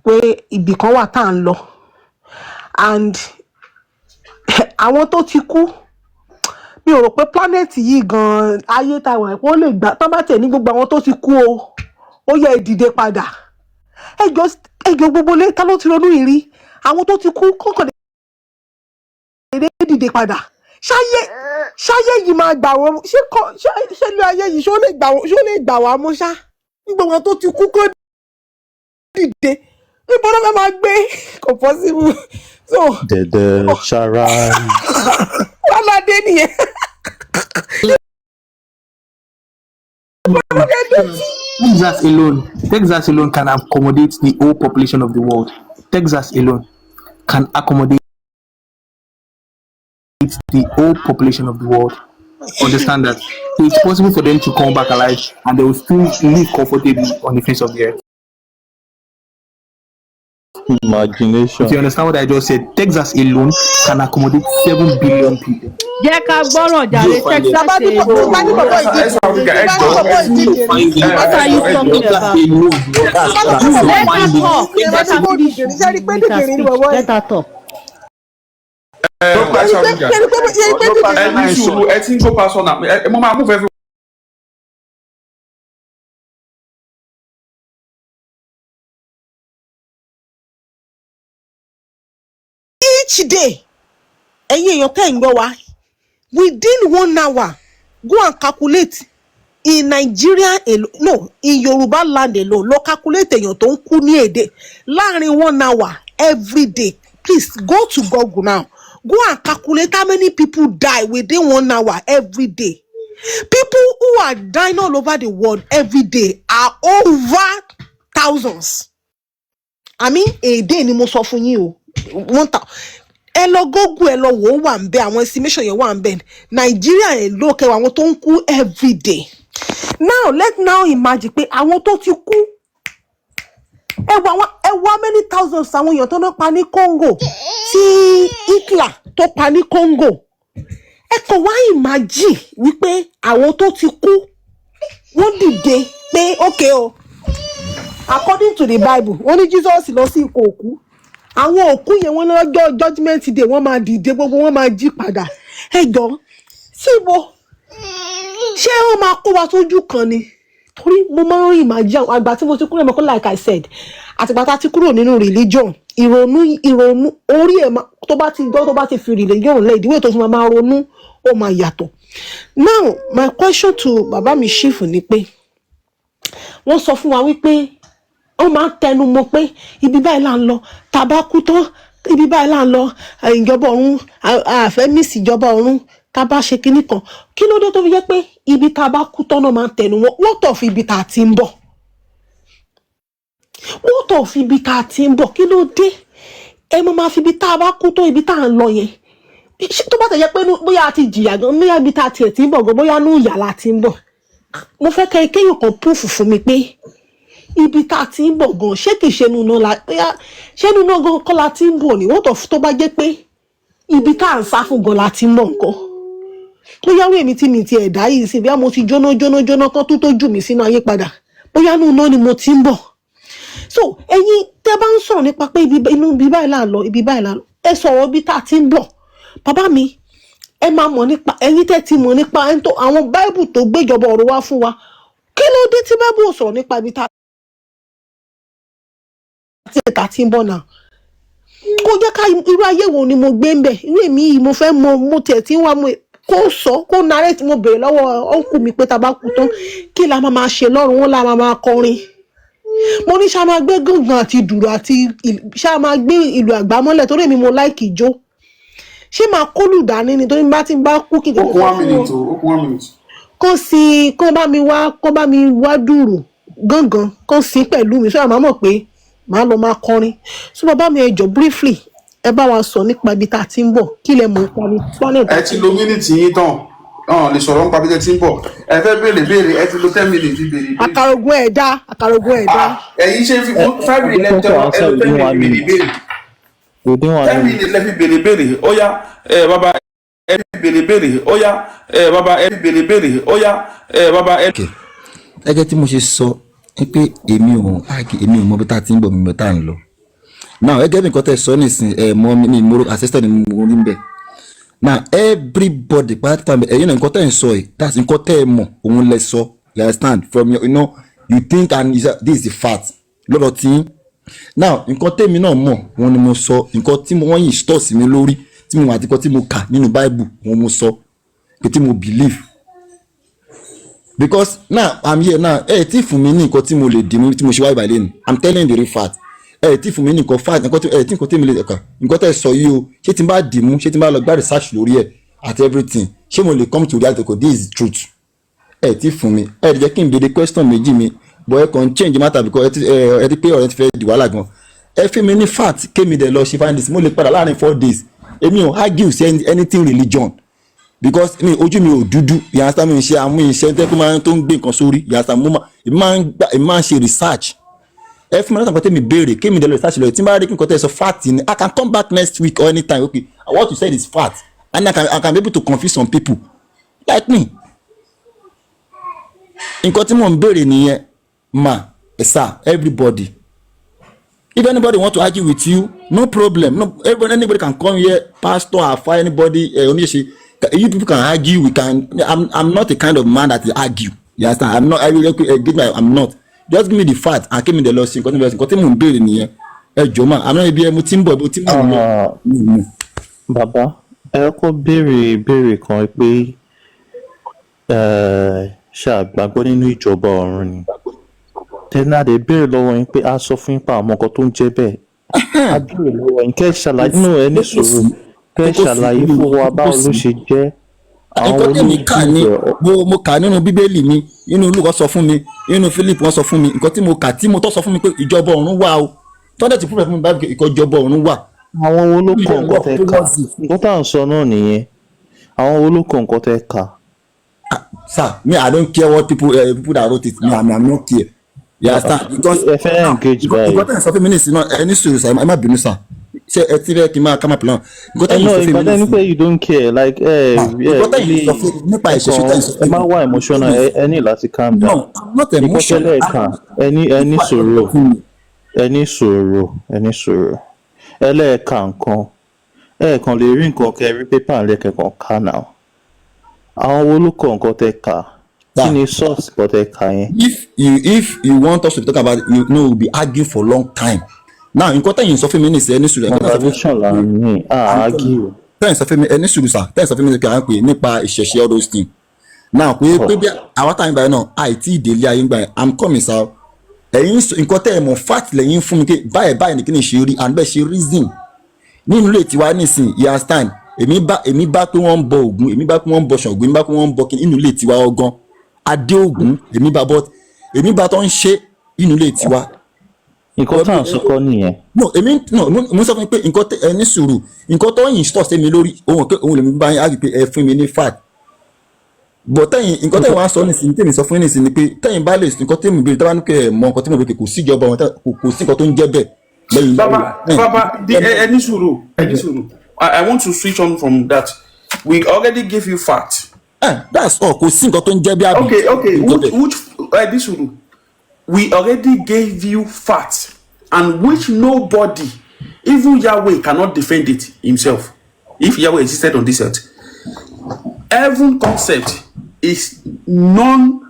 Pé ibì kan wà tá à ń lọ, and àwọn tó ti kú, mi ò rò pé planet yìí gan, ayé tá a wà, wọ́n lè gbà tán bá tẹ̀ ní gbogbo àwọn tó ti kú o, ó yẹ ìdìde padà. Ẹjọ, ẹjọ, gbogbo lé, ta ló ti ronú ìrí àwọn tó ti kú kọ́kàn dédé dìde padà? Ṣáyé yìí máa gbà wọ́n? Ṣé kọ́ ṣé ṣé ilé ayé yìí, ṣó lè gbà wá mú ṣá? Gbogbo àwọn tó ti kú kó dìde, níbo ló fẹ́ máa gbé? Kò possible. So The dead shall rise. Wàhálà dé nìyẹn. Níbo ló fẹ́ dé sí? Texas alone can accommodate the whole population of the world. Texas alone can accommodate the whole population of the world. Understand that. So it's possible for them to come back alive and they will still live comfortably on the face of the earth. Imagination. If you understand what I just said, Texas alone can accommodate 7 billion people. Jẹ́ ká gbọ́ràn jàre. Yóò find it. Texas Tábà ní alone. bá ní bọ̀bọ̀ ẹ ìdíje sọ Africa, ẹ bá ní jọ bọ̀bọ̀ ìdíje Find it. What are you talking Texas about? alone. Let her talk. Let Let her finish ṣe rí pé with her dìdìrín ni speech. bọ̀bọ̀ yìí? Let her talk. Ẹ ẹ sọ Africa, ṣe rí pé ṣe rí pé dìdìrín ẹ ní sùúrù, ẹ ti ń go personal. Ẹ mo máa mú fẹ́ fi Each day, ẹ̀yin èèyàn tẹ́ ń gbọ́ wa, within one hour, go and calculate in Nigeria alone, no, in Yoruba land alone, lọ calculate èèyàn tó ń kú ní èdè láàrin one hour every day. Please go to Google now, go and calculate how many people die within one hour every day. People who are dying all over the world every day are over thousands. I mean, a day ni mo sọ fún yín o, one thousand. Ẹ lọ Google, ẹ lọ wò ó, wà ń bẹ, àwọn estimation yẹn wà ń bẹ. Nàìjíríà ẹ ló kẹwàá àwọn tó ń kú every day. Now let now imagine pé àwọn tó ti kú, ẹ wọ àwọn, ẹ wọ how many thousands àwọn èèyàn tó ń pa ní Congo, tí Hitler tó pa ní Congo. Ẹ kàn wá imagine wípé àwọn tó ti kú, wọ́n dìde pé okay o, according to the Bible, wọ́n ní Jesus lọ sí ipò òkú, àwọn òkú yẹn, wọ́n lọ́jọ́ Judgement Day, wọ́n máa dìde, gbogbo wọ́n máa jí padà. Ẹ jọ, síbo? Ṣé wọ́n máa kó wa sójú kan ni? Torí mo máa ń imagine àwọn àgbà tí mo ti kúrò mọ́kọ́, like I said, àtìgbà tá a ti kúrò nínú religion, ìrònú orí ẹ̀ tó bá ti gbọ́, tó bá ti fi religion lẹ̀, ìdíwé tó fi máa ronú, ó máa yàtọ̀. Now my question to bàbá mi Chief ni pé wọ́n sọ fún wa wípé ó máa ń tẹnu mọ́ pé ibi báyìí là ń lọ tá a bá kú tán, ibi báyìí là ń lọ, ìjọba ọ̀run, àfẹ́ miss ìjọba ọ̀run tá a bá ṣe kinní kan. Kí ló dé tó fi jẹ́ pé ibi tá a bá kú tán náà máa ń tẹnu mọ́? What of ibi tá a ti ń bọ̀? What of ibi tá a ti ń bọ̀? Kí ló dé ẹ máa fi ibi tá a bá kú tó, ibi tá a ń lọ yẹn? Ṣé tó bá tẹ̀ jẹ́ pé bóyá a ti jìyà gan, bóyá ibi tá a tiẹ̀ ti ń bọ̀ gan, bóyá inú ìyà la ti ń bọ̀? Mo fẹ́ kẹ́ kéèyàn kan proof fún mi pé ibi tá a ti ń bọ̀ gan, ṣé kìí ṣe inú iná la, bóyá ṣé inú iná gan kọ́ la ti ń bọ̀ ni? What of tó bá jẹ́ pé ibi tá à ń sá fún gan la ti ń bọ̀ nǹkan? Bóyá wí èmi tí mi ti ẹ̀dá yìí sí, bóyá mo ti jóná jóná jóná kán tó jù mí sínú ayé padà, bóyá inú iná ni mo ti ń bọ̀. So ẹ̀yin tẹ́ bá ń sọ̀rọ̀ nípa pé ibi inú ibi báyìí là ń lọ, ibi báyìí là ń lọ, ẹ sọ̀rọ̀ ibi tá a ti ń bọ̀. Bàbá mi, ẹ máa mọ̀ nípa, ẹ̀yin tẹ́ ti mọ̀ nípa ẹni tó àwọn Báíbù tó gbéjọba ọ̀run wá fún wa, kí ló dé tí Báíbù ò sọ̀rọ̀ nípa ibi tá a ti ń bọ̀ náà? Kó jẹ́ ká irú ayé wo ni mo gbé ń bẹ̀? Irú èmi yìí, mo fẹ́ mọ, mo tiẹ̀ tí ń wá mo kó sọ, kó narrate. Mo béèrè lọ́wọ́ uncle mi pé tá a bá kú tán, kí la máa máa ṣe lọ́run? Wọn la máa máa kọrin. Mo ní ṣá máa gbé gángan àti dùrù àti ṣá máa gbé ìlú àgbámọ́lẹ̀, torí èmi mo like ijó. Ṣé máa kólù dání ni? Torí bá ti bá kú, kí n Ó tètè kún sọ one fún minute wọn o, ó kún one minute. Kó sí, kó bá mi wá, kó bá mi wá dùrù, gángan, kó sí pẹ̀lú mi sọ́yà, máa mọ̀ pé màá lọ máa kọrin. So bàbá mi, ẹ jọ̀ọ́, briefly, ẹ bá wa sọ nípa ibi tá a ti ń bọ̀. Kí lẹ mọ̀ nípa ibi planet tá Ẹ a ti ti ń lo bọ̀? Minute yín tán, ọ̀n lè sọ̀rọ̀ nípa bí tẹ́ ti ń bọ̀. Ẹ fẹ́ béèrè béèrè, ẹ ti lo 10 minutes fi béèrè ìbéèrè. Àkàrògùn ẹ̀dá, àkàrògùn ẹ̀dá. Ah, ẹ̀yin ṣe fi Ẹ 5 minutes ẹ lẹ jẹ́ kó tẹ ẹ answer lo ten within one minutes béèrè minute. ìbéèrè. Within one ten minute. minutes lẹ fi béèrè béèrè. Ó yá, ẹ bàbá, ẹ fi béèrè béèrè. Ó yá, ẹ bàbá, ẹ fi béèrè béèrè. Ó yá, ẹ bàbá, ẹ. Okay, gẹ́gẹ́ tí mo ṣe sọ ní pé èmi ò mọ bí tá a ti ń bọ̀, mi mọ tá à ń lọ. Now, gẹ́gẹ́ bí nǹkan tẹ́ sọ nísìn, ẹ mọ mi ní ìmúrò ancestor ni mo rí bẹ́ẹ̀. Now, everybody pátápátá, ẹ̀yin náà, nǹkan tẹ́ ń sọ yìí, that's nǹkan tẹ́ ẹ mọ̀, òun lẹ sọ. You understand? From your, you think and you say, this is the fact lọ́dọ̀ tí. Now, nǹkan tẹ́mi náà mọ̀, òun ni mo sọ. Nǹkan tí wọ́n yìí stọ̀ sí mi lórí, tí mo àti nǹkan tí mo kà nínú Bible, òun mo sọ pé tí mo believe, because now I'm here now, ẹ tí fún mi ní nǹkan tí mo lè dì mú tí mo ṣe wáyé báyìí lẹ́nu. I'm telling you the real fact. Ẹ tí fún mi ní nǹkan fact, nǹkan tí ẹ tí nǹkan tí mi lè kà, nǹkan tẹ́ sọ yìí o, ṣé tí n bá dì mú, ṣé tí n bá lọ gbá research lórí ẹ̀ àti everything, ṣé mo lè come to reality ko this is the truth? Ẹ tí fún mi, ẹ jẹ́ kí n béèrè question méjì mi, but ẹ kàn change matter because ẹ ti pé ọ̀rẹ́ ti fẹ́ di wàhálà gan. Ẹ fi mi ní fact, kémi dẹ̀ lọ ṣe findings. Mo lè padà láàrin 4 days. Èmi ò argue sí anything religion because mi ojú mi ò dúdú. Yàtọ̀ mi ṣe àwọn iṣẹ́ tẹ́ kó máa tó ń gbé nǹkan sórí yàtọ̀ mo máa èmi máa ń ṣe research. Ẹ fún mi láti nǹkan tẹ́mi béèrè, kémi dẹ̀ lọ research lọ. Tí n bá rí kí nǹkan tẹ́ sọ fact ni, I can come back next week or anytime. Okay, what you said is fact and I can be able to confuse some people like me. Nǹkan tí mò ń béèrè nìyẹn, ma, sir, everybody. If anybody want to argue with you, no problem. No, everybody, anybody can come here, pastor, afa, anybody, oníṣe, you people can argue. We can. I'm not a kind of man that will argue, you understand? I'm not. I will give my, I'm not. Just give me the fact and give me the lọ sí nǹkan tí mo nǹkan tí mò ń béèrè nìyẹn. Ẹ jọ̀ọ́ mà, àmọ́ ibi ẹ mo ti ń bọ̀, mo ti ń bọ̀ lọ. Ah, bàbá, ẹ kọ́ béèrè ìbéèrè kan pé ṣé a gbàgbọ́ nínú ìjọba ọ̀run ni. Tẹ́lẹ̀ dé béèrè lọ́wọ́ yín pé a sọ fún yín pa àwọn nǹkan tó ń jẹ́ bẹ́ẹ̀. A béèrè lọ́wọ́ yín kẹ́ ẹ ṣàlàyé nínú ẹ ní sùúrù, kẹ́ ẹ ṣàlàyé fún wa báwo ló ṣe jẹ́, àwọn Nǹkan tẹ̀mí kà ní olójú mo kà nínú Bíbélì mi, nínú Olùkọ́ sọ fún mi, nínú Philip wọ́n sọ fún mi, nǹkan tí mo kà tí mo tọ́ sọ fún mi pé ìjọba ọ̀run wà o, tọ́dẹ̀ tí proof fún mi báyìí pé ìjọba ọ̀run wà. Àwọn wo ló kọ nǹkan tẹ́ kà? Nǹkan tá à ń sọ náà nìyẹn. Àwọn wo ló kọ nǹkan tẹ́ kà? Sir, me, I don't care what people that wrote it. Me, I'm not care, you understand? Because Ẹ fẹ́ engage báyìí. Nǹkan tẹ̀ ń sọ fún mi nísìnyí náà, ẹ ní sùúrù sir, ẹ má bínú sir. Ṣé ẹ ti fẹ́ kí n máa ká máa plan nǹkan tẹ̀ Ẹ ń náà sọ fún mi ìgbà tẹ́ ní pé nísìnyí? you don't care, like ẹ ẹ Nǹkan tẹ̀ ń sọ fún mi nípa ìṣẹ̀ṣe tẹ̀ ń sọ ẹ fún má mi. wà emotional. Ẹ ní láti calm No, down. I'm not Nǹkan emotional. tẹ́lẹ̀ kà, ẹ ní sùúrù, ẹ ní sùúrù, ẹ ní sùúrù. Ẹlẹ́ẹ̀ka nǹkan, ẹ kàn lè rí nǹkan kẹ́ rí pépà lẹ́kẹ̀kan ká náà. Àwọn wo ló kọ nǹkan tẹ́ kà? Kí ni source nǹkan tẹ́ kà yẹn? If you want us to talk about it, we'll be arguing for long time now. Nǹkan tẹ̀yìn sọ fún mi nísìnyí, ẹ ní sùúrù. Nǹkan tẹ̀yìn sọ fún mi- Conversation là ń ní, à argue. Tẹ̀yìn sọ fún mi, ẹ ní sùúrù sir, tẹ̀yìn sọ fún mi nípa, à ń pè nípa ìṣẹ̀ṣe, all those things now, pé bí àwọn táyìn báyìí náà àìtí ìdílé ayé ń gbà yẹn. I'm coming, sir. Ẹ̀yin nǹkan tẹ́ ẹ mọ̀, fact lẹ́yìn fún mi pé báyìí báyìí ní kí ni ṣe rí and bẹ́ẹ̀ ṣe reason nínú ilé tiwa nísìn, you understand? Èmi bá pé wọ́n ń bọ Ògún, èmi bá pé wọ́n ń bọ Ṣàngó, èmi bá pé wọ́n ń bọ kí nínú ilé tiwa ọgán adé Ògún, èmi bá bọ́, èmi bá tó ń ṣe nínú ilé tiwa. Nǹkan tá à ń sọ kọ́ nìyẹn. No, èmi no, mo sọ fún mi pé nǹkan tẹ ẹ ní sùúrù, nǹkan tó yìn stọ̀ sí mi lórí òun pé òun lèmi bá yín á pé ẹ fún mi ní fact, but tẹ́yìn, nǹkan tẹ́yìn wá sọ nísìnyí, tèmi sọ fún yín nísìnyí ni pé tẹ́yìn bá lè nǹkan tẹ́mi béèrè, tẹ́ bá ní pé ẹ mọ nǹkan tí mo béèrè, kò sí ìjọba wọn, kò sí nǹkan tó ń jẹ́ bẹ́ẹ̀ lẹ́yìn. Baba, baba, ẹ ní sùúrù, ẹ ní sùúrù. I want to switch on from that. We already gave you fact. Eh, that's all. Kò sí nǹkan tó ń jẹ́ bí àbí. Okay. Which ẹ ní sùúrù. We already gave you fact, and which nobody, even Yahweh, cannot defend it himself. If Yahweh existed on this earth, heaven concept is non,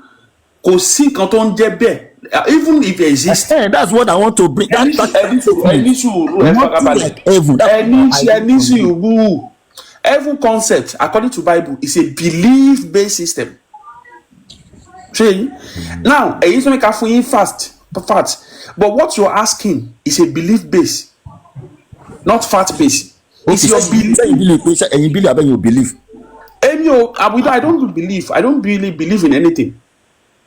kò sí nǹkan tó ń jẹ́ bẹ́ẹ̀, even if it exists. Eh, that's what I want to bring. That Ẹ ní sùúrù, ẹ ní sùúrù, ẹ Nothing farabalẹ̀. like heaven. Ẹ ní sùúrù. Heaven concept, according to Bible, is a belief based system. Ṣé yín now? Èyí tó ní ká fún yín fast fact, but what you are asking is a belief based, not fact based. It's your belief. Ṣé ẹ̀yin believe pé, ṣé ẹ̀yin believe abẹ́yìn ò believe? Èmi ò, I don't believe. I don't really believe in anything.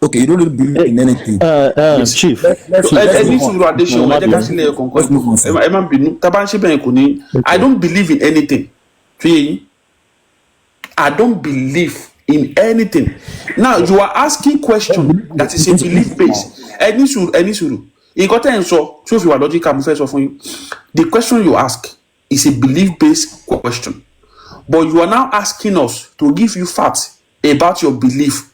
Okay, you don't really believe in anything. Chief. Let's Ẹ ní move on. sùúrù, Adéṣeun, ẹ jẹ́ ká sílẹ̀ kọ̀ọ̀kan. Let's move on, sir. Ẹ má bínú, tá a bá ń ṣe bẹ́ẹ̀ kò ní. I don't believe in anything. Ṣé yé yín? I don't believe in anything. Now you are asking question that is a belief based. Ẹ ní sùúrù, ẹ ní sùúrù. Nǹkan tẹ́ ẹ̀ ń sọ tí ó fi wà logical, mo fẹ́ sọ fún yín. The question you ask is a belief based question, but you are now asking us to give you facts about your belief.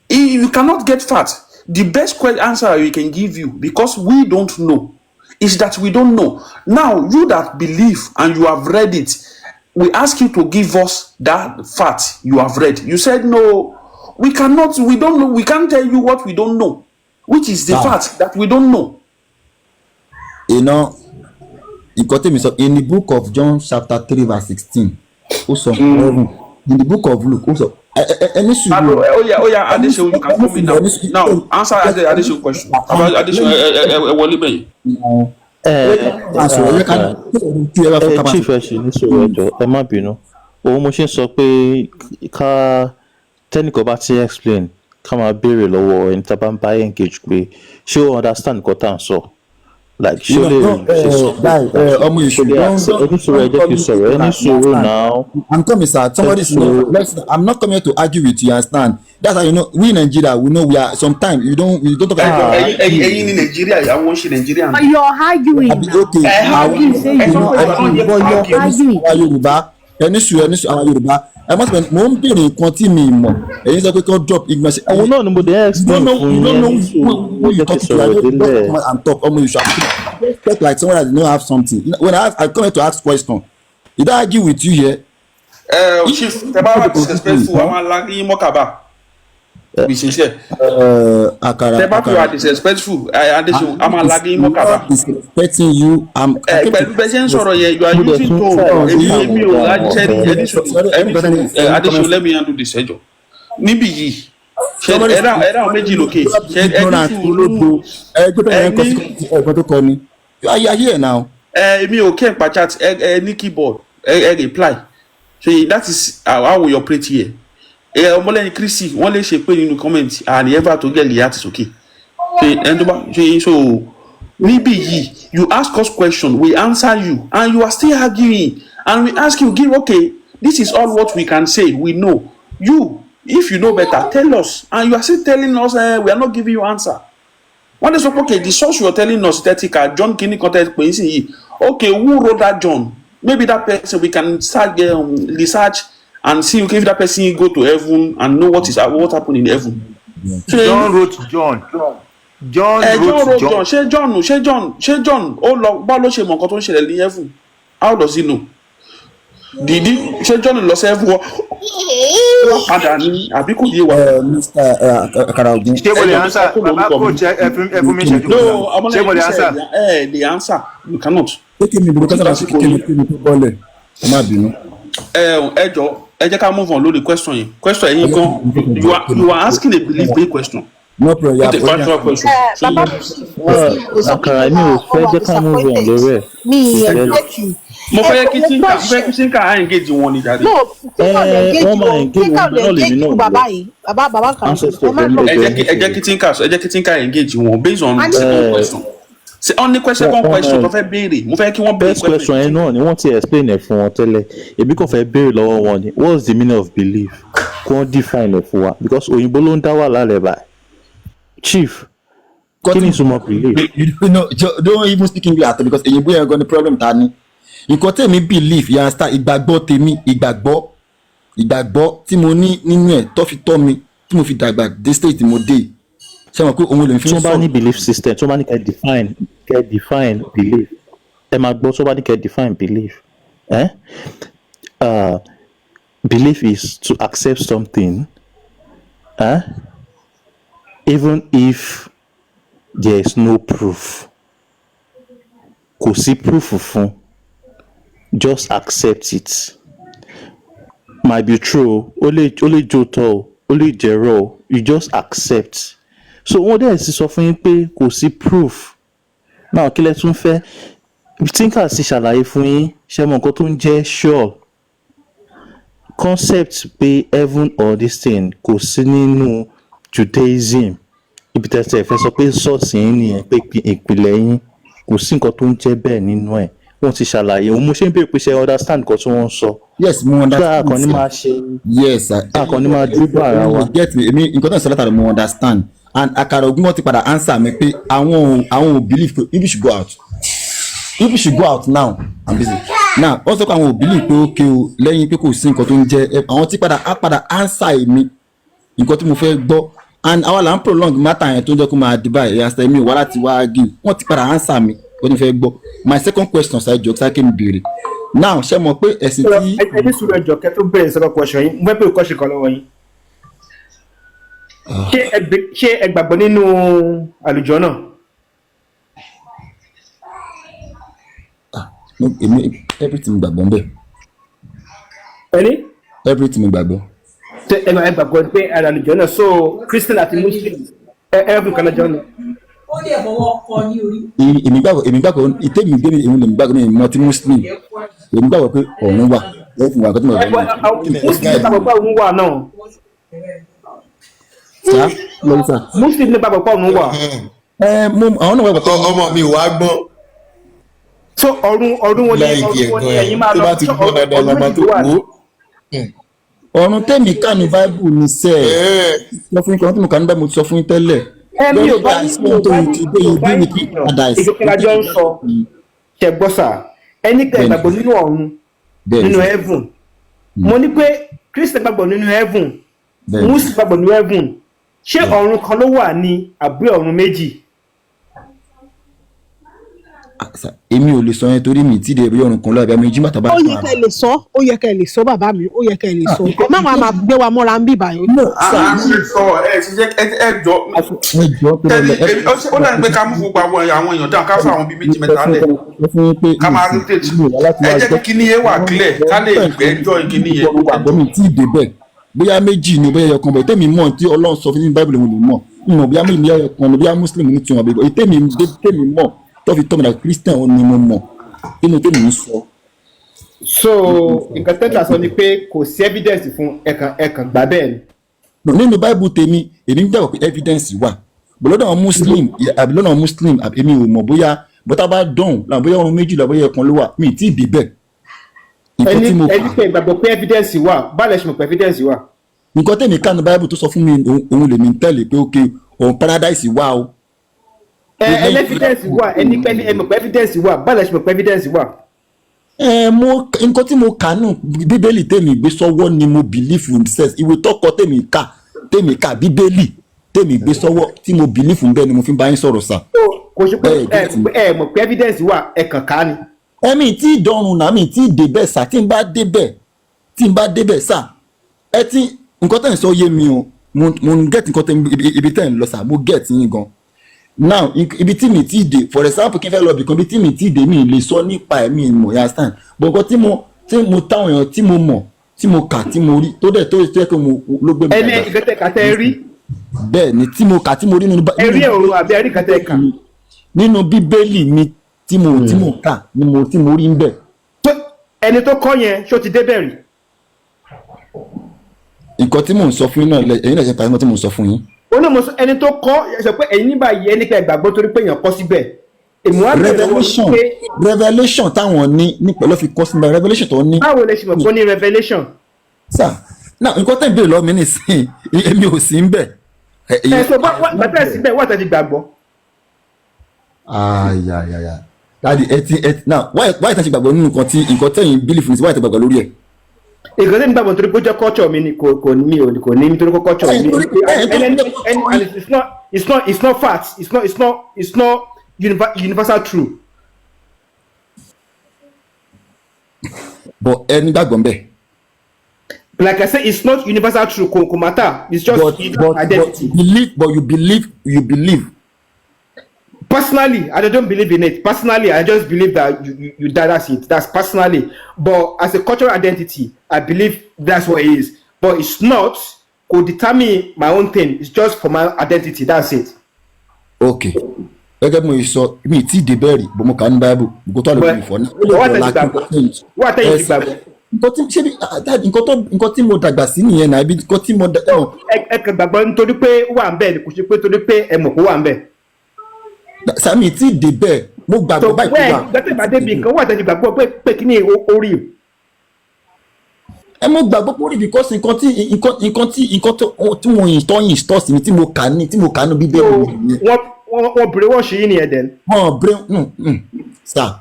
If you cannot get facts, the best answer we can give you, because we don't know, Is that we don't know. Now, you that believe and you have read it, we ask you to give us that fact you have read. You said no, we cannot, we don't know, we can't tell you what we don't know, which is the Now, fact that we don't know. Nǹkan tèmi sọ, in the book of John chapter 3 verse 16, ó sọ heaven. In the book of Luke, ó sọ ẹ ní sùúrù. Oh yeah, oh yeah, Ẹ ní Adeseun, you can ẹ ní come in sùúrù, now. ẹ ní sùúrù. Now, answer Adeseun question. Adeseun, ẹ wọlé bẹ́yẹn. Ẹ Máa sọ̀rọ̀, ẹ ká kí ẹ bá fẹ́ ẹ ká máa chief, ẹ ṣì ní sùúrù, ẹ jọ̀ọ́, ẹ má bínú. Òun mo ṣe ń sọ pé ká tẹnìkan bá ti explain, ká máa béèrè lọ́wọ́ ẹni tá a bá ń bá engage pé ṣé ó understand nǹkan tá à ń sọ, like ṣé ó lè No, ṣe sọ guy, ọmọ ṣó èṣù, lè don't accept. Ẹ don't ní sùúrù, ẹ don't jẹ́ call kí n me sọ̀rọ̀, ẹ ní ignorant, you sùúrù understand? Now. I'm coming, sir. Ẹ Somebody ní should know. sùúrù. I'm not coming here to argue with you, you understand? That's how you know we in Nigeria, we know we are sometimes you don't talk Ẹ jọ about ẹyin ní Nàìjíríà, àwọn ń ṣe Nàìjíríà But ni. you're arguing Abi, now. okay, Ẹ àwọn Argue say ẹ you sọ no pé you are not argue, here but to you're argue. arguing. Àwa Yorùbá, ẹni sùúrù, ẹni sùúrù, àwa Yorùbá, ẹ má sọ pé mò ń béèrè nǹkan tí mi mọ̀, ẹ̀yin sọ pé kí wọ́n drop ignorance. Òun náà ni mo dé You explain don't know, fún you yín. don't Ẹ know ní who, sùúrù, who ẹ you jẹ́ kí n talking to. sọ̀rọ̀ I just délẹ̀. come out and talk. Ọmọ èṣù, just talk like someone that don't have something. You know, when I ask, I come here to ask question. Did I argue with you here? Ẹ chief, tẹ bá wà disrespectful, a máa la yín mọ́kàbá. Be sincere. Akara, Tẹ bá fi wà Akara. disrespectful, Adeseun, a I'm máa la yín mọ́kàbá. not disrespecting you. Ẹ I came pẹ̀lú to bẹ́ẹ̀ ṣe ń sọ̀rọ̀ yẹn, you are Mo dẹ̀ using tún tone. try Èmi sí èmi àwọn ò ọ̀dà àwọn ṣe ọ̀fẹ́. ẹni sùúrù, ẹni sùúrù. Ẹ Adeseun, let me handle this. Ẹjọ níbí yìí, ṣe Somebody ẹ dá àwọn méjì lókè, ṣe ẹ ní ignorant sùúrù. Olódo ẹgbẹ́ tó Ẹ yẹn kọ sí ní ẹ̀kọ́ tó kọ ni. You are here now. Ẹ èmi ò kí ẹ̀ pa chat. Ẹ ní keyboard, ẹ reply. So that is how we operate here. Ẹ ọmọlẹ́yìn Kristi, wọ́n lè ṣe pé nínú comment and ever to get the heart is okay. Ṣe ẹni tó bá ṣe so níbí yìí, you ask us question, we answer you, and you are still arguing. And we ask you, give, okay, this is all what we can say we know. You, if you know better, tell us, and you are still telling us, we are not giving you answer. Wọ́n lè sọ pé okay, the source you are telling us, thirty ka John kini kan tẹ́ pè é sí yìí, okay, who wrote that John? Maybe that person, we can start research and see, okay, if that person go to heaven and know what happen in heaven. Ṣé John wrote John. John ẹ John wrote wrote John. John. Ṣé John ó lọ, báwo ló ṣe mọ nǹkan tó ń ṣẹlẹ̀ ní heaven? How does he know? Dìdí ṣé John lọ sí heaven, wọ́n padà ní, àbí kò yé wa? Mr. Akara Ogun. Ṣé mo Ẹ lè jọ answer? kó Baba lórúkọ mi. coach, ẹ fún mi ìṣẹ́jú No, kan sir. Ṣé mo ọmọlẹ́yìn lè answer? ẹ lè answer, you cannot. Ṣé kí mi gbogbo kọ́sà Lásìkò kí mi yìí. kí mi tó bọ́lẹ̀? Ẹ má bínú. Ẹ jọ, ẹ jẹ́ ká move on lórí question yẹn. Question yẹn gan, you are asking a belief based question, No problem. not a factual question. So Bàbá mi kò sọ pé Àkàrà, mi ò mo fẹ́ wà jẹ́ ká move on disappointed lórí ẹ̀. Mi Kò fẹ́ expect mo fẹ́ kí ẹ Tinka, mo fẹ́ kí Tinka á engage wọn ni jáde. No, Tinka lè Ẹ engage wọ́n máa wọn. engage Tinka wọn lè náà, lèmi engage náà lọ. Bàbá yìí, bàbá kan, Ancestor ẹ má fẹ́ lọ. Ẹ jẹ́ kí Tinka, ẹ jẹ́ kí Tinka engage wọn based on A ní second ẹ question. Ṣe on ní second wọ́n question máa tó fẹ́ béèrè, mo fẹ́ kí wọ́n béèrè first question yẹn náà ni wọ́n ti explain ẹ̀ fún wọn tẹ́lẹ̀. Èmi kàn fẹ́ béèrè lọ́wọ́ wọn ni, what's the meaning of belief? Kí wọ́n define ẹ̀ fún wa, because òyìnbó ló ń dá wàhálà lẹ̀ báyìí. Chief, kí ni ìtumọ̀ belief? You don't know, don't even speak English at all, because èyìnbó yẹn gan ni problem ta ni. Nǹkan tèmi believe, you understand? Ìgbàgbọ́ tèmi, ìgbàgbọ́ tí mo ní nínú ẹ̀ tó fi tọ́ mi, tí mo fi dàgbà dé stage tí mo dé, ṣé mo pé òun lè fi Tí ń wọ́n bá ní sọ̀rọ̀. belief system, tí wọ́n bá ní kẹ́ define belief, ẹ máa gbọ́, tí wọ́n bá ní kẹ́ define belief, eh? Belief is to accept something, eh? Even if there is no proof, kò sí proof fún, just accept it. Might be true o, ó lè jẹ́ òótọ́ o, ó lè jẹ́rọ́ o, you just accept. So wọ́n dẹ̀ sì sọ fún yín pé kò sí proof náà, kí lẹ tún fẹ́? Tinker sì ṣàlàyé fún yín. Ṣe mọ nǹkan tó ń jẹ́ sure concept pé heaven or this thing kò sí nínú Judaism? Ibi tẹ́tẹ́ fẹ́ sọ pé source yín nìyẹn, pé ìpìlẹ̀ yín, kò sí nǹkan tó ń jẹ́ bẹ́ẹ̀ nínú ẹ̀. Wọ́n ti ṣàlàyé òun. Mo ṣe ń béèrè pé ṣe understand nǹkan tí wọ́n ń sọ? Yes, mo Ṣé understand. àkànní máa ṣe Yes sir. Àkànní máa dúró ara wa. Get me. Èmi, nǹkan tó ń sọ látàrí, mo understand, and Àkàrà Ògún, wọn ti padà answer mi pé àwọn ò believe pé if you should go out, if you should go out now, I'm busy now. Wọ́n sọ pé àwọn ò believe pé okay o, lẹ́yìn pé kò sí nǹkan tó ń jẹ́ àwọn tí padà á padà answer èmi nǹkan tí mo fẹ́ gbọ́, and àwa là ń prolong matter yẹn tó ń jẹ́ kó máa di báyìí. Ẹ̀yà sẹ́mi wá láti wá argue, wọ́n ti padà answer mi. Ó ní fẹ́ gbọ́ my second question ṣáà jọ sáà kí n béèrè now. Ṣé mọ̀ pé ẹ̀sìn tí Ẹ ní sùúrù, ẹjọ kẹ tó bẹ̀rẹ̀ second question yín, mo fẹ́ bẹ̀rẹ̀ question kan lọ́wọ́ yín. Ṣé ẹ gbàgbọ́ nínú àlùjànnà? No, èmi everything mo gbàgbọ́ ń bẹ̀. Ẹni Everything mo gbàgbọ́. Ṣé ẹ gbàgbọ́ pé àlùjànnà? So Christian àti Muslim ẹ fún kan lọ́jọ́ náà. Ó lè fọwọ́ kọ ní orí. Èmi gbàgbọ́ ìtẹ́mi gbé mi, èmi lè gbàgbọ́, mi mọ̀ tí Muslim, èmi gbàgbọ́ pé ọ̀run wà, everything wà, kó tó mọ̀ Ẹ Muslim ní gbàgbọ́ pé òun wà náà. Sá lọ́wọ́ sá. Muslim ní gbàgbọ́ pé òun wà. Ẹ mo àwọn náà gbàgbọ́ pé Ọmọ mi wàá gbọ́n. So ọ̀run wo ni Láìkí ọ̀run wo ẹ̀gbọ́n ni ẹ̀ ẹ̀yin máa tó lọ? bá ti So gbọ́n dáadáa ọ̀run la máa méjì tó ló wà. wò ó. Ọ̀run tẹ̀mí kà ní Bible ní sẹ́ẹ̀ sọ fún yín kan tí mo kà ní Bible, mo ti sọ fún yín tẹ́lẹ̀. Ẹ mi ò bá mi ò bá mi ò bá Paradise. Ìgbẹ́kẹ̀lájọ́ ń sọ ṣe gbọ́ sà, ẹni pé ẹ Bẹ́ẹ̀ni. gbàgbọ́ nínú ọ̀run, Bẹ́ẹ̀ni nínú sir. heaven. Mo ní pé Christian gbàgbọ́ nínú heaven, Bẹ́ẹ̀ni. Muslim gbàgbọ́ nínú heaven. Ṣé ọ̀run kan ló wà ní àbí ọ̀run méjì? Ah, sir, èmi ò lè sọ yẹn torí mi tí de bí ọ̀run kan lọ́wọ́ àbí àmì ìjìnbá tàbá. Ó yẹ kẹ́ ẹ lè sọ, ó yẹ kẹ́ ẹ lè sọ, bàbá mi, ó yẹ kẹ́ ẹ lè sọ. Ẹ má wàá máa gbé wa mọ́ra ń bì báyìí. No À sir. ń ṣe sọ ẹ ṣe jẹ ẹ jọ. Ẹ jọ pé Tẹ́lẹ̀ èmi ó dàbí pé ká mú gbogbo àwọn èèyàn dáhùn, ká fún àwọn bíi méjì mẹ́ta lẹ̀, Ẹ fún yín pé ká máa rotate. Ẹ jẹ́ kí kíní yẹn wà clear, ká lè gbẹ́jọ́ kíní yẹn. Àgbọ̀ mi tí ì débẹ̀, bóyá méjì ni, bóyá ẹyọkan bẹ̀ tẹ́mi mọ̀ tí Ọlọ́run sọ fún ní Bible mo lè mọ̀ ìmọ̀ bóyá méjì, bóyá ẹyọkan ni, bóyá Muslim ní tiwọn àbí tẹ́mi tẹ́mi mọ̀ tó fi tọ́ mi dà Christian ó ní mo mọ̀ nínú tẹ́mi ń sọ. So nǹkan tẹ́tà sọ ni pé kò sí evidence fún, ẹ̀kan gbà bẹ́ẹ̀ ni. No, nínú Bible tèmi, èmi ń gbàgbọ́ pé evidence wà bọ̀ lọ́dọ̀ àwọn Muslim àbí lọ́dọ̀ àwọn Muslim àbí èmi ò mọ̀ bóyá bọ́tá bá dọ̀hùn làwọn bóyá ọ̀run méjìlá, bóyá ẹ̀kan ló wà, mi ì tí ì débẹ̀. Nǹkan Ẹni tí mo ẹni pé gbàgbọ́ pé evidence wà, báà lẹ ṣe mọ̀ pé evidence wà? Nǹkan tèmi kà ní Bible tó sọ fún mi, òun lèmi ń tẹ̀lé pé ok, òun paradise wà o. Ẹ evidence wà, ẹni pé ẹ mọ̀ pé evidence wà, báà lẹ ṣe mọ̀ pé evidence wà? Ẹ mo nǹkan tí mo kà nù Bíbélì tèmi gbé sọ́wọ́ ni mo believe in sex ìwé tọkọ tèmi kà Bíbélì tèmi gbé sọ́wọ́ tí mo believe ń bẹ́ẹ̀ ni mo fi ń bá yín sọ̀rọ̀ sà. So kò ṣe pé Bẹ́ẹ̀, ẹ mọ̀ pé evidence wà, ẹ kàn ká ni. Ẹ̀mí tí ìdánrùn náà mi tí ì débẹ̀ sà, tí n bá débẹ̀ sà, ẹ tí nǹkan tẹ̀ ń sọ yé mi o. Mo ń get nǹkan tẹ̀ ibi tẹ̀ ń lọ sà, mo get yín gan now. Ibi tí mi tí dé, for example, kí n fẹ́ lọ bìkan, ibi tí mi tí dé, mi lè sọ nípa ẹ̀, mi mọ̀ ya stand, but nǹkan tí mo táwọn èèyàn tí mo mọ̀, tí mo kà, tí mo rí, tó dẹ̀ tó yẹ kí mo ló gbé mi Ẹni dàgbà. nǹkan tẹ́ kà tẹ́ rí? Bẹ́ẹ̀ ni, tí mo kà, tí mo rí nínú Ẹ rí ọ̀run àbí ẹ rí nǹkan tẹ́ kà? Nínú Bíbélì mi tí mo kà ni mo tí mo rí ń bẹ̀. So ẹni tó kọ́ yẹn, ṣó ti débẹ̀ rí? Nǹkan tí mò ń sọ fún yín náà ẹ̀yin náà ṣe pàṣẹ nǹkan tí mò ń sọ fún yín. Ó ní mo sọ ẹni tó kọ́ ẹ sọ pé ẹ̀yin ní báyìí, ẹni pé ẹ gbàgbọ́ torí pé èèyàn kọ́ síbẹ̀. Èmi wá bẹ̀rẹ̀ lọ́wọ́ Revelation yín pé revelation táwọn ní ní pẹ̀lú fi kọ́ sínú revelation tó ní. Báwo lẹ ṣe mọ̀ pé ó ní revelation? Sir, now nǹkan tẹ̀ ń béèrè lọ́wọ́ mi nísìnyí, èmi ò sí ń bẹ̀. Ẹ sọ bá bàtà síbẹ̀ wà tàbí gbàgbọ́. Ayayaya, daddy, ẹ ti now why tẹ̀ ṣe gbàgbọ́ nínú nǹkan tí nǹkan tẹ̀yìn believe ní sí, why tẹ̀ gbàgbọ́ lórí ẹ̀? Nǹkan tí mi gbàgbọ́ nítorí pé ó jẹ́ culture mi ni, kò ní mi ò kò ní nítorí pé culture mi and it's not fact, it's not universal true. But ẹni gbàgbọ́ ń bẹ̀. Like I say, it's not universal true, kò matter, it's just But identity. Believe, but you believe. Personally, I don't believe in it. Personally, I just believe that you die, that's it. That's personally. But as a cultural identity, I believe that's what it is. But it's not could determine my own thing. It's just for my identity, that's it. Ok, gẹ́gẹ́ bí mo ṣe sọ, mi ì tí ì dé bẹ́ẹ̀ rí bó, mo kà ní Bible nǹkan tó wà lórí ìfọ̀ náà. Wọ́n tẹ̀sí gbàgbọ́, wọ́n tẹ̀yìn ti gbàgbọ́. Nǹkan tí ṣé bí ah, daddy, nǹkan tí mo dàgbà sí nìyẹn náà, ibi nǹkan tí mo dà. Ẹ kàn gbàgbọ́ nítorí pé ó wà ń bẹ̀ ni, kò ṣe pé torí pé ẹ mọ̀ kó wà ń bẹ̀. Sami tí ì dé bẹ́ẹ̀, mo gbàgbọ́ báyìí tó wà. Gbẹ́tẹ̀ bá débi nǹkan wà tẹ̀sí gbàgbọ́ pé kí ni orí. Ẹ mo gbàgbọ́ pé ó rí because nǹkan tí nǹkan tó tí wọ́n yìn tó yìn stọ́ sí mi, tí mo kà ní Bíbélì mi nìyẹn. Wọ́n bèrè wọ́n ṣe yín nìyẹn dẹ̀. Wọ́n brain sir,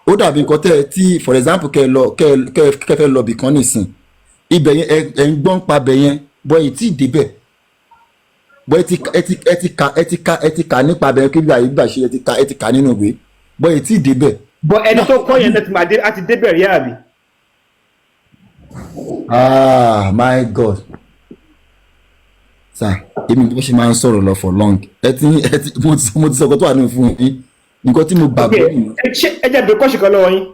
ó dàbí nǹkan tẹ́ ẹ tí, for example, kẹ́ ẹ lọ kẹ́ fẹ́ lọ bìkan nísìn, ibẹ̀ yẹn ẹ ń gbọ́n pa bẹ̀ yẹn bọ́ ẹ tí ì débẹ̀. Bọ́ ẹ ti ka nípa abẹ́rẹ́ kí bíbá yìí gbà ṣe, ẹ ti ka nínú ìwé, bọ́ ẹ ti débẹ̀. But ẹni tó kọ́ yẹn náà ti máa dé, á ti débẹ̀ rí, àbí? Ah, my God, sir, èmi bí wọ́n ṣe máa ń sọ̀rọ̀ lọ for long. Ẹ ti mo ti sọ nǹkan tó wà nínú fún yín, nǹkan tí mo Ok. gbàgbọ́ nìyẹn. Ẹ ṣé, ẹ jẹ́ bẹ̀rẹ̀ kọ́ṣì kan lọ́wọ́ yín.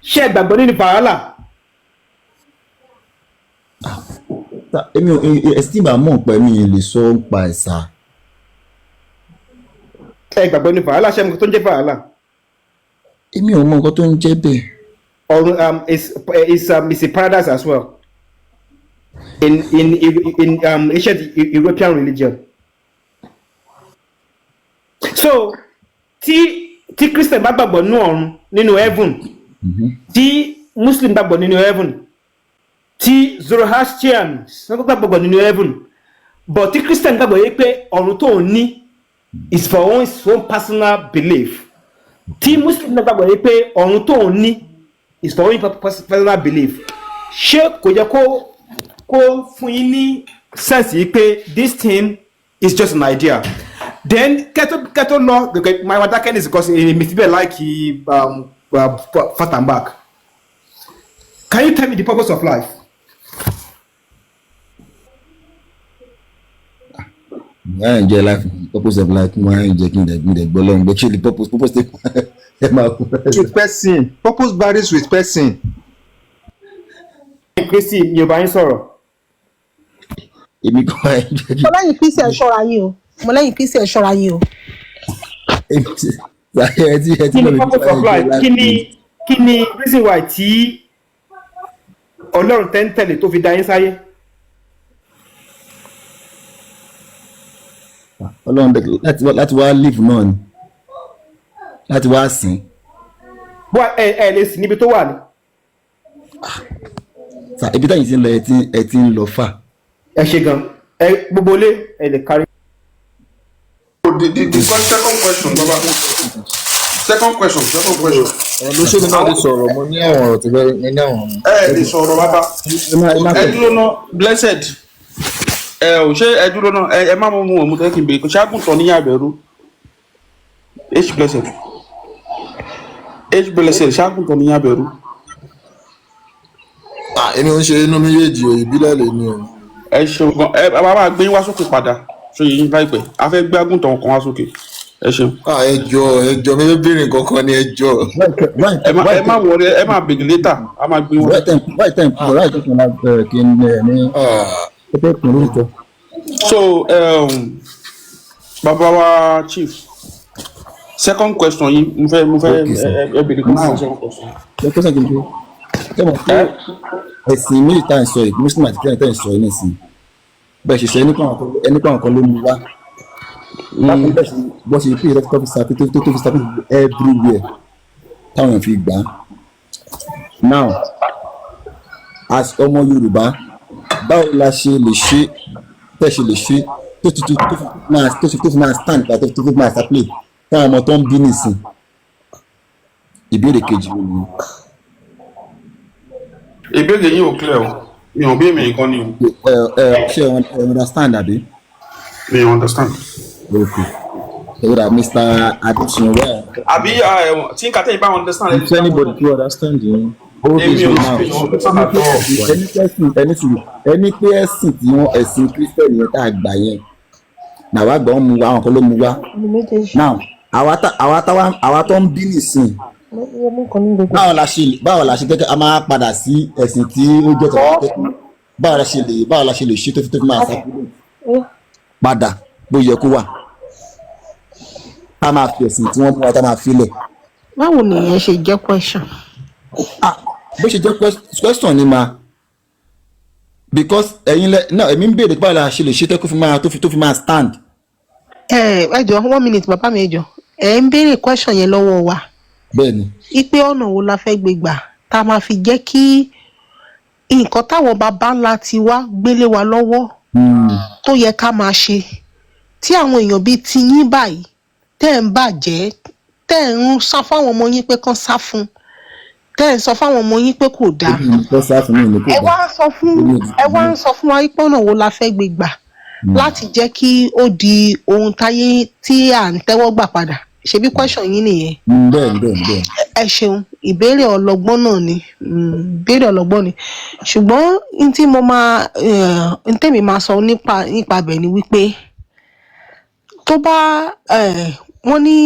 Ṣé ẹ gbàgbọ́ nínú Valhalla? Sir, èmi ò ẹ tí màá mọ̀ pé mi lè sọ ń pa ẹ̀, sir. Ẹ gbàgbọ́ nínú Valhalla? Ṣé ẹ mọ̀ nǹkan tó ń jẹ́ Valhalla? Èmi ò mọ nǹkan tó ń jẹ́ bẹ́ẹ̀. Ọ̀run is a paradise as well in ancient European religion. So tí Christian bá gbàgbọ́ nínú ọ̀run, nínú heaven, tí Muslim gbàgbọ́ nínú heaven, tí Zoroastrians gbàgbọ́ nínú heaven, but tí Christian gbàgbọ́ yé pé ọ̀run tó ń ní is for his own personal belief, tí Muslim náà gbàgbọ́ yé pé ọ̀run tó ń ní is for own personal belief, ṣé kò yẹ kó fún yín ní sense yìí pé this thing is just an idea? Then kẹ́tó lọ gẹ́gẹ́, my dákẹ́ ní because èmi fi bẹ́ẹ̀ like fat and back. Can you tell me the purpose of life? Mo á enjoy life. Purpose of life, mo á enjoy kí n dẹ̀ gbọ́ lọ́run gbọ́. Kí ni purpose tẹ ẹ máa kú? With person, purpose varies with person. Kristi, mi ò bá yín sọ̀rọ̀. Èmi kọ́ ẹ jẹ́ kí Ọmọlẹ́yìn Kristi, ẹ ṣọ́ra yín o. Ọmọlẹ́yìn Kristi, ẹ ṣọ́ra yín o. Èmi ti ẹ ti Kí ni lọ mi. purpose of life? Kí ni reason why tí Ọlọ́run tẹ́ ń tẹ̀lé tó fi dá yín sáyé? Ọlọ́run dẹ̀ láti wá live náà ni, láti wá sìn. Bó ẹ lè sìn níbi tó wà ní. Ibi táyìn ti ń lọ, ẹ ti ń lọ fà. Ẹ ṣe gan, ẹ gbogbo ilé ẹ lè kárí. The second question, Baba. Second question, second question. Ẹ ló ṣe mi náà lè sọ̀rọ̀, mo ní àwọn ọ̀rọ̀ tó fẹ́ mo ní àwọn. Ẹ lè sọ̀rọ̀, bàbá. Ẹ má Ẹ dúró ná, Blessed. Ẹ ò ṣe, ẹ dúró ná, ẹ má mú mú òmù tẹ́ kí n bèrè. Ṣáàgùntàn ní àbẹ̀rú. H Blessed. H Blessed, ṣáàgùntàn ní àbẹ̀rú. Ah, èmi ò ń ṣe inú méjèèjì o, ìbílẹ̀ lè ní o. Ẹ ṣeun gan. Ẹ bàbá máa gbé yín wá sókè padà. Ṣé yín láìpẹ́? A fẹ́ gbé àgùntàn kan wá sókè. Ẹ ṣeun. Ah, ẹ jọ, ẹ jọ, mi fẹ́ béèrè nǹkan kan ni, ẹ jọ. Ẹ má wọlé, ẹ má bèrè later. A máa gbé wọn. Wáyé tẹ̀ ń kú, wáyé tẹ̀ ń kú kí n ní pẹ́pẹ́ kùn lórúkọ. So, bàbá wa chief, second question yìí, mo fẹ́ Okay, sir. ẹ bèrè question, second question. Ṣé question kìí ṣe mọ̀ pé ẹ̀sìn méjì tá à ń sọ yìí, Muslim àti Christian tá à ń sọ yìí nísìnyí, bẹ́ẹ̀ ṣe sọ, ẹni pé àwọn kan ló mú wá bákan bẹ́ẹ̀ ṣe bọ́ ṣe pé ìrẹsì tó fi sa tó fi sa everywhere táwọn èèyàn fi gbà á. Now, as ọmọ Yorùbá, báwo la ṣe lè ṣe tẹ́ ṣe lè ṣe tó ti tó fi máa tó fi máa stand pa, tó fi máa circulate táwọn ọmọ tó ń bí nìsín? Ìbéèrè kejì ló ní. Ìbéèrè yín ò clear o, mi ò bí èmi nìkan ni o. Ẹ ẹ ṣé ẹ understand, àbí? Mi ò understand. Okay, so that Mr. Adesun well. Àbí tí n kà tẹ́yìn bá understand. If anybody do understand yín. Èmi ò mi ò understand at all. Ẹni pẹ́sìn, ẹni sùúrù, ẹni pé ẹ̀sìn tí wọ́n, ẹ̀sìn Christian yẹn tá a gbà yẹn nàwa gbà, wọ́n mu wá, àwọn kan ló mu wá. Now, àwa tó ń bí nìsín, báwo la ṣe tẹ́kẹ́ a máa padà sí ẹ̀sìn tí ó jẹ́ tọ̀wọ́? Báwo la ṣe lè ṣe tó fi máa ṣàkóso padà bó yẹ kó wà, tá máa fi ẹ̀sìn tí wọ́n mú wa, tá máa fi lẹ̀? Báwo nìyẹn ṣe jẹ́ question? Ah, bó ṣe jẹ́ question ni ma, because ẹ̀yin lẹ náà, èmi ń béèrè báwo la ṣe lè ṣe tẹ́kọ̀ fi máa tó fi máa stand. Ẹ jọ, one minute, bàbá mi, ẹ jọ, ẹ ń béèrè question yẹn lọ́wọ́ wa? Bẹ́ẹ̀ ni. Ipe ọ̀nà wo la fẹ́ gbé gbà tá a máa fi jẹ́ kí nǹkan táwọn baba ńlá ti wá gbélé wa lọ́wọ́ tó yẹ ká máa ṣe, tí àwọn èèyàn bíi tiyín báyìí tẹ́ ń bàjẹ́, tẹ́ ń sá fáwọn ọmọ yín pé kán sá fún, tẹ́ ń sọ fáwọn ọmọ yín pé kò dáa. Kó sá fún mi ní kò Ẹ dá. wá ń sọ fún, ẹ wá ń sọ fún wa pé ọ̀nà wo la fẹ́ gbé gbà. Láti jẹ́ kí ó di ohun táyé tí à ń tẹ́wọ́ gbà padà, ṣebí question yín nìyẹn? Bẹ́ẹ̀ni, bẹ́ẹ̀ni, bẹ́ẹ̀ni. Ẹ ṣeun, ìbéèrè ọlọgbọ́n náà ni. Ìbéèrè ọlọgbọ́n ni, ṣùgbọ́n n tí mo máa n tèmi máa sọ nípa bẹ̀ ni wípé tó bá wọ́n ní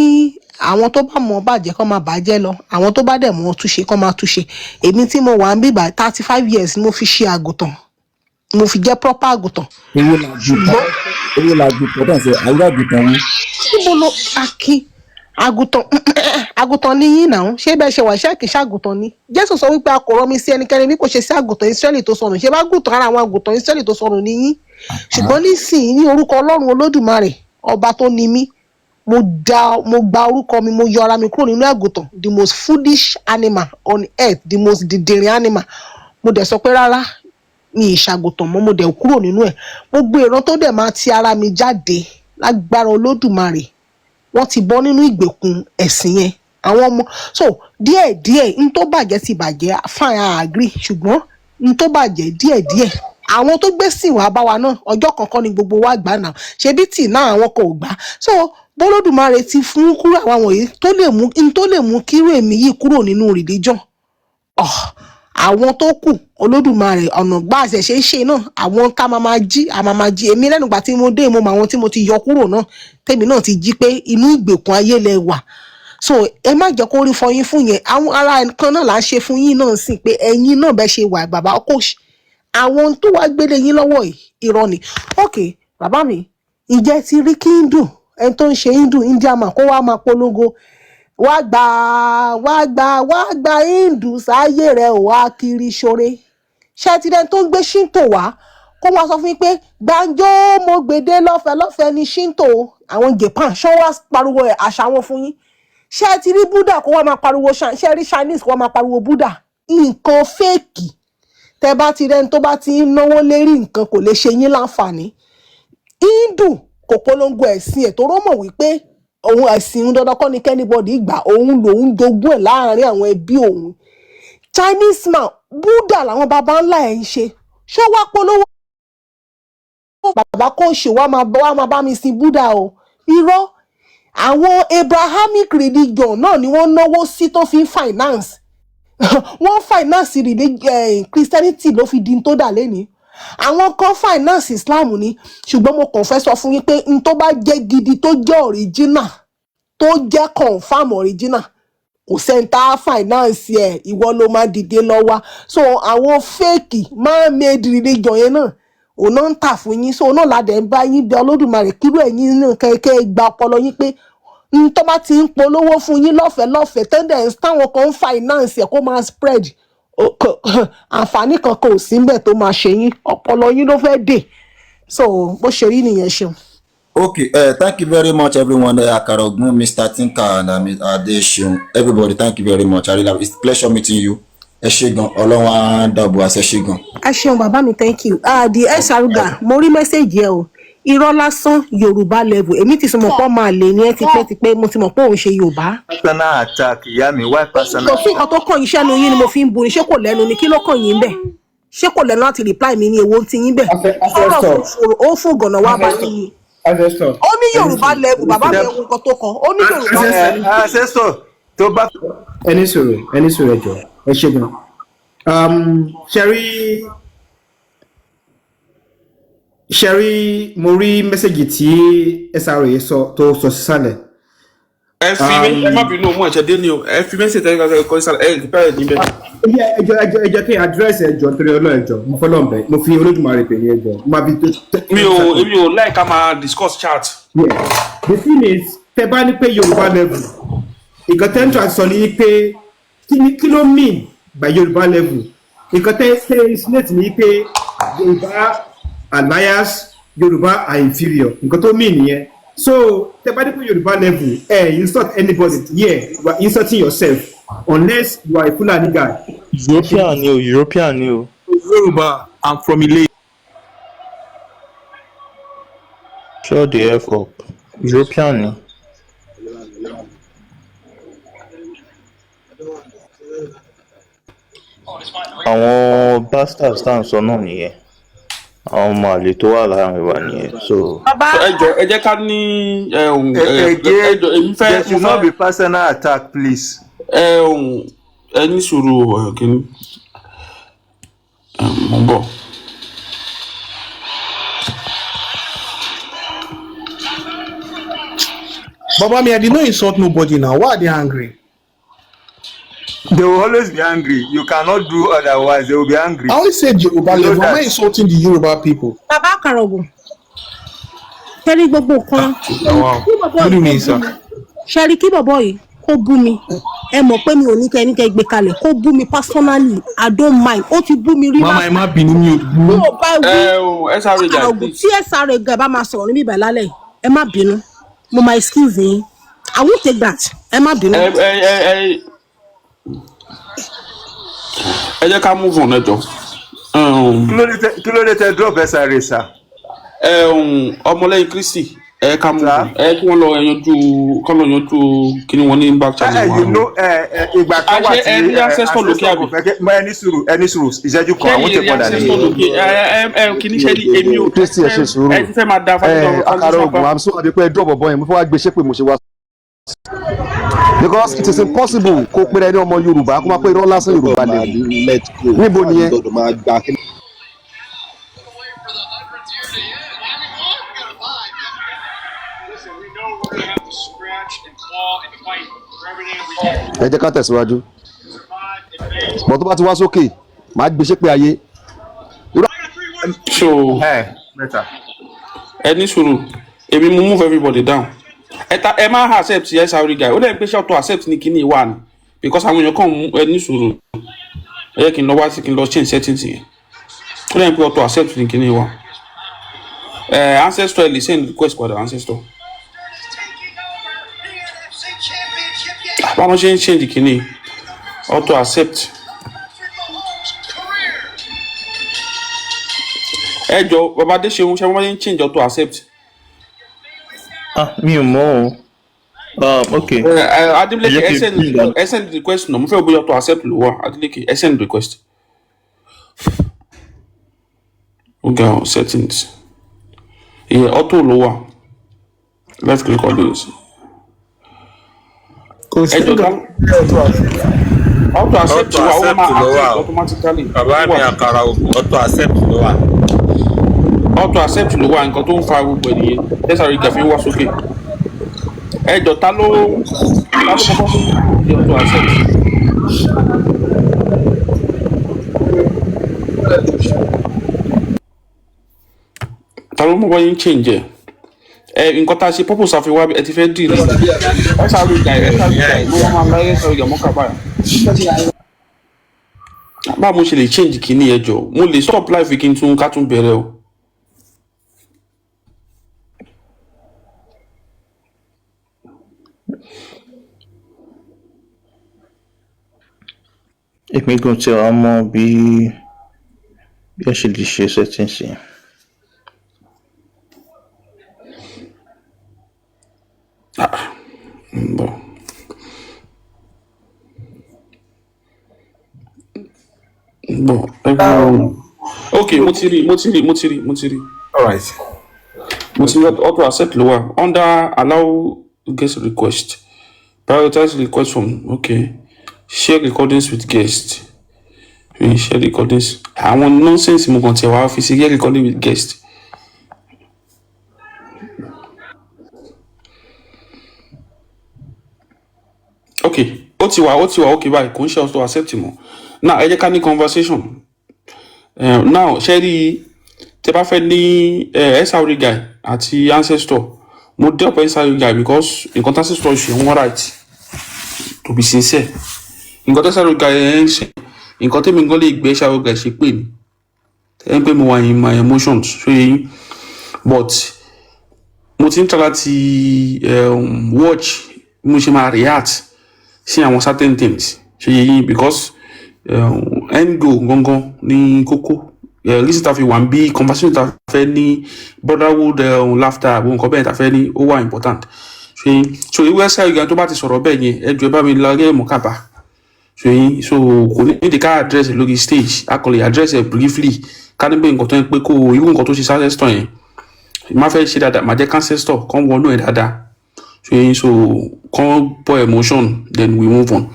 àwọn tó bá mọ̀ bàjẹ́ kọ́ máa bàjẹ́ lọ, àwọn tó bá dẹ̀ mọ̀ túnṣe kọ́ máa túnṣe. Èmi tí mo wà ń bíbà, 35 years ni mo fi ṣe àgùntàn, mo fi jẹ́ proper àgùntàn. Owó la gùn tán, owó la gùn tán, bẹ́ẹ̀ sẹ́ àwúrò àgùntàn wọn. Níbo ló akin àgùntàn? Àgùntàn ni yín náà. Ṣé bẹ́ẹ̀ ṣe wà, ṣé kìí ṣàgùntàn ni? Jésù sọ wípé a kò rán mi sí ẹnikẹ́ni bí kò ṣe sí àgùntàn Ísírẹ́lì tó sọnù. Ṣé bá gùntàn ara àwọn àgùntàn Ísírẹ́lì tó sọnù ni yín? Ṣùgbọ́n nísìnyí, ní orúkọ Ọlọ́run Olódùmarè, ọba tó ni mí, mo dá, mo gba orúkọ mi, mo yọ ara mi kúrò nínú àgùntàn, the most foolish animal on earth, the most dìndìnrín animal. Mo dẹ̀ sọ pé rárá, mi ì ṣàgùntàn mọ́. Mo dẹ̀ kúrò nínú ẹ̀. Gbogbo ìran tó dẹ̀ máa ti ara mi jáde, lágbára Olódùmarè, wọ́n ti bọ́ nínú ìgbèkùn ẹ̀sìn yẹn, àwọn ọmọ. So díẹ̀ díẹ̀, n tó bàjẹ́ ti bàjẹ́, fine, I agree. Ṣùgbọ́n n tó bàjẹ́ díẹ̀ díẹ̀, àwọn tó gbé sìn wá bá wa náà, ọjọ́ kankan ni gbogbo wa gbà náà. Ṣebí tì náà àwọn kò gbà. So bólódùmarè ti fún kúrò àwọn wọ̀nyí tó lè mú n tó lè mú kírú èmi yìí kúrò nínú religion. Oh, àwọn tó kù, Olódùmarè ọ̀nà gbà àṣẹ ṣe é ṣe náà. Àwọn ká máa máa jí, a máa máa jí. Èmi lẹ́nu ìgbà tí mo dé, mo mọ àwọn tí mo ti yọ kúrò náà, tèmi náà ti jí pé inú ìgbèkùn ayé lẹ wà. So ẹ má jẹ́ kó rí fọyín fún yẹn. Àwọn ará kan náà là ń ṣe fún yín náà sí pé ẹ̀yin náà bẹ́ ṣe wà, bàbá kò àwọn tó wá gbélé yín lọ́wọ́ yìí, irọ́ ni. Ok, bàbá mi, ǹjẹ́ ti rí kí Hindu, ẹni tó ń ṣe Hindu, India man, kó wá máa polongo, "Wá gbà, wá gbà, wá gbà Hindu sáyé rẹ ò, wá kiri ṣoore"? Ṣé ti rẹni tó ń gbé Shinto wá kó wá sọ fún yín pé gbàǹjo mo gbèdé lọ́fẹ̀ẹ́ lọ́fẹ̀ẹ́ ní Shinto? Àwọn Japan ṣọ́ wá pariwo ẹ̀ àṣà wọn fún yín? Ṣé ti rí Buddha kó wá máa pariwo? Ṣé rí Chinese kó wá máa pariwo Buddha? Nǹkan fake, tẹ bá ti rẹni tó bá ti ń náwó lérí nǹkan, kò lè ṣe yín láǹfààní. Hindu kò polongo ẹ̀sìn ẹ̀ tó rọ́ mọ̀ wípé òun ẹ̀sìn òun dandan kọ́ ni k'anybody gbà, òun lòun jogún ẹ̀ láàrin àwọn ẹbí òun. Chinese man, Buddha làwọn baba ńlá ẹ̀ ń ṣe. Ṣó wá polówó, "Bàbá kò ṣe wá máa bá mi sin Buddha o"? Irọ́. Àwọn Abrahamic religion náà ni wọ́n náwó sí tó fi ń finance. Wọ́n finance Christianity ló fi di n tó dà lẹ́ni. Àwọn kan finance Islam ni. Ṣùgbọ́n mo kàn fẹ́ sọ fún yín pé n tó bá jẹ́ gidi, tó jẹ́ original, tó jẹ́ confam original, kò sẹ́ńtà finance ẹ̀, ìwọ ló máa dìde lọ wá. So àwọn fake man made religion yẹn náà, òun náà ń tà fún yín. So òun náà ládẹ̀ ń bá yín bẹ Olódùmarè kírú ẹ̀yin náà kẹ́kẹ́ gba ọpọlọ yín pé n tó bá ti ń polówó fún yín lọ́fẹ̀ẹ́ lọ́fẹ̀ẹ́, tẹ́ndẹ̀ táwọn kan ń finance ẹ̀ kó máa spread, àǹfààní kankan ò sí níbẹ̀ tó máa ṣe yín. Ọpọlọ yín ló fẹ́ dè. So bó ṣe rí nìyẹn, ṣeun. Okay, thank you very much, everyone. Akarogun, Mr. Tinka, and Adeseun. Everybody, thank you very much. I really have, it's a pleasure meeting you. Ẹ ṣé gan, Ọlọ́run á dáàbò àṣẹ, ṣé gan. Ẹ ṣeun bàbá mi, thank you. Ah, the sruga, mo rí message ẹ o. Irọ́ lásán. Yorùbá level, èmi ti sọ mọ̀ pọ́ máa lè ní ẹ tipẹ́tipẹ́. Mo ti mọ̀ pé òun ṣe Yorùbá. Personal attack, ìyá mi, why personal? Kò sí nǹkan tó kàn yín. Iṣẹ́ nu yín ni mo fi ń bu ni. Ṣé kò lẹ́nu ni? Kí ló kàn yín bẹ̀? Ṣé kò lẹ́nu láti reply mi ní? Èwo ti yín bẹ̀? Ọ̀rọ̀ ó fún gànà wá bá yín ni. Ancestor. Ó ní Yorùbá level, bàbá mi, ẹ̀wọ̀n nǹkan tó kọ, ó ní Yorùbá level. Ancestor tó bá. Ẹni sọ̀rọ̀, ẹni sọ̀rọ̀, ẹjọ́, ẹ ṣe gan. Ṣẹ́rí, mo rí message tí SRA sọ tó sọ sísàlẹ̀. Ẹ fi mí, ẹ má bínú, mú ẹ̀ṣẹ̀ dé ni o. Ẹ fi message ẹ kọ sísàlẹ̀, ẹ rí pẹ́ẹ́ níbẹ̀. Ẹjọ́, ẹjọ́, ẹjọ́, kí address, ẹjọ́, nítorí Ọlọ́run, ẹjọ́, mo fọlọ́n bẹ̀, mo fi Olódùmarè pè ní, ẹjọ́, mo máa fi tó. Èmi ò like ká máa discuss chat. Yeah. The thing is, tẹ bá ní pé Yorùbá level, nǹkan tẹ́ ń tọ́ àti sọ ni pé kí ló mean by Yorùbá level? Nǹkan tẹ́ insinuate ni pé Yorùbá alliance, Yorùbá are inferior. Nǹkan tó mean nìyẹn. So tẹ bá ní pé Yorùbá level, ẹ insult anybody here, you are insulting yourself unless you are a Fulani guy. European ni o, European ni o. Yoruba, I'm from Ile. Shut the F up. European ni. Àwọn bastards tá à ń sọ náà nìyẹn. Àwọn ọmọ àlè tó wà láàrin wa nìyẹn, so. Bàbá. So, ẹ jọ, ẹ jẹ́ ká ní ẹ ẹ ẹ Again, jọ, èmi fẹ́ there mo should not fẹ́ be personal attack, please. Ẹ ní sùúrù, ẹ kìíní, mo ń bọ̀. Baba mi, I did not insult nobody now. Why are they angry? They will always be angry. You cannot do otherwise. They will be angry. I only said Yoruba You know level. Am I that. insulting the Yoruba people? Bàbá Àkàràògùn, ṣẹ́rí gbogbo nǹkan Wow. kí bọ̀bọ̀ Good yìí kó evening, bú sir. mi, ṣẹ́rí kí bọ̀bọ̀ yìí kó bú mi, ẹ mọ̀ pé mi ò ní kẹ́ ní kẹ́ gbé kalẹ̀ kó bú mi personally, I don't mind. Ó ti bú mi rí. Mama, last ẹ má bínú, mi ò bí bínú. ò bá wí. Ẹ o ẹ sáré jà. Àkàràògùn, Please. tí ẹ sáré gan bá máa sọ̀rọ̀ níbí ìbàlẹ̀ lálẹ́ yìí, ẹ má bínú, mo máa excuse yín, I won't take that, ẹ má bínú. Ẹ jẹ́ ká move on, ẹ jọ. Kí ló dé tẹ drop SRA, sir? Ọmọlẹ́yìn Kristi, ẹ ká move Sir? on. Ẹ kí wọ́n lọ yanjú, kọ́ lọ yanjú kíní wọn ní back channel You wọn. know, ìgbà kan wà Àṣẹ tí ẹ rí ancestor lókè ancestor kò àbí? fẹ́ kí ẹ ní sùúrù, ẹ ní sùúrù, ìṣẹ́jú kan, àwọn Ṣé tẹ̀ rí padà ancestor nìyẹn. lókè? Ẹ kíní ṣe rí èmi ò Kristi, ẹ ṣe sùúrù. Ẹ ti fẹ́ máa da Ẹ fásitì Àkàrà Ògùn, I'm so happy pé ẹ drop ọ̀bọ yẹn. Mo fẹ́ wá gbé ṣépè mo ṣe wá, because it is impossible kó péré ní ọmọ Yorùbá kó máa pé irọ́ lásán Yorùbá level. Let go. Níbo nìyẹn? Gbọ́dọ̀ máa gba kí. Ẹ jẹ́ ká tẹ̀síwájú bọ̀, tó bá ti wá sókè, màá gbé ṣépè ayé. So Better. Ẹ ní sùúrù, èmi mo move everybody down. Ẹ ta ẹ máa accept SRA guy, ó dẹ̀ ń pé ṣé auto accept ní kíní wà ní, because àwọn èèyàn kàn mú. Ẹ ní sùúrù, ẹ yẹ kí n lọ wá sí, kí n lọ change settings yẹn. Ó dẹ̀ ń pé auto accept ní kíní wà. Ẹ ancestor, ẹ lè send request padà, ancestor. Báwọn ṣe ń change kíní auto accept? Ẹ jọ, bàbá Adéṣeun, ṣé wọn ṣe ń change auto accept? Ah, mi ò mọ̀ o. Ok. Ẹ Adeleke, Ẹ jẹ́ ẹ kí n send pin that. ẹ send request náà, mo fẹ́ bóyá auto accept ló wà. Adeleke, ẹ send request. Ó ga ọ, settings, ìyẹn auto ló wà. Left click on this. Kò sí Ẹ jọ, ta auto accept Auto wà, ó accept máa ló wà accept o. automatically. Bàbá Ó mi, wà. Àkàrà Ògùn, auto accept ló wà. Auto accept ló wà. Nǹkan tó ń fa gbogbo ẹ̀ nìyẹn, tẹ́sán ìgbà fi ń wá sókè. Ẹ jọ, ta ló kọ́kọ́ ṣe auto accept? Ta ló mọ̀ bọ́ yín change ẹ̀? Ẹ nǹkan tá a ṣe purpose àfi wá, ẹ ti fẹ́ dì ní ẹ sáré ìgbà, ẹ sáré ìgbà ló wọ́n máa láyé sáré ìgbà mọ́kà báyìí. Báwo mo ṣe lè change kínní? Ẹ jọ, mo lè stop life kí n tún ká tún bẹ̀rẹ̀ o. Èmi gan tí wàá mọ bí ẹ ṣe lè ṣe settings yẹn. Ah, ń bọ̀, ń bọ̀, ẹ bọ̀. Ok, mo ti rí, mo ti rí, mo ti rí, mo ti rí. All right. Mo ti rí. Auto accept ló wà under allow guest request, prioritize request from, okay, share recordings with guest. Share recordings, àwọn nonsense mo kàn tiẹ̀ wá fi sí share recording with guest. Ok, ó ti wà. Ok, báyìí kò ń ṣe auto accept mọ́. Now ẹ jẹ́ ká ní conversation. Now ṣe rí, tẹ bá fẹ́ ní SRA guy àti ancestor, mo drop SRA guy because nǹkan tí ancestor ṣe, wọ́n right, to be sincere. Nǹkan tí SRA guy ẹ̀ ń ṣe, nǹkan tẹ́mi gan lè gbé SRA guy ṣe pé ni ẹ ń pé mo wà in my emotions, ṣé yín? But mo ti ń try láti watch bí mo ṣe máa react sí àwọn certain things, ṣe yé yín? Because end goal gangan ní kókó, reason ta fi wà ń bí, conversation ta fẹ́ ní, brotherhood, laughter, àwọn nǹkan bẹ́ẹ̀ ta fẹ́ ní, ó wà important, ṣe yín? So irú ẹsẹ̀ ìgbà tó bá ti sọ̀rọ̀ bẹ́ẹ̀ yẹn, ẹ jọ̀ọ́, ẹ bá mi lọ rí ẹ̀mú kàbá. So yín, so kò ní ìdí ká address ẹ lórí stage. A kàn lè address ẹ briefly, ká ní pé nǹkan tó ń pé kó irú nǹkan tó ṣe ancestor yẹn, má fẹ́ ṣe dáadáa, má jẹ́ ká ancestor kàn wọnú ẹ̀ dáadáa. So yín, so kàn pour emotion, then we move on.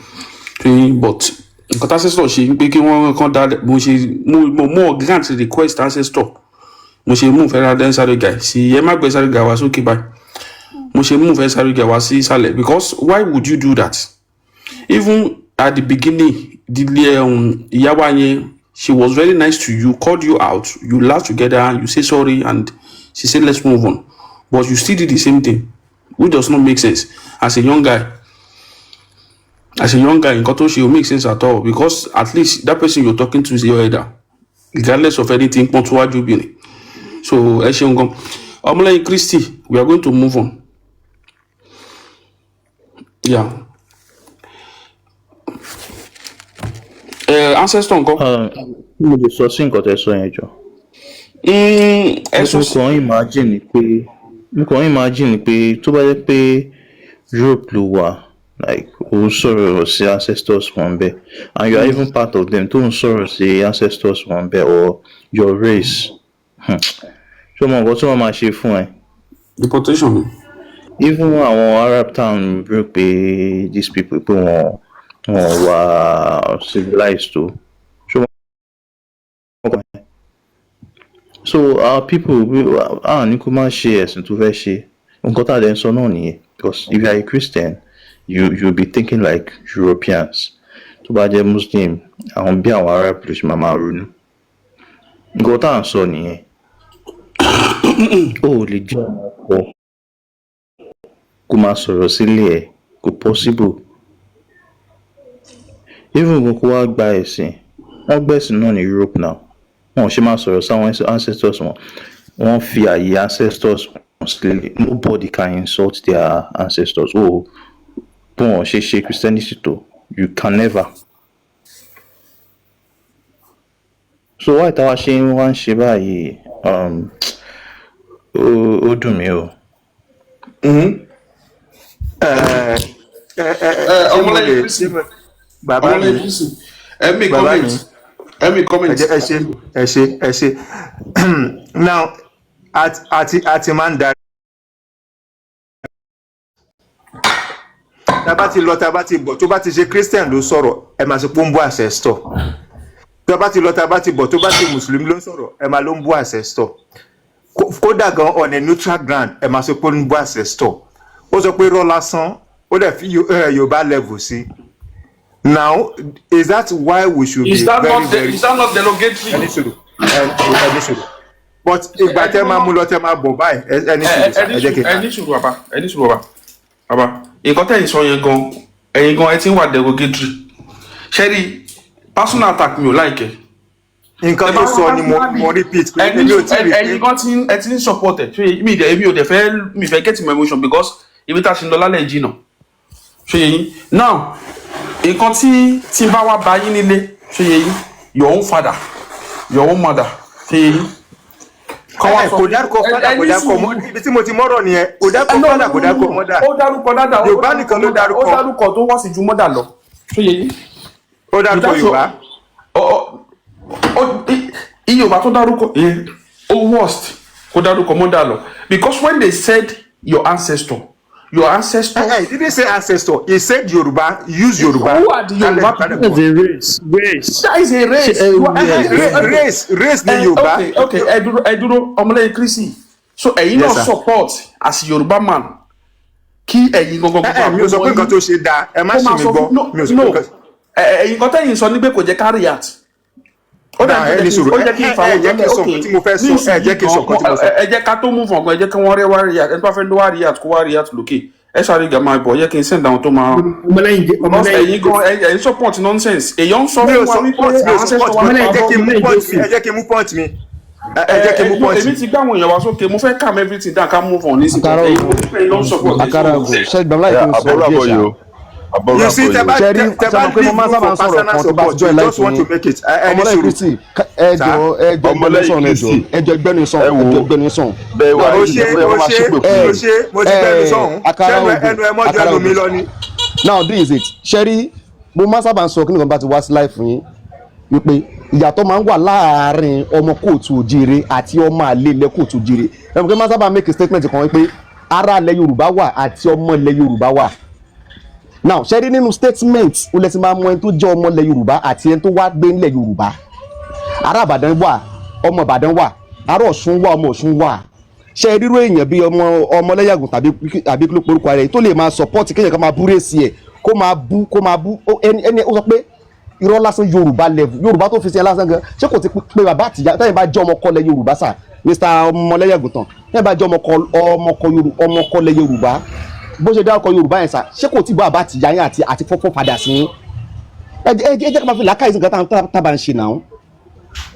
So yín, but nǹkan tí ancestor ṣe ń pé kí wọ́n kàn dá, mo ṣe mo grant request ancestor, mo ṣe mú fẹ́ ra sáré guy sí, ẹ má gbé sáré guy wá sókè báyìí, mo ṣe mú fẹ́ sáré guy wá sí ìsàlẹ̀, because why would you do that? Even at the beginning, the ìyàwó yẹn, she was very nice to you, called you out, you laugh together, you say sorry, and she said let's move on, but you still did the same thing, which does not make sense as a young guy. As a young guy, nǹkan tó ṣe ò make sense at all, because at least that person you're talking to is your elder, regardless of anything. Pọ́n tó wájú obìnrin. So ẹ ṣeun gan, Ọmọlẹ́yìn Kristi. We are going to move on, yeah. Ancestor ńkọ́? Mo lè sọ sí nǹkan tẹ́ sọ yẹn jọ. Ẹ sọ Mo sí. kàn ń imagine pé, mo kàn ń imagine pé tó bá jẹ́ pé Europe ló wà, like ó ń sọ̀rọ̀ sí ancestors wọn bẹ́ẹ̀, and you are even part of them tó ń sọ̀rọ̀ sí ancestors wọn bẹ́ẹ̀ or your race, ṣé o mọ nǹkan tí wọ́n máa ṣe fún ẹ? Deportation ni. Even àwọn Arab town rò pé these people, pé wọ́n wà civilized tó, ṣé o mọ nǹkan? So our people, ah, ní kó má ṣe ẹ̀sìn tó fẹ́ ṣe, nǹkan tá a dẹ̀ ń sọ náà nìyẹn, because if you are a Christian, you be thinking like Europeans. Tó bá jẹ́ Muslim, àwọn bí àwọn Arab ló ṣe máa máa ronú. Nǹkan tá à ń sọ nìyẹn. O ò lè jẹ́ ọmọ ọkọ kó máa sọ̀rọ̀ sílé ẹ̀, kò possible. Even gan kó wá gba ẹ̀sìn, wọ́n gbẹ̀sìn náà ní Europe now, wọn ò ṣe máa sọ̀rọ̀ sáwọn ancestors wọn. Wọ́n fi àyè ancestors wọn sílẹ̀. Nobody can insult their ancestors o. Bí wọn ṣe ṣe Christianity tó, you can never. So why táwa ṣe ń wá ń ṣe báyìí? Ó dùn mí o. Ṣé mo lè Ọmọlẹ́yìn Kristi. Ṣé mo bàbá mi Ọmọlẹ́yìn Kristi, ẹ mi bàbá mi comment, ẹ mi ẹ comment. jẹ́, ẹ ṣe, ẹ ṣe, ẹ ṣe. Now, àti máa ń darí, tá a bá ti lọ, tá a bá ti bọ̀, tó bá ti ṣe Christian ló sọ̀rọ̀, ẹ máa sọ pé ó ń bú ancestor. Tó bá ti lọ, tá a bá ti bọ̀, tó bá ti mùsùlùmí ló ń sọ̀rọ̀, ẹ máa ló ń bú ancestor. Kódà gan on a neutral ground, ẹ máa sọ pé ó ń bú ancestor. Ó sọ pé irọ́ lásán, ó dẹ̀ fi Yorùbá level sí. Now, is that why we should Is be that very not very is that not derogatory? Ẹni sùúrù, ẹni sùúrù, but ìgbà tẹ máa mú lọ, tẹ máa bọ̀ báyìí, ẹni sùúrù sir, Ẹni ẹ jẹ́ kí sùúrù, n kà. Ẹni sùúrù bàbá, ẹni sùúrù bàbá. Bàbá, nǹkan tẹ̀yìn sọ yẹn gan, ẹ̀yin gan ẹ ti ń wà derogatory. Ṣẹ́rí, personal attack mi ò like ẹ̀. Nǹkan tó sọ ni mo repeat pé ẹni èmi ò tí ì rí pé ẹ̀yin gan ti ń, ẹ ti ń support ẹ̀. Ṣé mi dẹ̀, èmi ò dẹ̀ fẹ́, mi fẹ́ get my emotion, because ibi tá a ṣe ń lọ lálẹ́ jìnnà. Ṣé yẹ yín? Now, nǹkan tí n bá wá bá yín nílé, ṣé yẹ yín, your own father, your own mother, ṣé yẹ yín, kọ́ wá Ẹ sọ kò dárúkọ father, kò ẹni dárúkọ sùúrù. mọ ibi tí mo ti mọ́rọ̀ nìyẹn, kò dárúkọ No, father, no, kò no, dárúkọ no. mother. Ó dárúkọ dáadáa, ó Yorùbá dárúkọ nìkan ló mother, ó dárúkọ. Dárúkọ tó wọ́n sì ju mother lọ. Ṣé yẹ yín? Ó dárúkọ Without Yorùbá. Iye Yorùbá tó dárúkọ yẹn, ó worst kó dárúkọ mother lọ, because when they said your ancestor, your ancestor. He didn't say ancestor, he said Yorùbá, use Yorùbá. Who are the Yorùbá people? That's a race, race. That is a race. Ṣé ẹ You are- Race ní Yorùbá. Okay, ẹ dúró, ẹ dúró, Ọmọlẹ́yìn Kristi. So ẹ̀yin Yes, náà sir. support as Yorùbá man kí ẹ̀yin gangan Ẹ mi ò sọ pé nǹkan tó ṣe dáa, ẹ má kó ṣì máa mí sọ gbọ́. fún no Mi ò sọ pé no nǹkan ẹ̀yin kan tẹ́yìn sọ ní pé kò jẹ́ ká react. Ó dà Náà, jẹ́ ẹ ní kí sùúrù. ó jẹ́ kí n Ẹ fa ẹ àwọn jẹ́ kí n sọ okay nǹkan tí mo fẹ́ sọ, ẹ jẹ́ kí n sọ nǹkan tí mo sọ. Ẹ jẹ́ ká tó move on gan, ẹ jẹ́ kí wọ́n rẹ́ wá react. Ẹni tó bá fẹ́ ló wá react, kó wá react lókè. Ẹ sáré gà máa bọ̀, ẹ jẹ́ kí n send àwọn tó máa. Ọmọlẹ́yìn Because ọmọlẹ́yìn ẹ̀yin gan ẹ̀yin support nonsense. Èyàn ń sọ Mi ò fún wa wípé support, mi ò àwọn ancestor support. wa Ẹ jẹ́ kí n mú Ọmọlẹ́yìn point mi, Jésù. ẹ jẹ́ kí n mú point mi, ẹ jẹ́ kí n mú point Èmi mi. ti gbá àwọn èèyàn wá sókè, mo fẹ́ calm everything down, ká move on nísìnyí. Àkàrà Ẹ̀yin ògùn. ẹ̀yin ló ń support ẹ̀. Àkàrà ògùn ṣe gbàgbọ́ láì kí n àbọ̀rọ̀ sọ̀rọ̀ díẹ̀ àbọ̀yò ṣá. Àbọ̀rọ̀ You see, tẹ àbọ̀yò. bá Ṣe rí, tẹ ṣe bá mọ̀ pé mo leave máa ń room sábà for ń sọ̀rọ̀ personal kan tó bá ti support, join you life just want to yín. make it. Ẹ ní Ọmọlẹ́yìn sùúrù. Kristi, ẹ Sir. jọ̀ọ́, ẹ jọ̀ọ́, ẹgbẹ́nu Ọmọlẹ́yìn sọ̀rọ̀, ẹ jọ̀ọ́, Kristi, ẹ jọ̀ọ́, ẹgbẹ́nu sọ̀rọ̀, ẹ ẹ wo jọ̀ọ́, ẹgbẹ́nu sọ̀rọ̀. bẹ́ẹ̀ wá O yìí ṣe, bóyá o wọ́n máa ṣe, ṣépè fún Ẹ o yín. ṣe, mo ti gbẹnu ẹ sọ̀hún. Àkàrà Ṣẹ́nu ògùn, ẹnu ẹ mọ́jú àkàrà ẹnu mi ògùn. lọ ni. Now this is it. Ṣe rí Mo máa sábà ń sọ kí nìkan bá ti wá sí live yín wípé ìyàtọ̀ máa ń wà láàárín ọmọ káàárọ̀ oòjíire àti ọmọ àlè ilẹ̀ káàárọ̀ oòjíire. Ẹ mọ̀ pé máa sábà make a statement kan wípé ará ilẹ̀ Yorùbá wà àti ọmọ ilẹ̀ Yorùbá wà. Now, ṣe rí nínú statement ó lẹ ti máa mọ ẹni tó jẹ́ ọmọ ilẹ̀ Yorùbá àti ẹni tó wá gbé nílẹ̀ Yorùbá. Ará Ìbàdàn wà, ọmọ Ìbàdàn wà, ará Ọ̀ṣun wà, ọmọ Ọ̀ṣun wà. Ṣe rírú èèyàn bíi ọmọ ọmọlẹ́yàgùn tàbí kí ló porúkọ rẹ̀ tó lè máa support kéèyàn kan máa bú race ẹ̀, kó máa bú, kó máa bú ẹni ó sọ pé irọ́ lásán, Yorùbá level, Yorùbá tó fi sí ẹ lásán gan, ṣé kò ti pé bàbá àtìyá tẹ́yìn bá jẹ́ ọmọ kọ́lẹ̀ Yorùbá sà, Mr ọmọlẹ́yàgùn tán, tẹ́yìn bá jẹ́ ọmọkọ́lẹ̀ Yorùbá, bó ṣe dárúkọ Yorùbá yẹn sà, ṣé kò tí bá bàbá àtìyá yẹn àti fọ́fọ́ padà sí yín? Ẹ jẹ́ ká máa fi làákàyè sí nǹkan tá a bá ń ṣe náà.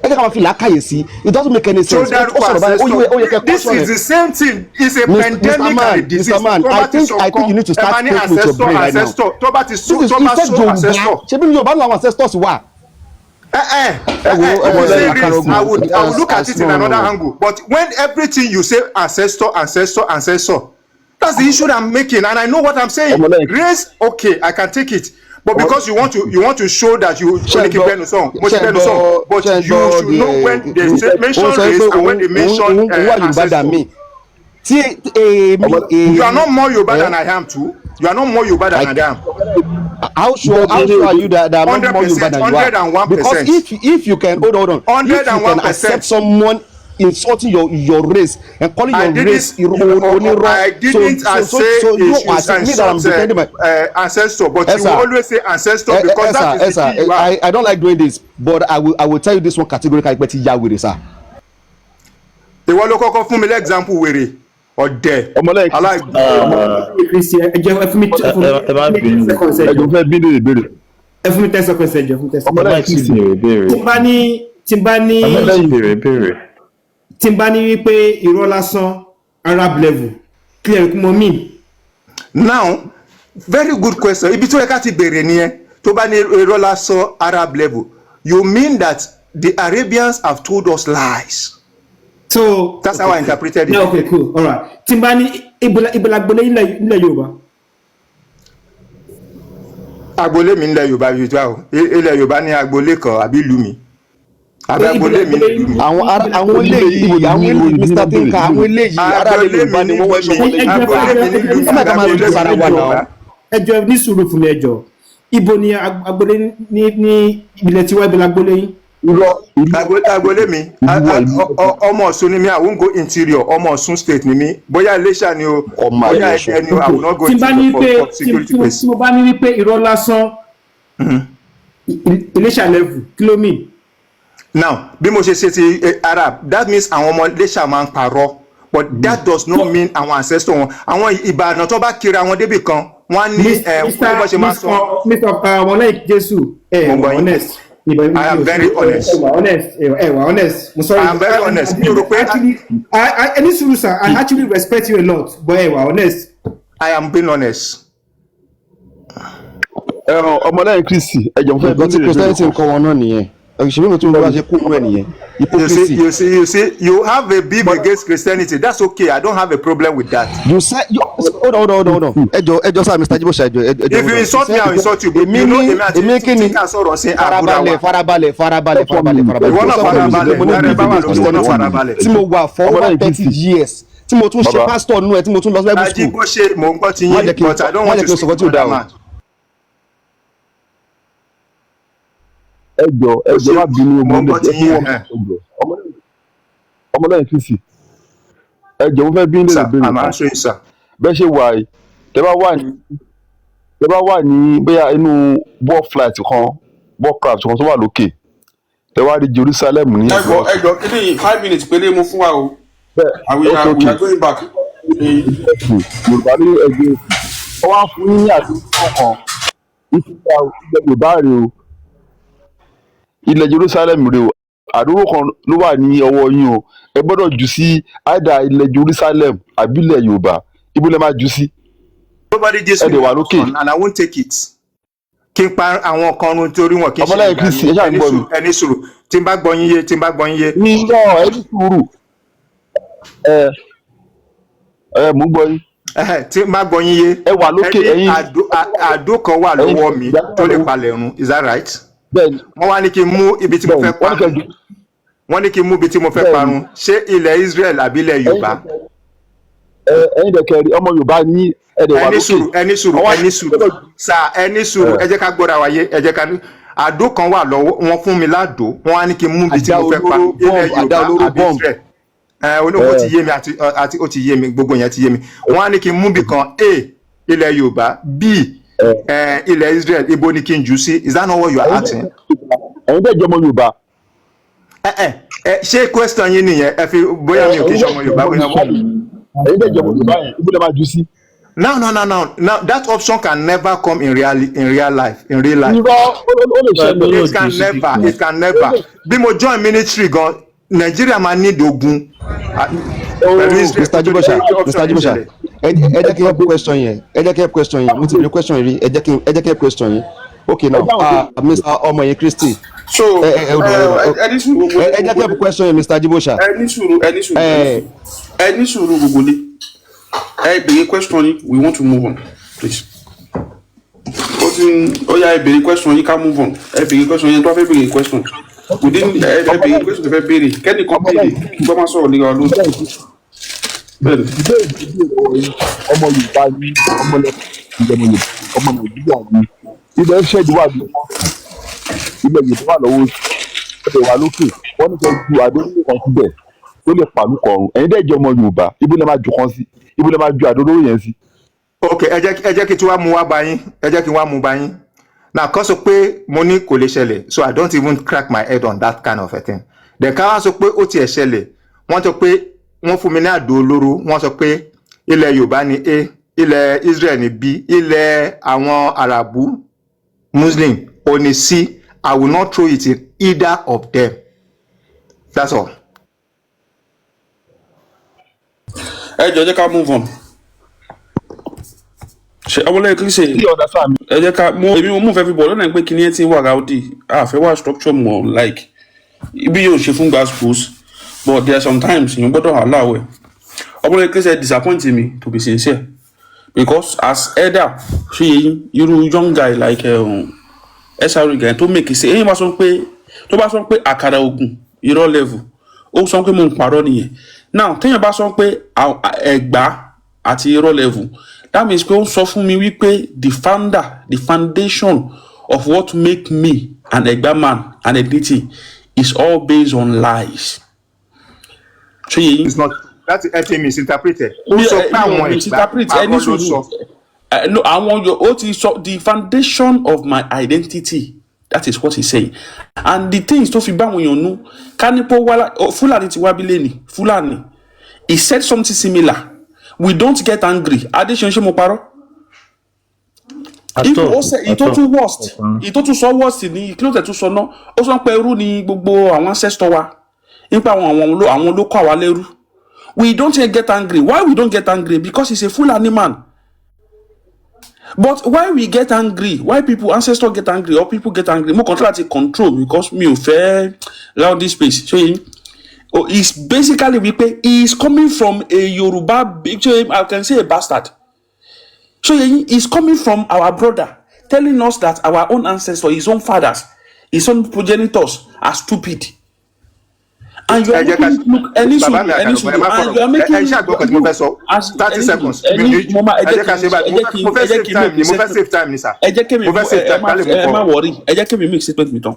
Ẹ jẹ́ ká máa fi làákàyè sí. It doesn't make any sense. Ó sọ̀rọ̀ báyìí, ó yẹ kẹ́ This caution is ẹ̀. the same thing. It's a Mr. pandemic Man, and a disease. Mr. Man, Tó bá ti sọ I think you need to kan, ẹ start máa ní thinking with your ancestor brain right now. ancestor tó bá ti so This is tó you bá said so Yorùbá. ancestor. Ṣé bí Yorùbá làwọn ancestors wà? Ẹ Ẹ wo, ẹ ẹ you say wo, race, I would look at it in no, no, another no. angle, but when everything you say ancestor, ancestor, ancestor, that's the issue that I'm making, and I know what I'm saying. Race, okay, I can take it, but because you want to show that you Ṣé ẹ oníkì gbọ́ gbẹnu sọ̀hún, mo ti ṣé ẹ gbẹnu gbọ́ sọ̀hún, but ṣé ẹ you gbọ́ should know when they say ó mention sọ race pé and when òun they òun mention òun wà Yorùbá than ancestor. me. Tí èmi You are not more Yoruba eh, than I am too. You are not more Yoruba than I am. How sure are you that I'm not Hundred more Yoruba percent, than you are? 101%. Because if you can hold on, hold on, if you can accept 101%. someone insulting your race and calling I your didn't. race onírọ́, I so didn't so so say so he you should as me that I'm insult defending my ancestor, but you Esa, always say ancestor because Esa, that is the Esa, key you have. I don't like doing this, but I will tell you this one categorically, pé ti ya wèrè sá. Ìwọ ló kọ́kọ́ fún mi lẹ́ example wèrè ọ̀dẹ̀ aláìgbọ́n. Kristi, ẹ jẹ́ ẹ fún mi ẹ fún mi Ẹ má bínú. 10 seconds, ẹ Ẹ jọ̀ọ́, jọ̀ọ́. fẹ́ bí léèrè béèrè. Ẹ fún mi 10 seconds, ẹ jọ̀ọ́, fún mi 10 Ẹ má seconds. tí ì béèrè béèrè. Tí n bá ní Ẹ má tí ì béèrè béèrè. Tí n bá ní wípé irọ́ lásán Arab level, clear kí mo mean? Now, very good question. Ibi tó yẹ ká ti bèrè nìyẹn. Tó bá ní irọ́ lásán Arab level, you mean that the Arabians have told us lies. So That's how I interpreted it. Yeah, okay, cool, alright. Tí n bá ní ibola agbolé nílẹ̀ Yorùbá? Agboolé mi nílẹ̀ Yorùbá bíi tó àwọn ilẹ̀ Yorùbá ní agboolé kan àbí ìlú mi àbí agboolé mi nílùú mi. Àwọn ará àwọn eléyìí, Mr Tinka, àwọn eléyìí ará ilẹ̀ Agboolé Yorùbá mi ni wọ́n wọ́n nílùú ṣọmọ mi, lẹ́yìn. Agboolé mi nílùú mi, Ẹ má ká máa agboolé lójú mi sára nílùú wa náà. Yorùbá. Ẹ jọ̀ọ́, ní sùúrù fún mi, ẹ jọ̀ọ́. Ibo ni agbolé ní ilẹ̀ tiwa? Ibo lagbolé yín? Agboolé mi, ọmọ Ọ̀ṣun ni mi. I won't go interior. Ọmọ Ọ̀ṣun State ni mi, bóyá Iléṣà ni o, Ọmọ bóyá àlè Ọ̀ṣun. Ẹdẹ ni o. I will not go Tí n bá ní interior pé for security place. Tí mo bá ní wípé irọ́ lásán Iléṣà level, kí ló mean? Now, bí mo ṣe ṣe ti Arab, that means àwọn ọmọ Iléṣà máa ń parọ́, but that does not mean àwọn ancestor wọn, àwọn Ìbàdàn tó bá kiri àwọn débì kan, wọ́n á ní ẹ Mr. bó ṣe máa sọ. Mr. Ọmọlẹ́yìn Jésù, ẹ Mo gbọ́ wà yín. honest. I am very honest. Ẹ wà honest, ẹ wà honest. Mo sorry. I am very honest. Mi ò rò pé Actually, I ní sùúrù sir, I actually respect you a lot, but ẹ wà honest. I am being honest. Ẹ̀hàn ọmọlẹ́yìn Kristi, ẹ jọ̀ọ́, mo fẹ́ bí Nǹkan tí léèrè béèrè Christianity ń kan. kọ́ wọn náà nìyẹn. Òṣèlú mi tún bá ṣe kú nínú ẹ̀ nìyẹn. You see, Hypocrisy. you see, you see, you have a beef against Christianity. That's okay. I don't have a problem with that. You said you, hold on, hold on, hold on, hold on. Ẹ jọ̀ọ́, ẹ jọ̀ọ́ sir, Mr Jibosa, ẹ jọ̀ọ́, ẹ jọ̀ọ́. If you insult me, I will insult you. But Èmi you know, ní èmi àti èmi kí ni tí ká sọ̀rọ̀ sí àbúrò farabalẹ̀ wa. farabalẹ̀ farabalẹ̀ farabalẹ̀ farabalẹ̀. Ìwọ náà Mo sọ fún mi farabalẹ̀. mo ní Lára ẹ beef bá wà against lórí, ìwọ náà Christianity farabalẹ̀. tí mo wà for over Ọmọlẹ́yìn 30 Kristi. years, tí mo tún ṣe Bàbá. pastor nù ẹ, tí mo tún lọ sí Bible school. Ajíbóṣe, mò ń gbọ́ ti Má yín, jẹ́ kí n but I don't má want jẹ́ to kí n speak sọ̀kọ́ tí to ò dáa that o. man. Ẹ jọ̀ọ́, ẹ jọ̀ọ́, má bínú. Mò ń Ogun gbọ́ ti ẹ fún yín. wọn. Ẹ jọ̀ọ́, ọmọlẹ́yìn Kristi, ẹ jọ̀ọ́, mo fẹ́ bí léèrè Sir, béèrè I'm kan. answering, sir. Bẹ́ẹ̀ ṣe wà yìí, tẹ́ bá wà ní bóyá inú ball flight kan, ball craft kan tó wà lókè, tẹ́ wá rí Jerusalem ní Ẹ ẹ̀gbẹ́ gbọ́, ọ̀tún. ẹ jọ, kí ni 5 minutes péré mo fún wa o. Bẹ́ẹ̀ And we okay are we okay are going back. Yorùbá ní ẹgbẹ́ òsì, wọ́n wá fún yín ní àdúgbò kan ìfúnpá ilẹ̀ Yorùbá rè o, ilẹ̀ Jerusalem rè o, àdúgbò kan ló wà ní ọwọ́ yín o, ẹ gbọ́dọ̀ jù sí either ilẹ̀ Jerusalem àbí ilẹ̀ Yorùbá. Ibo lẹ máa jù sí? Nobody gives Ẹ me dẹ̀ wà lókè. option and I won't take it. Kí n pa àwọn kan run torí wọn kì í ṣe Ọmọlẹ́yìn Yorùbá Kristi, ni. ẹ ṣáà ń Ẹni gbọ́ mi. sùúrù, ẹni sùúrù. Tí n bá gbọ́ yín yé, tí n bá gbọ́ yín yé. Irọ́, ẹ ní sùúrù. Ẹ mò ń gbọ́ yín. Ẹhẹ́, tí má gbọ́ yín yé. Ẹ wà lókè. Ẹni ẹ̀yin àdó kan wà ẹ̀yin lọ́wọ́ mi tó lè palẹ̀ run, is that right? Bẹ́ẹ̀ni. Wọ́n wá ní kí n mú ibi tí mo Bẹ́ẹ̀ni, fẹ́ wọ́n ní kẹ́ parun. Wọ́n ní kí n mú ibi tí mo fẹ́ parun, ṣé ilẹ̀ Israel àbí ilẹ̀ Yorùbá? Ẹ̀yin dẹ̀kẹ̀ rí ọmọ Yorùbá ní ẹ̀dẹ̀ wà Ẹni lókè. sùúrù, ẹni sùúrù, Wọ́n wá ẹni sùúrù sà, ẹni sùúrù. Ẹ jẹ́ ká gbọ́ra wáyé. Ẹ jẹ́ ká ní àdó kan wà lọ́wọ́ wọn, fún mi ládòó, wọ́n á ní kí n mú ibi tí Àdá mo fẹ́ olóró, parun, ilẹ̀ bomb, àdá Yorùbá olóró, àbí bomb. Israel. Ẹ oníwó ti yé mi àti ó ti yé mi, gbogbo yẹn ti yé mi. Wọ́n á ní kí n mú ibì kan, A, ilẹ̀ Yorùbá, B, ilẹ̀ Israel, ibo ni kí n jù sí? Is that not what you are asking? Ẹ̀yin dẹ̀ jẹ́ ọmọ Yorùbá. Ẹ ṣé question yín nìyẹn? Ẹ fi bóyá mi ò kí n ṣe ọmọ Yorùbá, bóyá mo. Ẹ̀yin dẹ̀ jẹ́ ọmọ Yorùbá yẹn, ibo lẹ máa jù sí? No, no, no, no, no, that option can never come in real life, in real life. Irọ́, ó lè ṣẹlẹ̀. It can never, it can never. Bí mo join military gan, Nàìjíríà máa need ogun pẹ̀lú Israel Mr. kó tó di Jibosha, pé option Mr. yẹn Jibosha, ṣẹlẹ̀. ẹ jẹ́ kí n help question yẹn, ẹ jẹ́ kí n help question yẹn. Mo ti bèrè question yìí rí, ẹ jẹ́ kí n help question yẹn. Okay, now, Mr. Ọmọye Christy, So ẹ ẹ ẹ ní sùúrù gbogbo. Ẹ jẹ́ kí n help question yẹn, Mr. Jibosha. Ẹ ní sùúrù, ẹ ní sùúrù. Ẹ Ẹ ní sùúrù gbogbo ní ẹ béèrè question yín. We want to move on, please. Ó ti ń ó yá, ẹ béèrè question yín, ká move on. Ẹ béèrè question yín, tó bá fẹ́ béèrè question within, ẹ béèrè question tó fẹ́ béèrè, kẹ́nìkan béèrè kí wọ́n má sọ̀rọ̀ nígbà lónìí. Bẹ́ẹ̀ni. Ìbéèrè tí ìbéèrè lọ́wọ́ yín, ọmọ Yorùbá ní ọmọ ìjọba Yorùbá, ọmọ Nàìjíríà ní ilẹ̀ ṣẹ́ẹ̀dì wà ní ilẹ̀ Yorùbá wà lọ́wọ́ òsì, ẹ̀dẹ̀ wà lókè. Wọ́n ní kẹ́ ju àdó olóró kan síbẹ̀ tó lè pàlú kọ̀ọ̀rùn. Ẹ̀yin dẹ̀ jẹ́ ọmọ Yorùbá, ibo lẹ máa ju kan sí? Ibo lẹ máa ju àdó olóró yẹn sí? Ok, ẹ jẹ́ kí tí wàá mú wá bá yín, ẹ jẹ́ kí n wá mú bá yín now. Kàn sọ pé mo ní kò lè ṣẹlẹ̀, so I don't even crack my head on that kind of a thing. Then ká wá sọ pé ó tiẹ̀ ṣẹlẹ̀, wọ́n sọ pé wọ́n fún mi ní àdó olóró, wọ́n sọ pé ilẹ̀ Yorùbá ní A, ilẹ̀ Israel ní B, ilẹ̀ àwọn Arabu Muslim ò ní C, I will not throw it in either of them. That's all. Ẹ jọ, jẹ́ ká move on. Ṣe ọmọlẹ́yìn kí ṣe ẹ jẹ́ ká mo èmi mo move everybody lọ́nà pé kí ni ẹ ti ń wà rowdy, àfẹ́ wà structure mọ̀ like ibi yóò ṣe fún gas post, but there are sometimes èèyàn gbọ́dọ̀ allow ẹ̀. Ọmọlẹ́yìn kí ṣe disappoint me, to be sincere, because as elder, ṣe yẹn irú young guy like SR guy tó make ṣe èyí bá sọ pé, tó bá sọ pé àkàrà ogun irọ́ level, ó sọ pé mo ń parọ́ nìyẹn. Now, téèyàn bá sọ pé Ẹ̀gbá àti irọ́ level, that means pé ó ń sọ fún mi wípé the founder, the foundation of what make me an Ẹ̀gbá man and identity is all based on lies. Ṣé yẹ yín? It's not that, ẹ ti misinterpreted. Ó sọ pé àwọn Ẹ̀gbá Misinterpret ẹni parọ́ ló sùúrù. sọ. No, àwọn yọ ó ti sọ the foundation of my identity, that is what he's saying, and the things tó fi bá àwọn èèyàn nú kánípò wá Fúlàní ti wá bí lẹ́nì Fúlàní, he said something similar, we don't get angry. Adéṣeun, ṣé mo parọ́? If ó ṣe ìtó tún worst, ìtó tún sọ worst ní kí ló tẹ̀ tún sọ náà, ó sọ pé ẹrú ni gbogbo àwọn ancestor wa, nípa àwọn ló kọ́ àwa lẹ́rú. We don't get angry. Why we don't get angry? Because he's a Fulani man. But why we get angry? Why people ancestor get angry or people get angry? Mo kàn try láti control because mi ò fẹ́ rowdy space. Ṣé yín? Oh, it's basically wípé he is coming from a Yoruba big, ṣé I can say a bastard. So he is coming from our brother telling us that our own ancestors, his own fathers, his own progenitors are stupid. And you are Ẹ jẹ́ ká making it look ẹni bàbá mi sùúrù, ẹni àkàrà, ẹ sùúrù má and fọ̀rọ̀ you are ẹ making ẹ ṣe àgbọ̀kọ̀ tí mo fẹ́ sọ, 30 ẹni seconds. sùúrù Mi ò ní ẹni mo máa ẹ ẹ jẹ́ jẹ́ ká kí ṣe n báyìí. ẹ jẹ́ kí Mo n fẹ́ ẹ jẹ́ save kí n time make ni, mo fẹ́ statement. Save time ni, sir. Ẹ jẹ́ kí mi Mo fẹ́ save ẹ time má ká lè mú ẹ má forward. worry, ẹ jẹ́ kí mi make statement mi tán.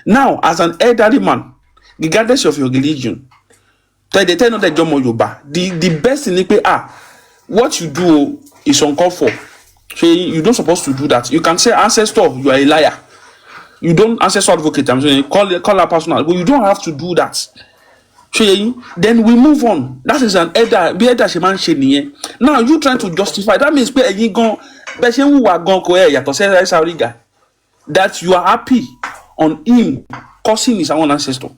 Now, as an elderly man, regardless of your religion, tẹ̀dẹ̀ tẹ́ náà tẹ̀jọ́ ọmọ Yorùbá, the best thing ni pé, ah, what you do o is uncalled for. So you don't suppose to do that. You can say, "Ancestor, you are a liar." You don't ancestor advocate, I'm saying, call her personal, but you don't have to do that. Ṣe yẹn, then we move on. That is an elder, bí elder ṣe máa ń ṣe nìyẹn. Now you trying to justify, that means pé ẹ̀yin gan bẹ́ẹ̀ ṣe ń hùwà gan kò ẹ̀ yàtọ̀ sí ẹ̀ guy that you are happy on him cursing his own ancestor.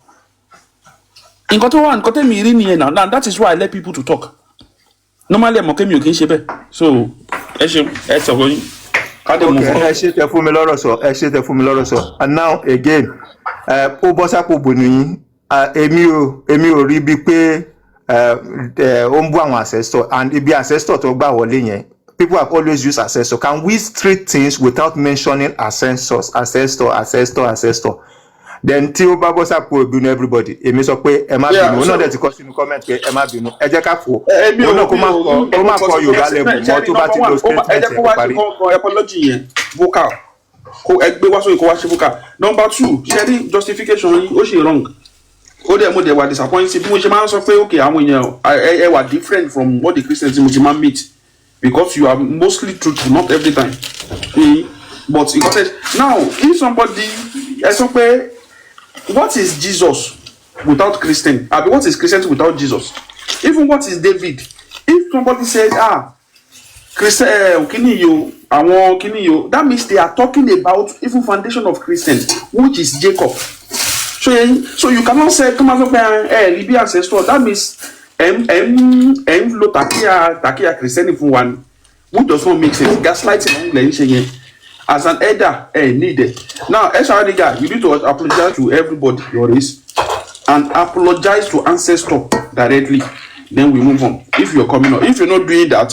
Nǹkan tó wà, nǹkan tẹ̀mí rí nìyẹn. Now that is why I let people to talk normally. Ẹ̀ mọ̀ kémi ò kí ń ṣe bẹ́ẹ̀, so ẹ ṣe ẹ sọ̀rọ̀ yín ká dé move Ok, on. ẹ ṣe tẹ fún mi lọ́rọ̀ sọ, ẹ ṣe tẹ fún mi lọ́rọ̀ sọ. And now again, ó bọ́ sápò bònú yín. Èmi ò rí bíi pé Ó ń bú àwọn ancestor, and ibi ancestor tó gbà wọlé yẹn, people have always used ancestor. Can we treat things without mentioning ancestors, ancestor, ancestor, ancestor? Then tí ó bá bọ́ sápò ìbínú everybody, èmi sọ pé ẹ má Yeah, bínú. Òun náà so dẹ̀ ti kọ sínú comment pé ẹ má bínú, ẹ jẹ́ ká fò. Èmi Òun ò náà kó mi má ò kọ, kó má kọ Yorùbá level mọ́. Tó bá ti lo ẹ statement jẹ́ yẹn, kó kó wá ṣe parí. kọ́ apology yẹn vocal, kó ẹ gbé wá sórí, kó wá ṣe vocal. Number two, ṣe rí justification yín, ó ṣe wrong. Ó dẹ̀ mo dẹ̀ wà disappointed bí mo ṣe máa ń sọ pé okay, àwọn èèyàn ẹ wà different from what the Christians tí mo ti máa ń meet, because you are mostly truthful, not every time. But because now if somebody, ẹ sọ pé what is Jesus without Christian, abi what is Christian without Jesus? Even what is David? If somebody says, ah, Christian, kini yìí o, àwọn kini yìí o, that means they are talking about even foundation of Christian, which is Jacob. So you cannot say, kí wọ́n máa sọ pé ẹ rí bí ancestor, that means ẹ ń lo takia Christian fún wa ni, which does not make sense. Gaslighting ọ̀hún lẹ́yìn ṣe yẹn. As an elder, ẹ need it now. SRD guy, you need to apologize to everybody, your race, and apologize to ancestor directly, then we move on. If you're coming up, if you're not doing that,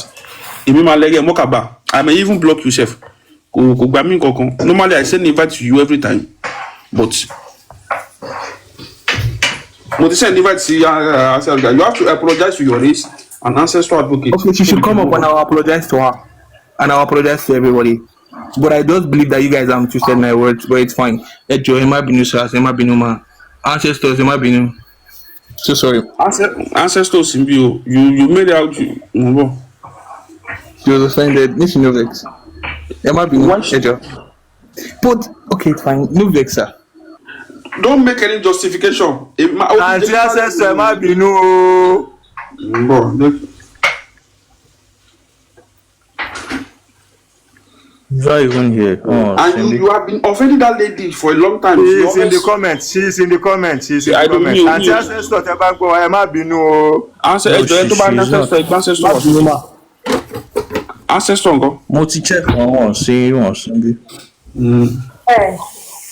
èmi máa lẹ́gẹ̀ mọ́kàbá. I may even block you sef. Kò gbà mí kankan. Normally I send invite to you every time, but mo ti send invite sí ancestor guy. You have to apologize to your race and ancestor advocate. Okay, she should come up and I'll apologize to her. And I'll apologize to everybody. But I just believe that you guys have twisted my words, but it's fine. Ẹ jọ̀ọ́, ẹ má bínú sir, ẹ má bínú ma. Ancestors, ẹ má bínú. So sorry. Ancestors ń bí o, you made out you mo bọ. She was offended. Make she no vex. Ẹ má bínú, ẹ jọ̀ọ́. But okay, it's fine. No vex, sir. Don't make any justification. Àǹtí ancestor, ẹ má bínú o. Bọ̀. Not even here. Oh, And you Cindy. you have been offending that lady for a long time. She She is in the always comment, she is in the comment, she is in I the don't comment. mi ò Àǹtí mi ò ancestor, tẹ bá gbọ́, ẹ má bínú o. Ancestor, No, ẹ jọ̀ọ́, ẹ she tó bá ní she's not. ancestor, ẹgbẹ́ ancestor wá sókè. Ancestor nǹkan. Mo ti check wọn sí wọn síbí. Ẹ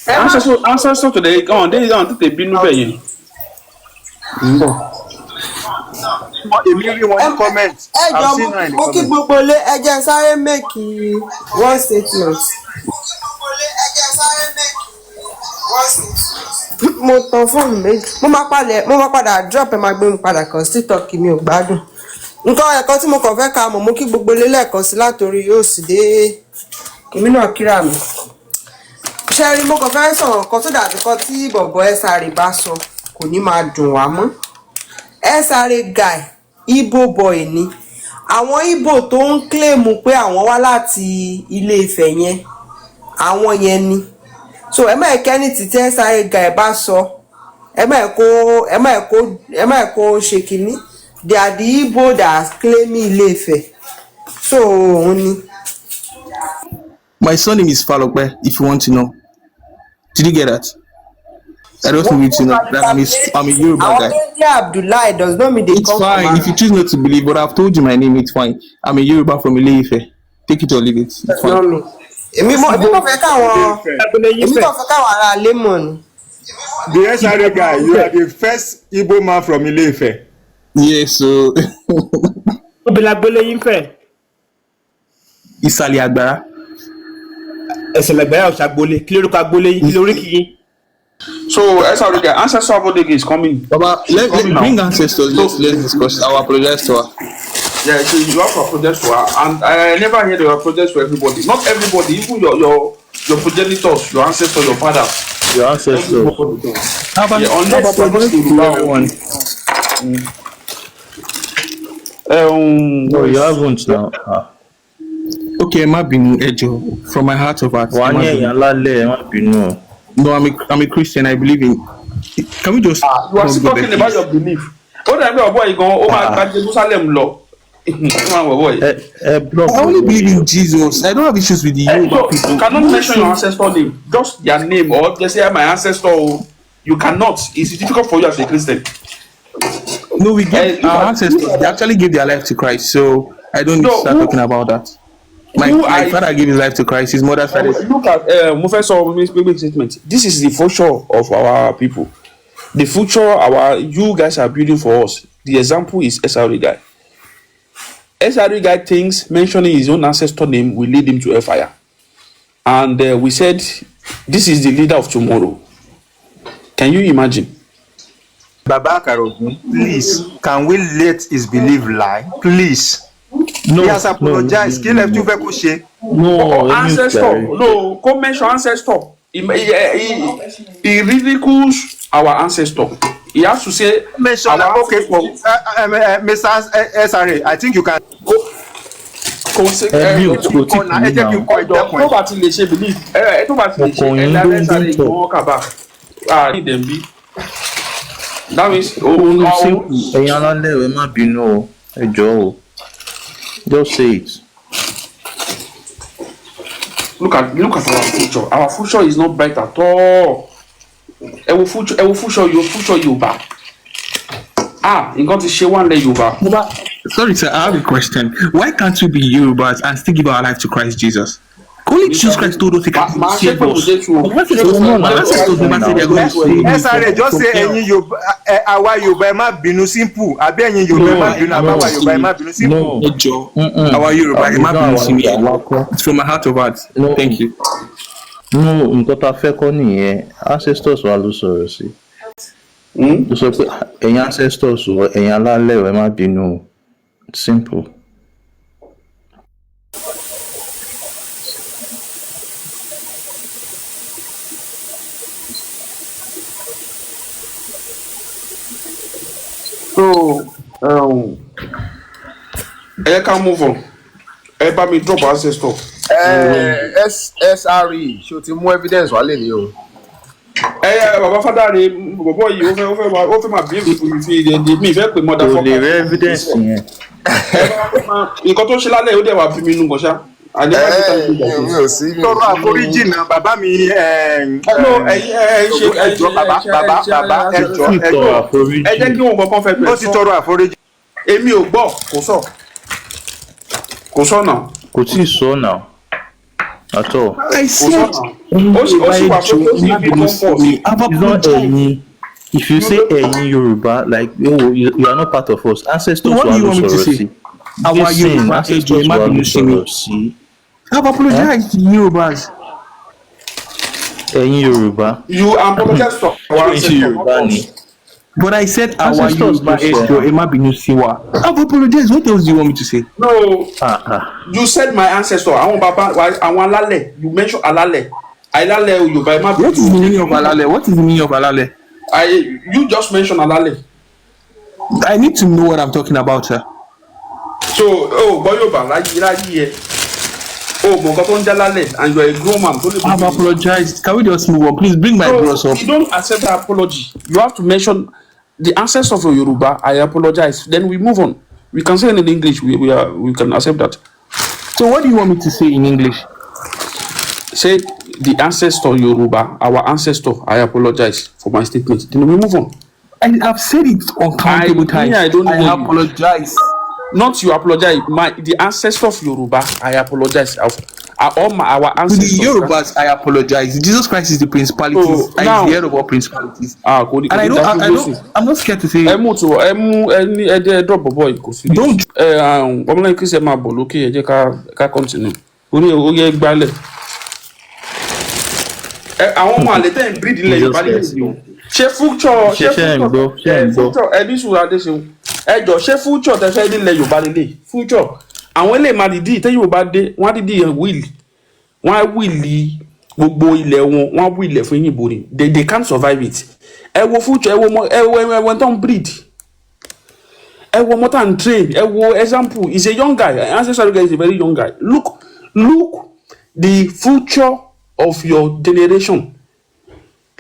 ẹ má Ancestor tó dẹ̀ ọ̀hún dé ọ̀hún tètè bínú bẹ̀ yẹn. Ń bọ̀. Èmi rí wọn ẹ ní comment. ẹ I've jọ seen her in the mo kí comment. gbogbo ilé. Ẹ jẹ́ n sáré make one statement. Mo tan fóònù méjì, mo máa palẹ̀, mo máa padà drop, ẹ máa gbé mi padà kàn sí tọ́kì mi ò gbádùn nǹkan ẹ̀kọ́ tí mo kàn fẹ́ ka mọ̀. Mo kí gbogbo ilé lẹ́ẹ̀kan sí látòrí yóò sì dé èmi náà kíra mi ṣe rí. Mo kàn fẹ́ sọ̀rọ̀ kan tó dàbí kan tí bọ̀bọ̀ SRA bá sọ, kò ní máa dùn wá mọ́. SRA guy, Igbo boy ni. Àwọn Igbo tó ń claim pé àwọn wá láti Ilé Ifẹ̀ yẹn, àwọn yẹn ni. So ẹ má ẹ kẹ́ni tí SRA guy bá sọ, ẹ má ẹ kó ṣe kínní. They are the Igbo that are claiming Ilé Ifẹ̀, so òun ni. My surname is Falope, if you want to know. Did you get that? I just Wọ́n need you to know that I'm a Yoruba àwọn guy. tó ń jẹ́ Abdullahi does not mean they It's come from fine if you choose not to believe, but I've told you my name. It's fine. I'm a Yoruba from Ile-Ife. Take it or leave it. It's fine. not me. Èmi kàn fẹ́ káwọn ará ilé mọ̀ ni. The SRA guy, you are the first Igbo man from Ile-Ife. Yes, so Obìnrin agboolé yín fẹ́. Ìsàlẹ̀ Àgbàrá. Ẹ̀sìn lẹ̀gbẹ́rẹ́ ọ̀sà agboolé. Kí lórúkọ agboolé yín? Kí lóríkì yín? So SRA guy, ancestor advocate is coming. Baba, She's let coming now. bring ancestors. Let's discuss. I will apologize to her. Yeah, so you have to apologize to her, and I never hear they apologize to everybody. Not everybody, even your progenitors, your ancestors, your fathers. Your ancestors. Yeah, I've unless apologized to everyone. No, you haven't now. Ah. Okay, má bínú, ẹ jọ̀ọ́. From my heart of hearts, Wà á ẹ má ní bínú. ẹ̀yàn lálẹ́, ẹ má bínú o. No, I'm a Christian. I believe in. Can we just You are not still go there, talking about please? your belief. Ó dàbí ọ̀bọ yìí gan, ó máa gba Jerusalem lọ. Ó máa wọ̀ ọ̀bọ yìí. Ẹ block I only bọ̀bọ̀ believe yìí. in Jesus. I don't have issues with the Yoruba So people. you cannot mention your ancestor name, just their name, or just say my ancestor. O. You cannot. It's difficult for you as a Christian. No, we give our ancestors. They actually gave their life to Christ, so I don't need to So start who talking about that. My who my I father gave his life to Christ. His mother started. Look at mo fẹ́ sọ big statement. This is the future of our people. The future our you guys are building for us. The example is SRA guy. SRA guy thinks mentioning his own ancestor name will lead him to hellfire. And we said, this is the leader of tomorrow. Can you imagine? Baba Akarogun, please, can we let his belief lie? Please. No, He has no, no, apologized. Kí no, lẹ tún no. fẹ́ kó ṣe? No, Oh, ẹ mute ancestor. jàre. No, go mention ancestor. He ridicules our ancestor. He has to say Mention our okay for Mr. SRA, I think you can. Kò sí Ẹ mute, kò tí Kọ́ na kàn ẹ yín jẹ́ kí n náà. kọ Ẹjọ ìdẹ́kun tó ẹ̀. bá ti lè ṣe belief ẹ tó bá ti lè ṣe Ọkàn yín ẹ̀dá ló ń SRA dún tọ̀. ìgbọ́n kàbà ah ní ìdẹ̀mbí. That means Ó òun ní simple. Ẹ̀yin alálẹ̀ ẹ má bínú o. Ẹ jọ̀ọ́ o. Just say it. Look at our future. Our future is not bright at all. Ẹ wo future yo future Yorùbá. Ah, nǹkan ti ṣe wá nílẹ̀ Yorùbá. Baba, sorry, sir, I have a question. Why can't we be Yorubas and still give our life to Christ Jesus? Only Jesus Christ told us he can Màá save ṣépè fún us. Jésù o. My ancestors, Òun náà my là ń sọ ancestors fún never náà. said they're going to save me SRA from, just from say hell. ẹ̀yin Yorùbá ẹ àwa Yorùbá ẹ má bínú simple àbí ẹ̀yin Yorùbá ẹ má No, bínú no, àbáwá Yorùbá ẹ má bínú simple. no. Ẹ jọ̀ọ́, Mm-mm. àwa Yorùbá ẹ It's má not bínú àwa sí mi. àwa kọ́. It's from my heart of hearts. No, Thank you. no, nǹkan tá a fẹ́ kọ́ nìyẹn. Ancestors wa ló sọ̀rọ̀ sí. Ó sọ pé ẹ̀yin ancestors o, ẹ̀yin alálẹ̀ o, ẹ má bínú o. Simple. So ẹ jẹ́ ká move on. Ẹ bá mi drop ancestor. Ẹ SRE, ṣé o ti mú evidence wálé ni o? Ẹ bàbá Fádàrẹ bọ̀bọ̀ yìí ó fẹ́ máa bí èmi fi ìdí mi ìfẹ́ pé Kò lè motherfucker. rí evidence yẹn. Nǹkan tó ṣe lálẹ́ ó dẹ̀ wà bí mi nù gọ̀ṣá. I never Ẹ did anything mi like ò mi this. ò sí mi ò Tọrọ sí àforíjì náà bàbá mi. Ẹ no, ẹ̀yin ẹ ṣe Ẹ ẹ jọ̀ọ́ ṣe bàbá ẹ ṣe ẹ bàbá ṣe bàbá ẹ jọ̀ọ́ Tí ẹ tọrọ jọ̀ọ́. Ẹ jẹ́ àforíjì. kí òun kankan fẹ́ Ó bẹ̀rẹ̀ ti sọ. tọrọ àforíjì. Èmi ò gbọ́, kò sọ. Kò sọ náà. Kò tí ì sọ náà. At all. I Kò sọ said, náà. ẹ̀yin Ó sì Yorùbá wà ẹ pé ó jọ̀ọ́ ẹ sì má fi bínú sí comfort. mi. I've It's not apologized. ẹ̀yin. If you say ẹ̀yin Yorùbá, like oh, you are not part of us. So Ancestors what wa do you ló want me to sọ̀rọ̀ say? sí. Àwa Listen, Yorùbá ẹ jọ̀ọ́ ẹ ancestors má wa ló bínú sí mi. sọ̀rọ̀ sí. I've Eh? apologized to Yorubas. Ẹ̀yin Yorùbá. You apologize to our Ṣé ancestor, not Yorùbá ni? us. But I said àwa Ancestors Yorùbá ló ẹ sọ. jọ̀ọ́ ẹ má bínú sí wa. I've apologized. What else do you want me to say? No, Ah ah. you said my ancestor, àwọn bàbá wa, àwọn alálẹ̀, you mention alálẹ̀. Alálẹ̀ Yorùbá ẹ má What is bínú. the meaning of Alale? What is the meaning of Alale? You just mention alálẹ̀. I need to know what I'm talking about, sir. So o gbọ́ Yorùbá láyé láyé ẹ. O mọ̀ nǹkan tó ń jẹ́ lálẹ̀ and you are a grown man tó lè I've bínú. apologized. Can we just move on? Please bring my No, bros up. you don't accept that apology. You have to mention the ancestors of Yoruba. I apologize. Then we move on. We can say it in English. We can accept that. So what do you want me to say in English? Say the ancestor Yoruba, our ancestor. I apologize for my statement. Then we move on. I have said it I uncountable me, times. I don't I hear you. apologize. Not you apologize. My the ancestor of Yoruba. I apologize. All my our To the ancestors. Yorubas, I apologize. Jesus Christ is the principalities. So Is the now, head of all principalities. ah, kò ní And kò I ní don't, dá I, fún I don't, Jésù. I'm not scared to say, Ẹ mú tiwọ, ẹ mú ẹ ní ẹ jẹ́ ẹ drop bọ̀bọ̀ yìí kò serious. don't Ẹ ọmọlẹ́yìn Kristi ẹ máa bọ̀ lókè ẹ jẹ́ ká continue. Orí ẹ gbálẹ̀. Ẹ àwọn ọmọ àlè tẹ́ ń breed ilẹ̀ Jesus Yorùbá nílé Christ. yìí o. Ṣé future Ṣé ṣé ṣé ń future gbọ́? Ṣé ẹ ń gbọ́? future ẹ ní sùúrù Adéṣeun. Ẹ jọ ṣé future tẹ fẹ́ nílẹ̀ Yorùbá nílé future àwọn eléyìí máa dìdí tẹ́ Yorùbá dé wọ́n á dìdí will wọ́n á wíìlì gbogbo ilẹ̀ wọn wọ́n á wíìlẹ̀ fún yìnbó ni they can't survive it. Ẹ wo future ẹ wo ọmọ ẹ wo tó ń breed ẹ wo ọmọ tá à ń train ẹ wo example is a young guy ancestral guy is a very young guy look the future of your generation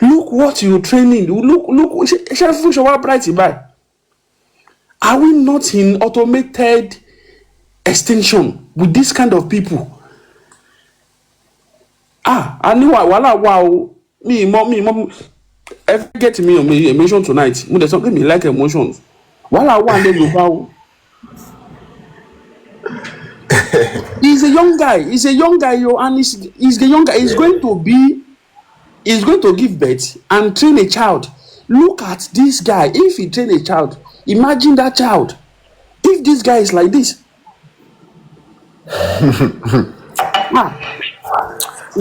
look what you training look ṣe future wa bright báyìí. Are we not in automated extinction with this kind of people? Ah, a ní wàhálà wà o. Mi mọ ẹ fẹ́ get me on emotion tonight. Mo dẹ̀ sọ pé mi like emotions. Wàhálà wà ní Yorùbá o. He's a young guy. He's a young guy yo and he's a young guy. He's going to be he's going to give birth and train a child. Look at this guy. If he train a child, Imagine that child if this guy is like this. Ah.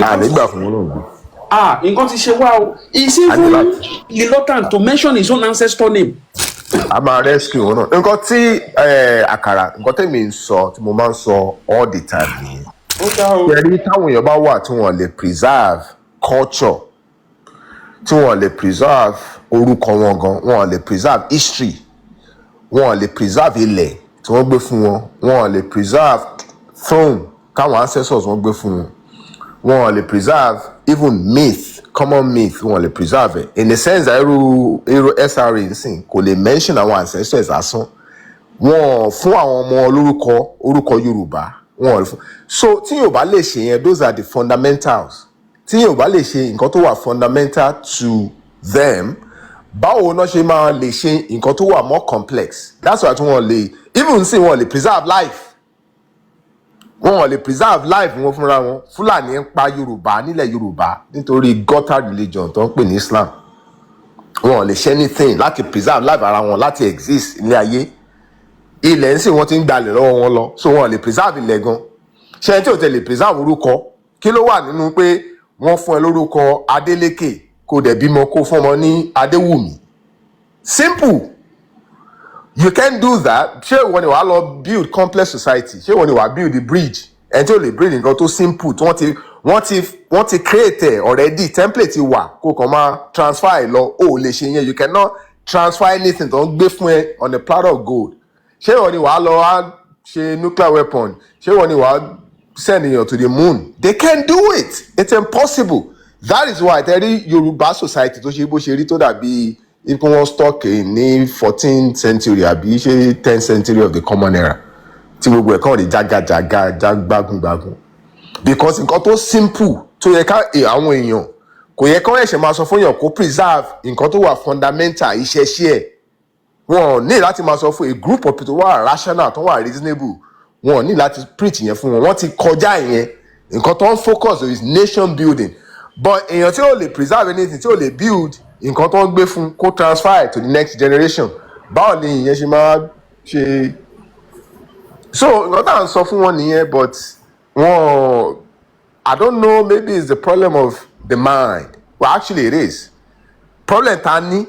A nígbà fún wọn náà. Ah, nǹkan ti ṣe wá o. He is A ní even láti reluctant to mention his own ancestor name. A máa rescue wọn náà. Nǹkan tí àkàrà, nǹkan tẹ̀mí ń sọ, tí mo máa ń sọ all the time nìyẹn. Ó dá o. Ṣe rí táwọn èèyàn bá wà tí wọn lè preserve culture, tí wọn lè preserve orúkọ wọn gan, wọn lè preserve history, wọn lè preserve ilẹ̀ tí wọ́n gbé fún wọn, wọn lè preserve throne káwọn ancestors wọn gbé fún wọn, wọn lè preserve even myth, common myth, wọn lè preserve ẹ in the sense that irú SRA nsìn kò lè mention àwọn ancestors lásán, wọn fún àwọn ọmọ lórúkọ, orúkọ Yorùbá wọn ò fún. So tí Yorùbá lè ṣe yẹn, those are the fundamentals. Tí Yorùbá lè ṣe nǹkan tó wà fundamental to them, báwo náà ṣe máa lè ṣe nǹkan tó wà more complex? That's why tí wọn lè even sí, wọn lè preserve life, wọn lè preserve life wọn fúnra wọn. Fúlàní ń pa Yorùbá nílẹ̀ Yorùbá nítorí gutter religion tó ń pè ní Islam. Wọn lè ṣe anything láti preserve life ara wọn, láti exist ilé ayé. Ilẹ̀ ń sìn, wọ́n ti ń gbalẹ̀ lọ́wọ́ wọn lọ, so wọn lè preserve ilẹ̀ gan. Ṣé ẹni tí ò tẹ̀ lè preserve orúkọ, kí ló wà nínú pé wọ́n fún ẹ lórúkọ Adélékè, kó dẹ̀ bímọ, kó fún ọmọ ní Adéwùmí? Simple, you can do that. Ṣé ìwọ ni wàá lọ build complex society? Ṣé ìwọ ni wàá build the bridge? Ẹni tí ò lè build nǹkan tó simple, tí wọ́n ti create ẹ̀ already, template ti wà, kó kàn máa transfer ẹ̀ lọ, ó lè ṣe yẹn. You cannot transfer anything tó ń gbé fún ẹ on a platter of gold. Ṣé ìwọ ni wàá lọ wá ṣe nuclear weapon? Ṣé ìwọ ni wàá send èèyàn to the moon? They can't do it. It's impossible. That is why tẹ́rí Yorùbá society tó ṣe bó ṣe rí, tó dàbí ipò wọn stuck ní 14th century àbí ṣe 10th century of the common era, tí gbogbo ẹ̀ kàn rí jágajàga, jágbágungbagun, because nǹkan tó simple tó yẹ ká àwọn èèyàn, kò yẹ kán ẹ̀ṣẹ̀ máa sọ fún èèyàn kó preserve nǹkan tó wà fundamental, ìṣẹ̀ṣe ẹ̀. Wọn ò ní láti máa sọ fún a group of people tó wà rational, tó wà reasonable. Wọn ò ní láti preach yẹn fún wọn. Wọ́n ti kọjá ìyẹn. Nǹkan tó ń focus is nation building, but èèyàn tí ò lè preserve anything, tí ò lè build nǹkan tó ń gbé fún kó transfer it to the next generation, báwo ni ìyẹn ṣe máa ṣe? So nǹkan tá à ń sọ fún wọn nìyẹn, but wọn, I don't know, maybe it's the problem of the mind. Well, actually it is. Problem tá a ní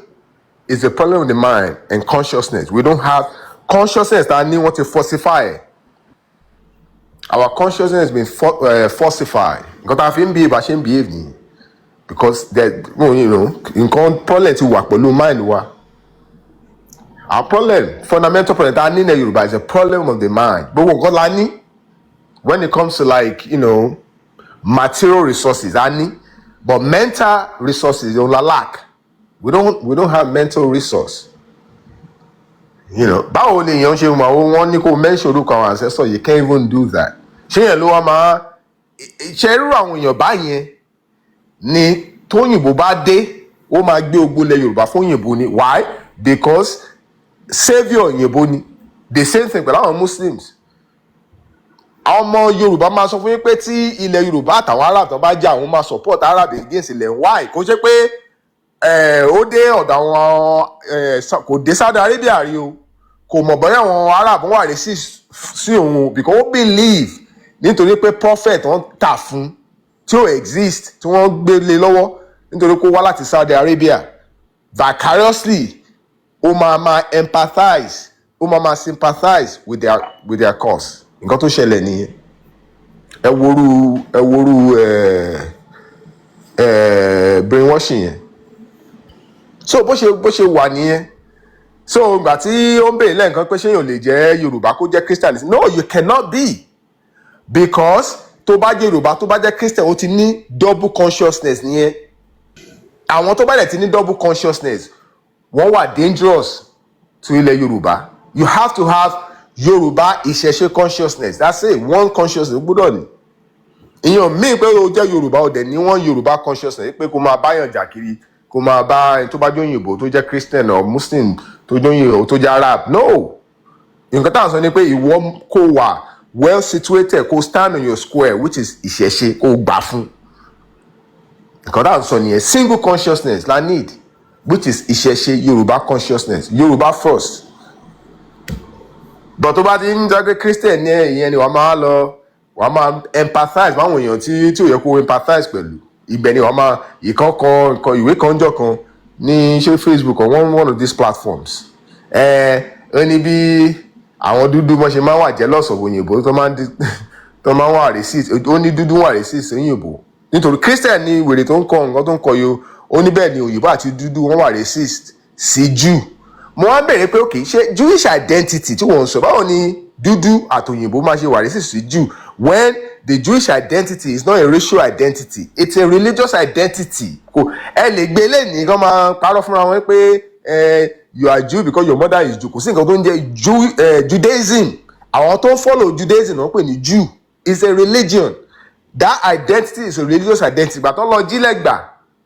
is the problem of the mind and consciousness. We don't have consciousness. Tá a ní, wọ́n ti falsify ẹ̀. Our consciousness has been falsified. Nǹkan tá a fi ń behave, a ṣe ń behave nìyẹn, because there, well, nǹkan problem ti wà pẹ̀lú mind wa. Our problem, fundamental problem tá a ní ní Yorùbá is a problem of the mind. Gbogbo nǹkan la ní when it comes to like material resources a ní, but mental resources òun la lack. We don't have mental resource. Báwo ni èèyàn ṣe mọ àwọn wọn ní kó mention orúkọ àwọn ancestor? You can't even do that. Ṣé yẹn ló wá máa ṣe irú àwọn èèyàn báyẹn ni tóyìnbó bá dé, ó máa gbé ogbó ilẹ̀ Yorùbá fún òyìnbó ni? Why? Because saviour òyìnbó ni. The same thing pẹ̀lú àwọn Muslims. Àwọn ọmọ Yorùbá máa sọ fún yín pé tí ilẹ̀ Yorùbá àtàwọn Arab tó bá jà, àwọn máa support Arab against ilẹ̀. Why? Kò ṣe pé ó dé ọ̀dọ̀ àwọn kò dé Saudi Arabia rí o, kò mọ̀ bóyá àwọn Arab wà racist sí òun o, because ó believe nítorí pé prophet wọ́n tà fún tí ó exist, tí wọ́n gbé lé lọ́wọ́, nítorí pé ó wá láti Saudi Arabia, vicariously ó máa empathize, ó máa sympathize with their cause. Nǹkan tó ṣẹlẹ̀ nìyẹn. Ẹ woru ẹ brainwashing yẹn. So bó ṣe wà nìyẹn. So ìgbà tí ó ń béèrè lẹ́ẹ̀kan pé ṣé èèyàn lè jẹ́ Yorùbá kó jẹ́ Christian, no, you cannot be, because tó bá jẹ́ Yorùbá, tó bá jẹ́ Christian, ó ti ní double consciousness nìyẹn. Àwọn tó bá dẹ̀ ti ní double consciousness, wọ́n wà dangerous to ilẹ̀ Yorùbá. You have to have Yorùbá ìṣẹ̀ṣe consciousness. That's it. One consciousness gbọ́dọ̀ ní. Ìyẹn míì pé o jẹ́ Yorùbá, o dẹ̀ ní one Yorùbá consciousness, pé kó máa báyàn jà kiri, kó máa bá ẹni tó bá jẹ́ òyìnbó, tó jẹ́ Christian or Muslim, tó jẹ́ òyìnbó, tó jẹ́ Arab. No, nǹkan tá à ń sọ ni pé ìwọ kó wà well situated, kó stand on your square, which is ìṣẹ̀ṣe, kó gbà fún. Nǹkan tá à ń sọ nìyẹn. Single consciousness la need, which is ìṣẹ̀ṣe Yorùbá consciousness, Yorùbá first. But tó bá ti ń jẹ́ pé Christian ní ìyẹn ni wàá máa lọ, wàá máa empathize máwọn èèyàn tí ò yẹ kó empathize pẹ̀lú. Ibẹ̀ ni wàá máa ìkan kan nǹkan ìwé kan jọ kan ní ṣé Facebook or one of these platforms. Ẹ ó ní bí àwọn dúdú bọ́n ṣe máa ń wà jealous of òyìnbó, tó máa ń wà racist. Ó ní dúdú wà racist òyìnbó nítorí Christian ni wèrè tó ń kọ nǹkan tó ń kọ yìí o. Ó ní bẹ́ẹ̀ ni òyìnbó àti dúdú wọ́n wà racist sí Jew. Mo wá bèrè pé, okay, ṣé Jewish identity tí wọ́n ń sọ, báwo ni dúdú àtòyìnbó máa ṣe wà racist sí Jew when the Jewish identity is not a racial identity, it's a religious identity? Kò ẹ lè gbé lẹ́nìí kán máa parọ́ fúnra wọn pé you are Jew because your mother is Jew. Kò sí nǹkan tó ń jẹ́ Jew. Judaism, àwọn tó ń follow Judaism wọ́n pè ní Jew. It's a religion. That identity is a religious identity. Ìgbà tó lọ jílẹ̀ gbà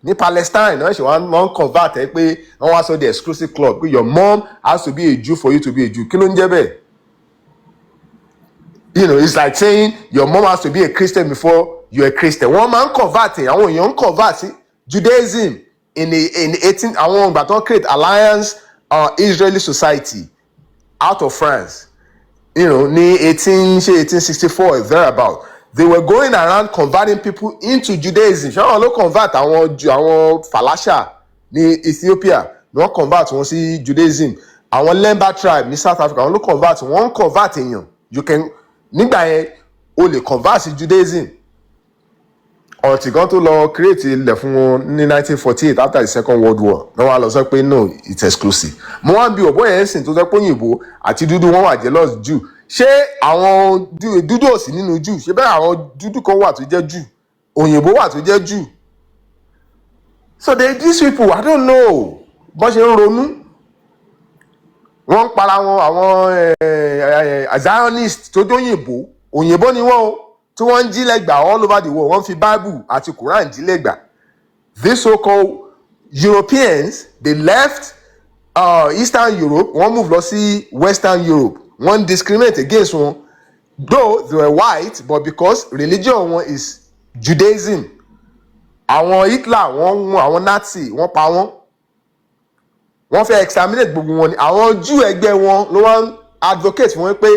ní Palestine náà ṣe wọ́n convert ẹ pé wọ́n wá sọ the exclusive club pé your mom has to be a Jew for you to be a Jew. Kí ló ń jẹ́ bẹ́ẹ̀? It's like saying your mom has to be a Christian before you're a Christian. Wọ́n máa ń convert ẹ̀, àwọn èèyàn ń convert sí Judaism in the 18, àwọn ìgbà tó ń create Alliance Israeli Society out of France ní 18, ṣe 1864 thereabout. They were going around converting people into Judaism. Ṣé àwọn ló convert àwọn Ju, àwọn Falasha ní Ethiopia ni wọ́n convert wọn sí Judaism. Àwọn Lemba tribe ní South Africa, àwọn ló convert. Wọ́n ń convert èèyàn. You can, nígbà yẹn, o lè convert sí Judaism ọ̀tí kan tó lọ create ilẹ̀ fún wọn ní 1948 after the Second World War ní wọ́n á lọ sọ pé no, it's exclusive. Mo wá ń bi ọ̀bọ yẹn sìn tó sọ pé òyìnbó àti dúdú wọn wà jealous Jew. Ṣé àwọn dúdú ò sí nínú Jew? Ṣé bẹ́ẹ̀ àwọn dúdú kan wà tó jẹ́ Jew, òyìnbó wà tó jẹ́ Jew? So these people, I don't know bọ́n ṣe ń ronú. Wọ́n ń para wọn. Àwọn Zionist tó jóyìnbó, òyìnbó ni wọ́n o, tí wọ́n ń jílẹ̀ gbà all over the world. Wọ́n fi Bible àti Quran jílẹ̀ gbà. These so-called Europeans, they left Eastern Europe, wọ́n move lọ sí Western Europe. Wọ́n discriminate against wọn, though they were white, but because religion wọn is Judaism. Àwọn Hitler, wọ́n mú àwọn Nazi, wọ́n pa wọ́n, wọ́n fẹ́ exterminate gbogbo wọn ni. Àwọn Jew ẹgbẹ́ wọn ló wá ń advocate fún wọn pé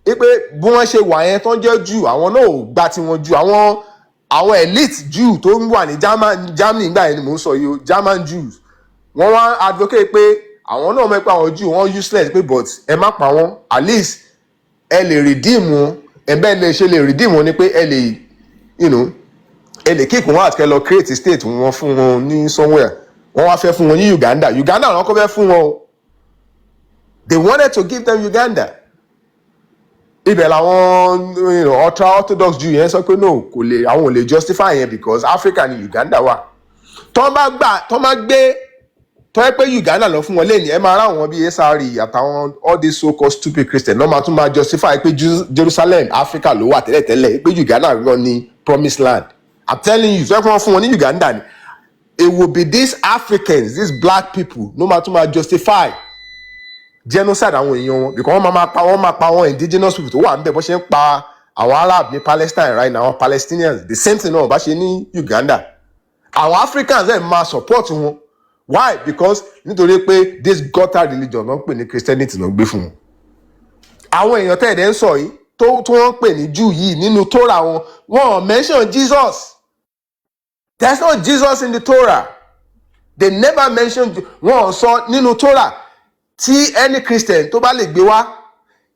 bí wọ́n ṣe wà yẹn tó ń jẹ́ Jew, àwọn náà ò gba tiwọn Jew. Àwọn elite Jew tó ń wà ní Germany nígbà yẹn ni mò ń sọ yìí o, German Jews, wọ́n wá advocate pé àwọn náà mọ̀ pé àwọn Jew wọ́n useless, pé but ẹ má pa wọ́n, at least ẹ lè redeem wọn. Ẹ bẹ́ẹ̀ lè ṣe lè redeem wọn ni pé ẹ lè you know ẹ lè kick wọn àti kẹ́ lọ create state wọn fún wọn ní somewhere. Wọ́n wá fẹ́ fún wọn ní Uganda. Uganda làwọn kọ́ fẹ́ fún wọn o. They wanted to give them Uganda. Ibẹ̀ làwọn ultra orthodox Jew yẹn sọ pé no, kò lè, àwọn ò lè justify yẹn because Africa ni Uganda wà. Tọ́ bá gbà, tọ́ bá gbé, tọ́ ẹ pé Uganda lọ fún wọn lẹ́yìn, ẹ máa rá àwọn bíi SRE àtàwọn all these so called stupid Christian náà máa tún máa justify pé Jerusalem, Africa ló wà tẹ́lẹ̀tẹ́lẹ̀, pé Uganda gan ni promised land. I'm telling you, sọ fún wọn, fún wọn ní Uganda ni, it will be these Africans, these black people ló máa tún máa justify genocide àwọn èèyàn wọn, because wọ́n máa pa àwọn indigenous people tó wà níbẹ̀. Bó ṣe ń pa àwọn Arab ní Palestine right now, àwọn Palestinians, the same thing náà bá ṣe ní Uganda. Àwọn Africans ẹ̀ máa support wọn. Why? Because nítorí pé this gutter religion náà ń pè ní Christianity náà gbé fún wọn. Àwọn èèyàn tẹ̀lé ń sọ yìí tó wọ́n ń pè ní Jew yìí, nínú Torah wọn, wọn ò mention Jesus. There's no Jesus in the Torah. They never mention. Wọn ò sọ nínú Torah. Tí any Christian tó bá lè gbé wá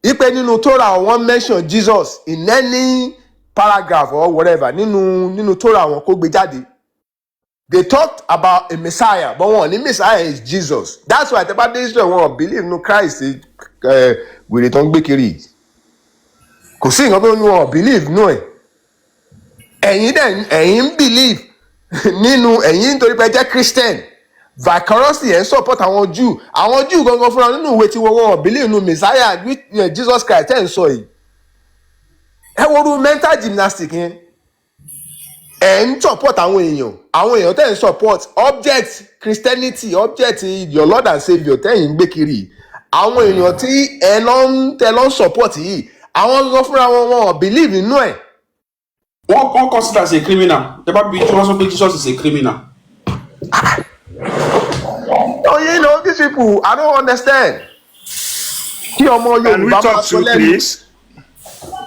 ipe nínú Torah wọn mention Jesus in any paragraph or whatever nínú Torah wọn, kó gbé jáde. They talked about a Messiah, but wọn ní Messiah is Jesus. That's why tẹ́ bá dé Israel, wọn ò believe no Christ. Wèrè tó ń gbé kiri yìí, kò sí nǹkan tó ní wọn ò believe nú ẹ̀. Ẹ̀yin dẹ̀, ẹ̀yin ń believe nínú ẹ̀yin nítorí pé ẹ jẹ́ Christian vicariously, ẹ̀ ń support àwọn Jew. Àwọn Jew gangan fúnra nínú ìwé tí wọ́n ò believe nínú Messiah with Jesus Christ ẹ̀ ń sọ yìí. Ẹ wo irú mental gymnastic yẹn. Ẹ̀ ń support àwọn èèyàn tẹ̀ ń support object Christianity, object your Lord and Saviour tẹ̀yìn ń gbé kiri yìí. Àwọn èèyàn tí ẹ lọ ń tẹ lọ ń support yìí, àwọn gangan fúnra wọn, wọn ò believe nínú ẹ̀. Wọ́n consider as a criminal. Tẹ́ bá bí tí wọ́n sọ pé Jesus is a criminal. Oh, these people, I don't understand. Kí ọmọ Can we Yorùbá máa talk sọ to lẹ́nu, please?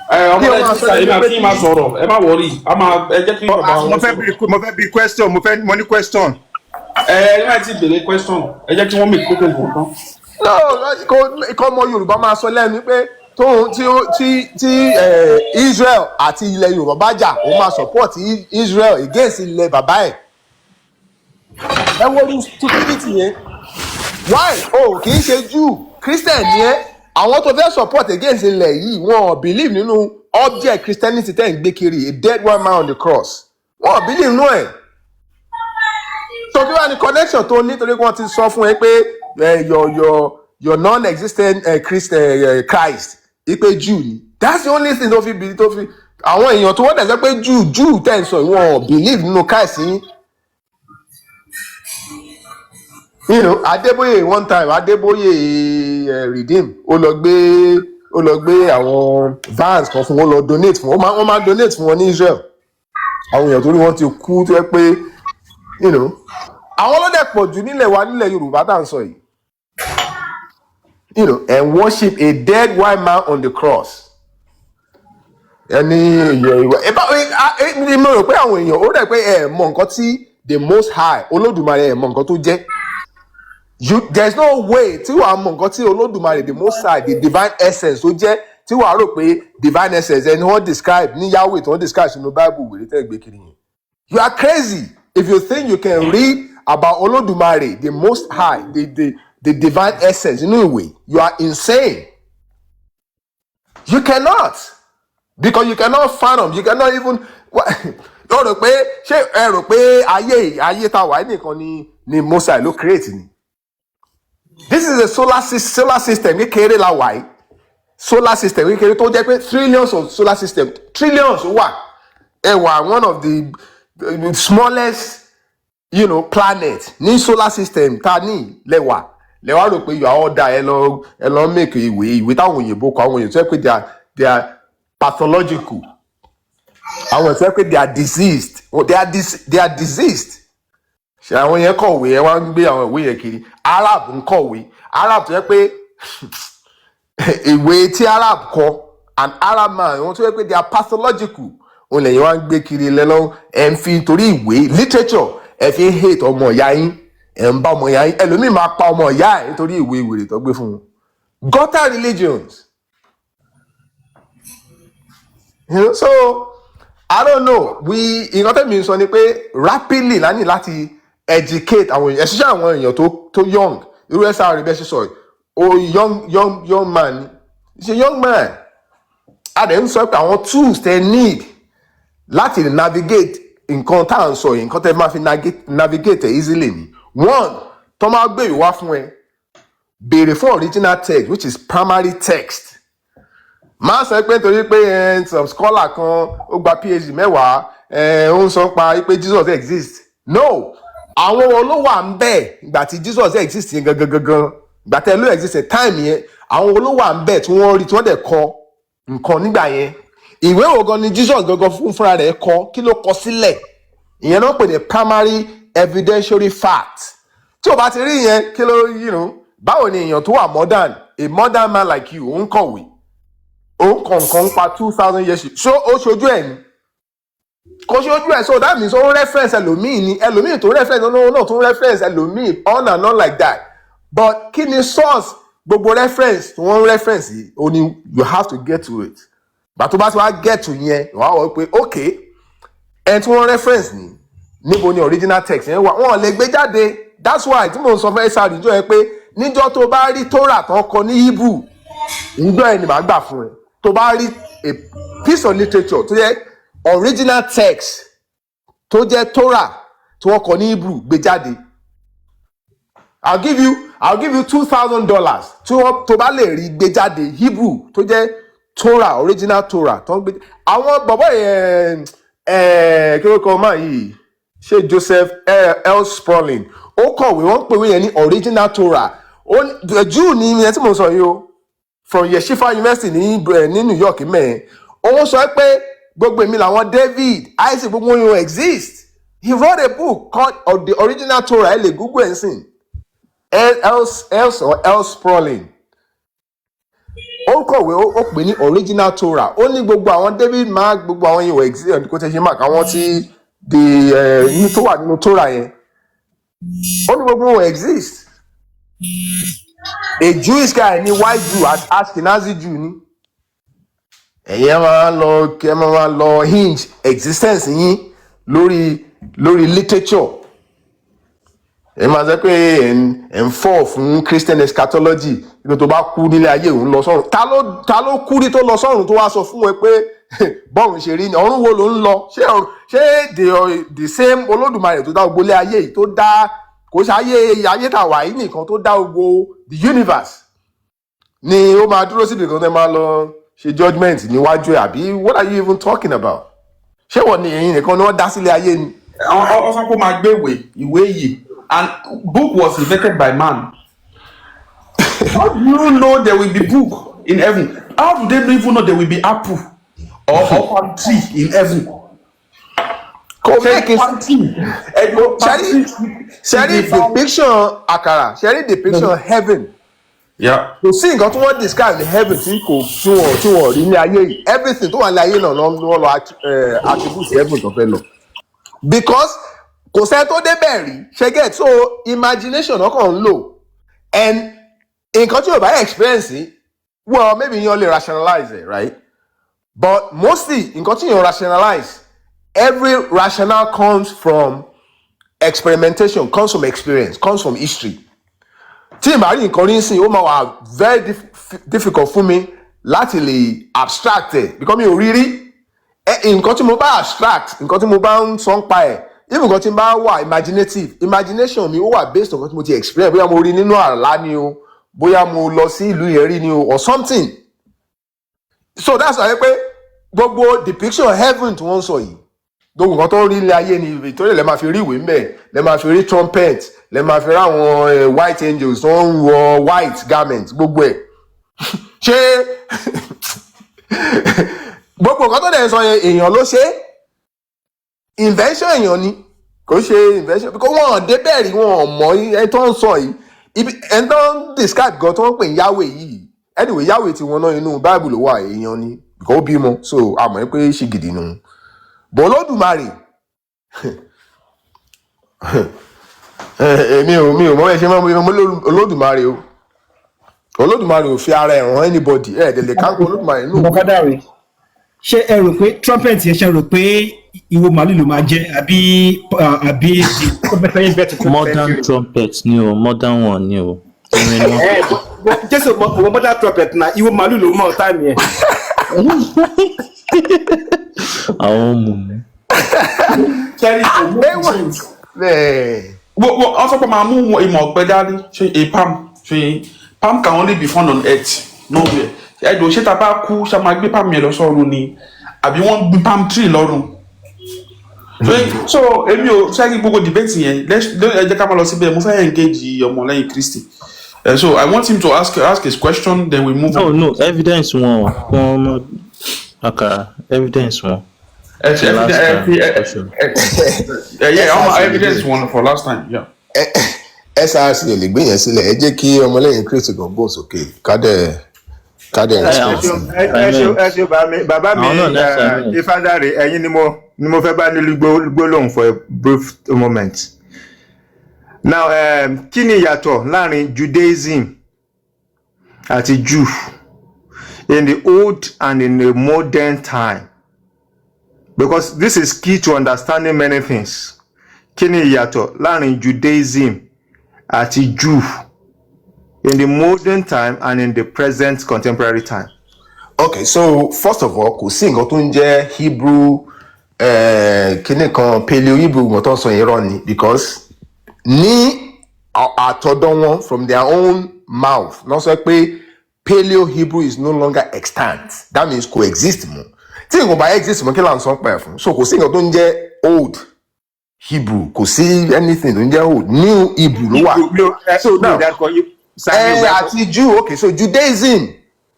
Ẹ kí ọmọdé ọmọ sísá, sọ èmi lẹ́nu àti pé yín máa kí sọ̀rọ̀, ẹ má worry, a máa ẹ jẹ́ kí bàbá Mo wọn fẹ́ sọ̀rọ̀. bí, mo fẹ́ bí question, mo fẹ́, mo ní question. Ẹ má ti béèrè question, ẹ jẹ́ kí wọ́n make statement wọn tán. No, kó ọmọ Yorùbá máa sọ lẹ́nu pé tóun tí tí tí Israel àti ilẹ̀ Yorùbá bá jà, òun máa support Israel against ilẹ̀ bàbá ẹ̀. Ẹ wo irú stupidity yẹn. Why? O kì í ṣe Jew, Christian ni ẹ. Àwọn tó fẹ́ support against ilẹ̀ yìí, wọn ò believe nínú object Christianity tẹ́ ń gbé kiri, a dead one man on the cross. Wọn ò believe nínú ẹ̀. So kí wàá ní connection tó ní, torí wọ́n ti sọ fún ẹ pé your non-existent Christ, Christ ipe Jew ni. That's the only thing tó fi bi tó fi àwọn èèyàn tó wọ́n dẹ̀ sọ pé Jew tẹ̀ ń sọ, wọn ò believe nínú Christ yín. Adébóyè, one time Adébóyè Redeem, ó lọ gbé àwọn vans kan fún wọn, lọ donate fún wọn. Wọ́n máa donate fún wọn ní Israel, àwọn èèyàn torí wọ́n ti kú, tó yẹ pé àwọn ọlọ́dẹ pọ̀ jù nílẹ̀ wa, nílẹ̀ Yorùbá tá à ń sọ yìí, and worship a dead white man on the cross. Ẹni èèyàn ìwà ẹ bá ẹ mo rò pé àwọn èèyàn ó rẹ̀ pé ẹ mọ nǹkan tí the Most High Olódùmarè, ẹ mọ nǹkan tó jẹ́. You, there is no way tí wàá mọ nǹkan tí Olódùmarè, the Most High, the divine essence tó jẹ́, tí wàá rò pé divine essence ẹni wọ́n describe ní Yahweh tí wọ́n describe sínú Bible wèrè tẹ́ gbé kiri yẹn. You are crazy if you think you can read about Olódùmarè, the Most High, the divine essence nínú ìwé. You are insane. You cannot, because you cannot fathom, you cannot even. Ó rò pé, ṣé ẹ rò pé ayé tá a wà nìkan ni Most High ló create ni? This is a solar system kékeré la wà yìí, solar system kékeré tó jẹ́ pé trillions of solar system, trillions wà. Ẹ wà one of the smallest planet ní solar system tá a ní. Lẹ́wà rò pé you are all there. Ẹ lọ make ìwé táwọn òyìnbó kọ, àwọn òyìnbó tó jẹ́ pé they are pathological, àwọn tó jẹ́ pé they are diseased. Oh, they are diseased. Ṣe àwọn yẹn kọ̀wé, ẹ wá ń gbé àwọn ìwé yẹn kiri. Arab ń kọ̀wé, Arab tó jẹ́ pé ìwé tí Arab kọ, an Arab man, wọn tó jẹ́ pé they are pathological, òun lẹ́yìn wá ń gbé kiri lẹ́lọ́. Ẹ̀ ń fi torí ìwé literature, ẹ̀ fi ń hate ọmọ ìyá yín, ẹ̀ ń bá ọmọ ìyá yín. Ẹlòmíì máa pa ọmọ ìyá ẹ̀ nítorí ìwé ìwèrè tó gbé fún un. Gutter religions. So I don't know, we, nǹkan tẹ́mi sọ ni pé rapidly la ní láti educate àwọn èèyàn, especially àwọn èèyàn tó young. Irú ẹ̀ sáré bẹ́ẹ̀ ṣe sọ yìí, o young man ni. He's a young man. A dẹ̀ ń sọ pé àwọn tools tẹ need láti navigate nǹkan tá à ń sọ yìí, nǹkan tẹ máa fi navigate ẹ easily ni: one, tó máa gbé ìwé wá fún ẹ, béèrè fún original text, which is primary text. Máa sọ pé nítorí pé some scholar kan ó gba PhD 10, ó ń sọ pa pé Jesus exist. No, àwọn wo ló wà ń bẹ̀ ìgbà tí Jesus exist yẹn gangan gangan, ìgbà tẹ́ ló exist yẹn, time yẹn, àwọn wo ló wà ń bẹ̀ tí wọ́n rí, tí wọ́n dẹ̀ kọ nǹkan nígbà yẹn? Ìwé wo gan ni Jesus gangan fúnra rẹ̀ kọ? Kí ló kọ sílẹ̀? Ìyẹn náà pè ní primary evidentiary fact. Tí o bá ti rí yẹn, kí ló báwo ni èèyàn tó wà modern, a modern man like you, ó ń kọ̀wé, ó ń kọ nǹkan ń pa 2,000 years, ṣó ó ṣojú ẹ̀ ni? Kò ṣojú ẹ̀. So that means ó ń reference ẹlòmíì ni, ẹlòmíì tó reference olówó náà tó ń reference ẹlòmíì, on and on like that. But kí ni source gbogbo reference tí wọ́n ń reference yìí? Ó ní you have to get to it. Gbà tó bá ti wá get to yẹn, wàá wọ pé okay, ẹni tí wọ́n reference ní, níbo ni original text yẹn wà? Wọ́n lè gbé jáde. That's why tí mò ń sọ fún SR níjọ́ yẹn pé níjọ́ tó bá rí Torah tán kọ ní Hebrew, níjọ́ yẹn ni màá gbà fún ẹ. Tó bá rí a piece of literature tó jẹ́ original text, tó jẹ́ Torah tí wọ́n kọ ní Hebrew, gbé jáde, I'll give you $2,000 tí wọ́n tó bá lè rí gbé jáde, Hebrew tó jẹ́ Torah, original Torah tó ń gbé. Àwọn bọ̀bọ̀ yẹn, kí ló kọ máa yìí, ṣé Joseph L. Spolin, ó kọ̀wé, wọ́n pèwé yẹn ní original Torah. Ó ní Jew ní ìyẹn tí mo sọ yìí o, from Yeshiva University ní New York mẹ́ẹ̀. Òun sọ pé gbogbo èmi làwọn David, Isaac, gbogbo wọn yóò exist. He wrote a book called The Original Torah. Ẹ lè google ẹ̀ ń sìn, L L or L Spolin. Ó kọ̀wé, ó pè ní Original Torah. Ó ní gbogbo àwọn David Mark, gbogbo àwọn yìí wọ̀ exist, kó tẹ́ ṣe Mark, àwọn tí the ní tó wà nínú Torah yẹn, ó ní gbogbo wọn exist. A Jewish guy ní, white Jew, Ashkenazi Jew ní. Ẹ̀yin ẹ máa lọ, ẹ máa lọ hinge existence yín lórí literature. Ẹ máa sọ pé ẹ̀ ń fọ̀ fún Christian eschatology, ibi tó bá kú nílé ayé, òun lọ sọ́run. Ta ló kú rí tó lọ sọ́run, tó wá sọ fún ẹ pé bọ́run ṣe rí ni? Ọ̀run wo ló ń lọ? Ṣé the same Olódùmarè tó dá gbogbo ilé ayé yìí, tó dá, kò ṣe ayé tà wà yìí nìkan, tó dá gbogbo the universe, ni ó máa dúró síbi kan tó máa lọ ṣe judgement níwájú ẹ, àbí what are you even talking about? Ṣé wọ́n ní ẹ̀yin nìkan ni wọ́n dá sílé ayé ni? Ọ sọ pé ó máa gbé ìwé yìí, and book was invented by man. How do you know there will be book in heaven? How do they even know there will be apple or palm tree in heaven? Kò make Palm tree, ẹ̀dùn palm ṣẹ́rí tree. Ṣẹ́rí depiction àkàrà, ṣẹ́rí depiction heaven, kò sí nǹkan tí wọ́n describe ní heaven tí kò tí wọ́n rí ní ayé yìí. Everything tó wà ní ayé náà lọ́ lọ attribute heaven tó fẹ́ lọ, because kò sẹ́ni tó débẹ̀ rí, ṣe get? So imagination náà kàn ń lò, and nǹkan tí o bá experience, well, maybe you only rationalize it, right? But mostly nǹkan tí you rationalize, every rationale comes from experimentation, comes from experience, comes from history. Tí n bá rí nǹkan rí sìn, ó máa wà very difficult fún mi láti lè abstract ẹ, because mi ò rí rí. Nǹkan tí mo bá abstract, nǹkan tí mo bá ń sọ ń pa ẹ, even nǹkan tí n bá wà imaginative, imagination mi ó wà based on nǹkan tí mo ti experience, bóyá mo rí nínú àlá ni o, bóyá mo lọ sí ìlú yẹn rí ni o, or something. So that's why pé gbogbo depiction heaven tí wọ́n ń sọ yìí, gbogbo nǹkan tó ń rí ilé ayé ni. Victoria lè máa fi rí ìwé ńbẹ, lè máa fi rí trumpet, lè máa fi rí àwọn white angels tó ń wọ white garment, gbogbo ẹ̀. Ṣé gbogbo nǹkan tó dẹ̀ ń sọ yẹn, èèyàn ló ṣe é? Invention èèyàn ni, kò ṣe invention, because wọn ò débẹ̀ rí, wọn ò mọ ẹni tó ń sọ yìí, ibi ẹni tó ń describe gan tó ń pè ní Yahweh yìí. Anyway, Yahweh tí wọn náà, inú Bible ló wà, èèyàn ni, because ó bímọ, so àmọ́ pé ṣìgìdì nù bọ́ Olódùmarè. Èmi ò mọ ẹ ṣe máa ń mọ Olódùmarè o. Olódùmarè ò fi ara ẹ̀ hàn anybody, ẹ̀ dẹ̀ lè káńkó Olódùmarè nínú. Bọ̀kádàrè, ṣé ẹ rò pé trumpet yẹn, ṣe rò pé ìwo màálù ló máa jẹ, àbí the trumpet yẹn bẹ́ẹ̀ tó Modern trumpet ni o, modern one ni o. Irin ni wọ́n. Ẹ Jésù mọ modern trumpet na ìwo màálù ló mọ time yẹn. Àwọn mùmú. Kẹ́rì kò mú sense. Wọ́n sọ pé máa mú ìmọ̀ ọ̀pẹ dání, ṣe a palm, ṣe palm can only be found on earth, nowhere. Ẹ̀dùn, ṣé ta bá kú, ṣá máa gbé palm yẹn lọ sọ́run ni, àbí wọ́n gbin palm tree lọ́run? So èmi ò ṣẹ́gi gbogbo debate yẹn. Ẹ jẹ́ ká máa lọ síbẹ̀. Mo fẹ́ engage ọmọlẹ́yìn Kristi. So I want him to ask his question, then we move No, on. no, evidence wọn, wọn mọ àkàrà evidence wọn. Ẹ ṣe The last evidence time. ẹ yeah, ọmọ evidence one for last time, yeah. SRC ò lè gbé yẹn sílẹ̀. Ẹ jẹ́ kí ọmọlẹ́yìn Kristi gan gbóhùn sókè, kádẹ̀ Ẹ respect. ṣeun, ẹ ṣeun, ẹ ṣeun, bàbá mi, bàbá mi. Àwọn náà lẹ́sẹ̀ náà. Ifádàrè, ẹ̀yin ni mo fẹ́ bá ní gbólóhùn for a brief moment now. Kí ni ìyàtọ̀ láàrin Judaism àti Jew in the old and in the modern time? Because this is key to understanding many things. Kí ni ìyàtọ̀ láàrin Judaism àti Jew in the modern time and in the present contemporary time? Okay, so first of all, kò sí nǹkan tó ń jẹ́ Hebrew, kíní kan paleo Hebrew nǹkan tó ń sọ yẹn, irọ́ ni, because ní àtọ̀dọ̀ wọn, from their own mouth náà sọ pé paleo Hebrew is no longer extant. That means kò exist mọ́. Tí nǹkan bá exist mọ́, kí là ń sọ pẹ̀ fún? So kò sí nǹkan tó ń jẹ́ old Hebrew, kò sí anything tó ń jẹ́ old. New Hebrew ló wà. So now, àti Jew, okay, so Judaism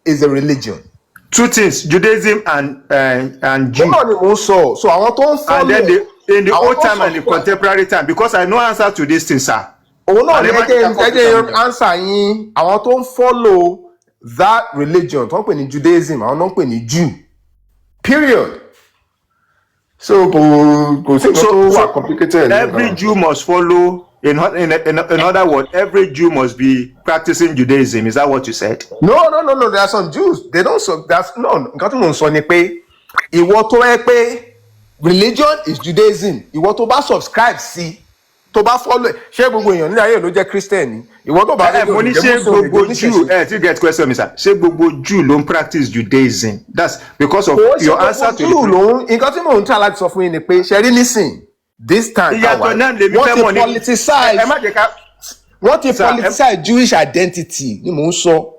is a religion. Two things: Judaism and Jew. Náà ni mò ń sọ. So àwọn tó ń follow And then in the àwọn old tó ń time and the contemporary time, because I no answer to this thing, sir. Òun náà And ni ẹ má ẹ jẹ́ jẹ́ ká ẹ jẹ́ focus on answer yín. Àwọn tó ń follow that religion tó ń pè ní Judaism, àwọn náà ń pè ní Jew, period. So kò sí nǹkan So tó wà so complicated nínú every nǹkan. Jew must follow. In other words, every Jew must be practicing Judaism. Is that what you said? No, there are some Jews, they don't, so that's no. Nǹkan tí mò ń sọ ni pé ìwọ tó yẹ pé religion is Judaism, ìwọ tó bá subscribe sí, tó bá follow ẹ, ṣé gbogbo èèyàn nílẹ̀ ayé ló jẹ́ Christian ni? Ìwọ tó bá Ẹ mo ní jẹ́ ṣé Muslim, lè jẹ́ gbogbo Jew oníṣẹ̀ṣe. ẹ ti get question mi sir, ṣé gbogbo Jew ló ń practice Judaism? That's because of Kò ó ṣe your gbogbo answer to the Jew ló ń. Nǹkan tí mò ń try láti sọ fún yín ni pé ṣe rí nísìn, this time tá Ìyàtọ̀ wà, náà lèmi wọ́n fẹ́ ti mọ̀ ní ẹ politicize ẹ má jẹ́ ká wọ́n ti sir ẹ politicize Jewish identity ni mò ń sọ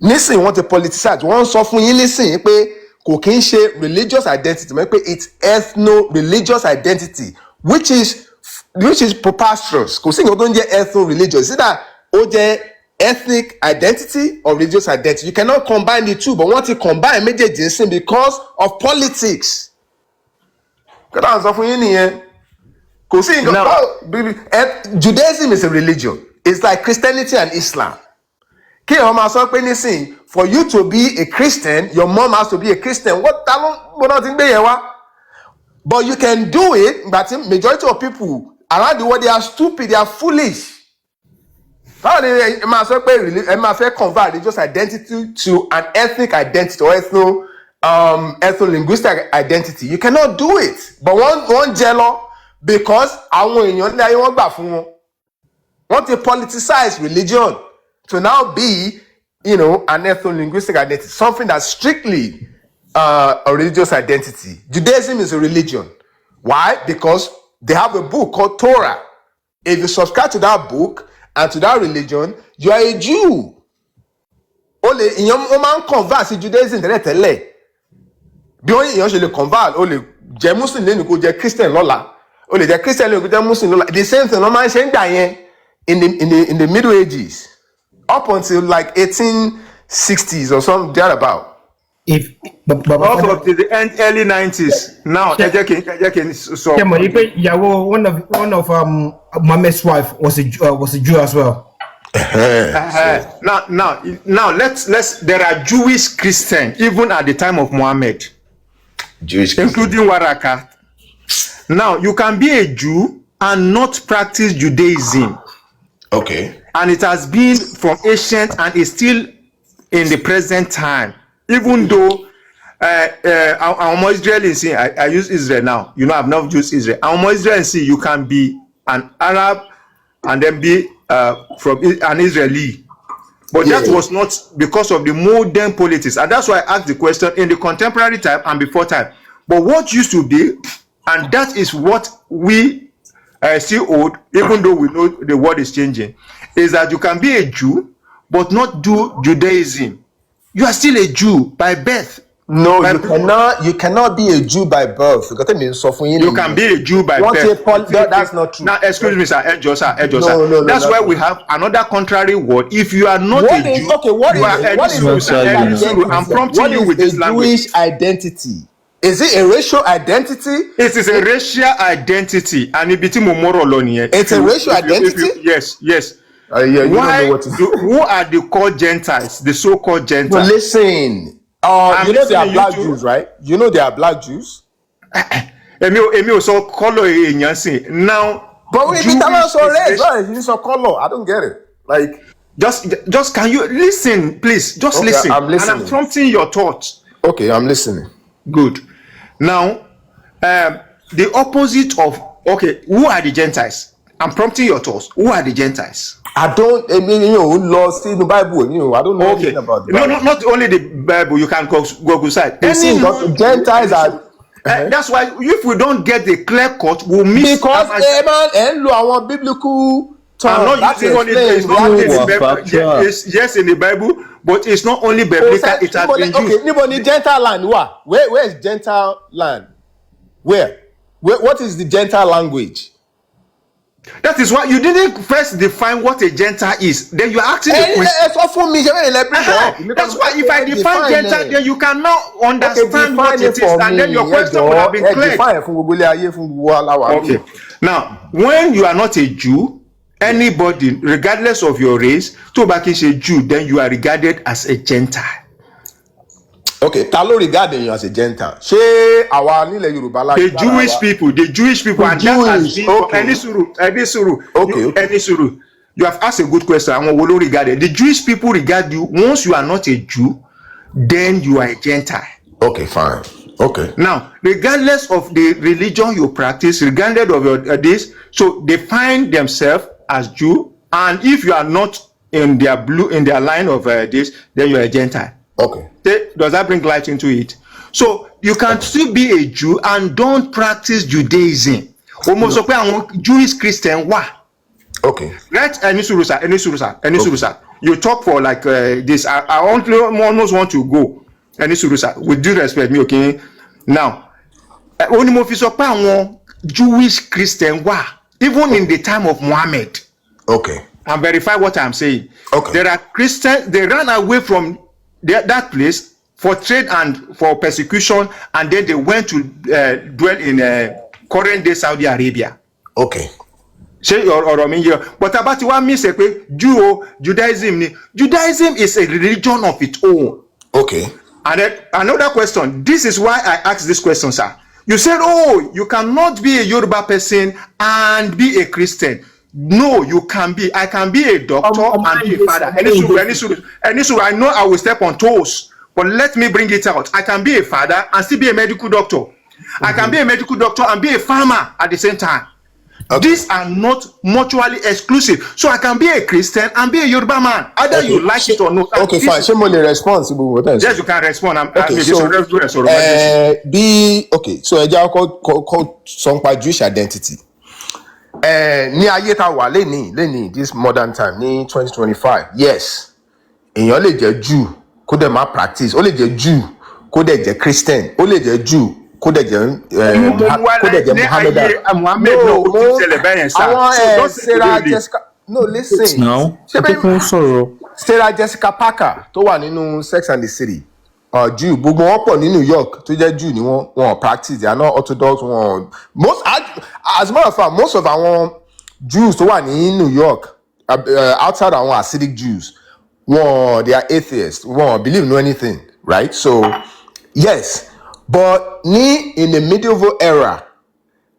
nísìn. Wọ́n ti politicize, wọ́n ń sọ fún yín nísìn pé kò kí ń ṣe religious identity mọ́, pé it's ethno religious identity, which is preposterous. Kò sí nǹkan tó ń jẹ́ ethno religious. It's either ó jẹ́ ethnic identity or religious identity. You cannot combine the two, but wọ́n ti combine méjèèjì nísìn because of politics. Kí ló ń sọ fún yín nìyẹn? Kò sí nǹkan now báwo Judaism is a religion. It's like Christianity and Islam. Kí èèyàn máa sọ pé nísìnyí, for you to be a Christian, your mom has to be a Christian, what? Ta ló gbọ́dọ̀ ti ń gbé yẹn wá? But you can do it, but majority of people around the world, they are stupid, they are foolish. Báwo ni ẹ máa sọ pé ẹ máa fẹ́ convert religious identity to an ethnic identity or ethno-linguistic identity? You cannot do it, but wọ́n jẹ lọ because àwọn èèyàn ní ayé wọ́n gbà fún wọn. Wọ́n ti politicize religion to now be an ethno-linguistic identity, something that's strictly a religious identity. Judaism is a religion. Why? Because they have a book called Torah. If you subscribe to that book and to that religion, you are a Jew. Ó lè ìyẹn ó máa ń convert sí Judaism tẹ́lẹ̀tẹ́lẹ̀. Bí wọ́n èèyàn ṣe lè convert, ó lè jẹ́ Muslim lẹ́nu kó jẹ́ Christian lọ́la, ó lè jẹ́ Christian lẹ́nu kó jẹ́ Muslim lọ́la. The same thing wọ́n máa ń ṣe ń gbà yẹn in the Middle Ages up until like 1860s or some thereabout. If Baba Up Fada up to the end early 90s. Now ẹ jẹ́ kí n sọ. Ṣe mọ̀ yí pé ìyàwó one of Muhammad's wife was a Jew as well. Now let's there are Jewish Christians even at the time of Muhammad, Jewish Christian, including Waraka. Now you can be a Jew and not practice Judaism. And it has been from ancient and is still in the present time. Even though àwọn ọmọ Israeli sí, I use Israel now. You know I've not used Israel. Àwọn ọmọ Israel sí, you can be an Arab and then be from an Israeli. But that was not because of the modern politics. And that's why I asked the question in the contemporary time and before time. But what used to be, and that is what we still hold, even though we know the world is changing, is that you can be a Jew, but not do Judaism. You are still a Jew by birth. No, By you cannot. You cannot be a Jew by birth. Nǹkan tẹ́mi ń sọ fún yín You can nìyẹn. be a Jew by Wọ́n ti birth. pol no, that's not true. Now, excuse me, sir. Ẹ jọ̀ọ́, sir. Ẹ jọ̀ọ́, No, sir. no, no, That's that's why we have another contrary word. If you are not What a is Jew, okay? What you is are what is a Ẹni sùúrù, sir. Jewish Ẹni sùúrù. I'm identity? prompting What you is with a this language. Jewish identity? Is it a racial identity? It is a racial identity, and ibi tí mo mọ́rọ̀ lọ nìyẹn. It's If a you, racial if you, if you, identity? Yes. Yeah, you don't know Why what to do, who are the called Gentiles, the so-called No, Gentiles? listen. I'm You know there are listening, you black too. Jews, right? You know there are black Jews. Èmi ò sọ colour èèyàn sìn. Now, But we ibi tá a máa Jewish sọ is race, racial. why is sọ colour? I don't get it. Like, Just can you listen, please? Just okay, listen. I'm And I'm listening. prompting your thoughts. Okay, I'm listening. Good. Now, the opposite of, okay, who are the Gentiles? I'm prompting your thoughts. Who are the Gentiles? I don't. Èmi mi ò lọ sínú Bible. Mi ò. I don't know Okay. anything about the No, Bible. no, not only the Bible. You can go side. Kò sí Any nǹkan non-Jew. Gentiles are. That's why if we don't get the clear cut, we'll miss. Because ẹ máa ẹ ń lo àwọn biblical I'm terms not láti using only, explain it's not only reality. the Bible. Factual. Yes, in the Bible, but it's not only Kò biblical. sẹ́ It has níbo ni been okay, used. níbo ni Gentile land wà? Where is Gentile land? Where? What is the Gentile language? That is why you didn't first define what a Gentile is. Then you're asking the Ẹyin question. ẹ sọ fún mi, ṣe bẹ́ẹ̀ lẹ bring up. Èmi kọ́ That's why if I ẹ define define Gentile, ẹ. then you can now Okay, understand what define it it is, for and me. then your Ẹ question would have jọ̀ọ́ been ẹ cleared. define ẹ fún gbogbo ilé ayé, fún gbogbo aláwa. Okay. Now, when you are not a Jew, Anybody, regardless of your race, tó bá kí n ṣe Jew, then you are regarded as a Gentile. Ok, ta ló regard èèyàn as a Gentile? Ṣé àwa nílẹ̀ Yorùbá la The gbára Jewish wa? people, the Jewish people, The and that has Jewish, been okay. Ẹni sùúrù, ẹni sùúrù, Okay, okay. ẹni sùúrù. You have asked a good question. Àwọn wo ló regard it? The Jewish people regard you, once you are not a Jew, then you are a Gentile. Okay, fine. Okay. Now, regardless of the religion you practice, regardless of your this, so they find themselves as Jew, and if you are not in their blue, in their line of this, then you are a Gentile. Okay. Does that bring light into it? So you can still be a Jew and don't practice Judaism. O mo sọ pé àwọn Jewish Christian wà. Okay. Right? Ẹni sùúrù sir, ẹni sùúrù sir, ẹni sùúrù sir. You talk for like this. I almost want to go. Ẹni sùúrù sir, with due respect, mi ò kí n. Now, ó ní mo fi sọ pé àwọn Jewish Christian wà even in the time of Muhammad. Okay. And verify what I'm saying. Okay. There are Christians, they ran away from that place for trade and for persecution, and then they went to dwell in current day Saudi Arabia. Okay. Ṣé ọ̀rọ̀ mi yé ọ? But tá a bá ti wá mí sẹ pé Jew o, Judaism ni. Judaism is a religion of its own. Okay. And then another question. This is why I asked this question, sir. You said, oh, you cannot be a Yoruba person and be a Christian. No, you can be. I can be a doctor and be a father. Ẹni sùúrù, ẹni sùúrù, ẹni sùúrù, I know I will step on toes, but let me bring it out. I can be a father and still be a medical doctor. I can be a medical doctor and be a farmer at the same time. Okay. These are not mutually exclusive. So I can be a Christian and be a Yoruba man, either you like it or not. And Okay, this fine. Ṣé mo lè respond sí gbogbo nǹkan tẹ́ ẹ̀ ń sọ? Yes, you can respond. I'm, Okay, I'm, so sọ̀rọ̀ bí, okay, so ẹ jẹ́ kọ́kọ́ sọ nípa Jewish identity. Ní ayé tá a wà lénìí lénìí, this modern time ní 2025, yes, èèyàn lè jẹ́ Jew kó dẹ̀ má practice, ó lè jẹ́ Jew kó dẹ̀ jẹ́ Christian, ó lè jẹ́ Jew kó dẹ̀ jẹ́ Mo mú wá kó dẹ̀ jẹ́ ní Mohammedan. ayé Muhammed náà, No, ó ti mo ṣẹlẹ̀ bẹ́ẹ̀ yẹn sá. àwọn So don't say Sarah today. Jessica, no, listen. Now, Ṣé ẹ jẹ́ kí wọ́n sọ̀rọ̀. Sarah Jessica Parker tó wà nínú Sex and the City, Jew, gbogbo wọn pọ̀ ní New York tó jẹ́ Jew ni wọ́n, wọn ò practice, they are not Orthodox. Wọn most, as a matter of fact, most of àwọn Jews tó wà ní New York, outside àwọn Hasidic Jews, wọn, they are atheists, wọn ò believe in anything, right? So yes, but ní in the medieval era,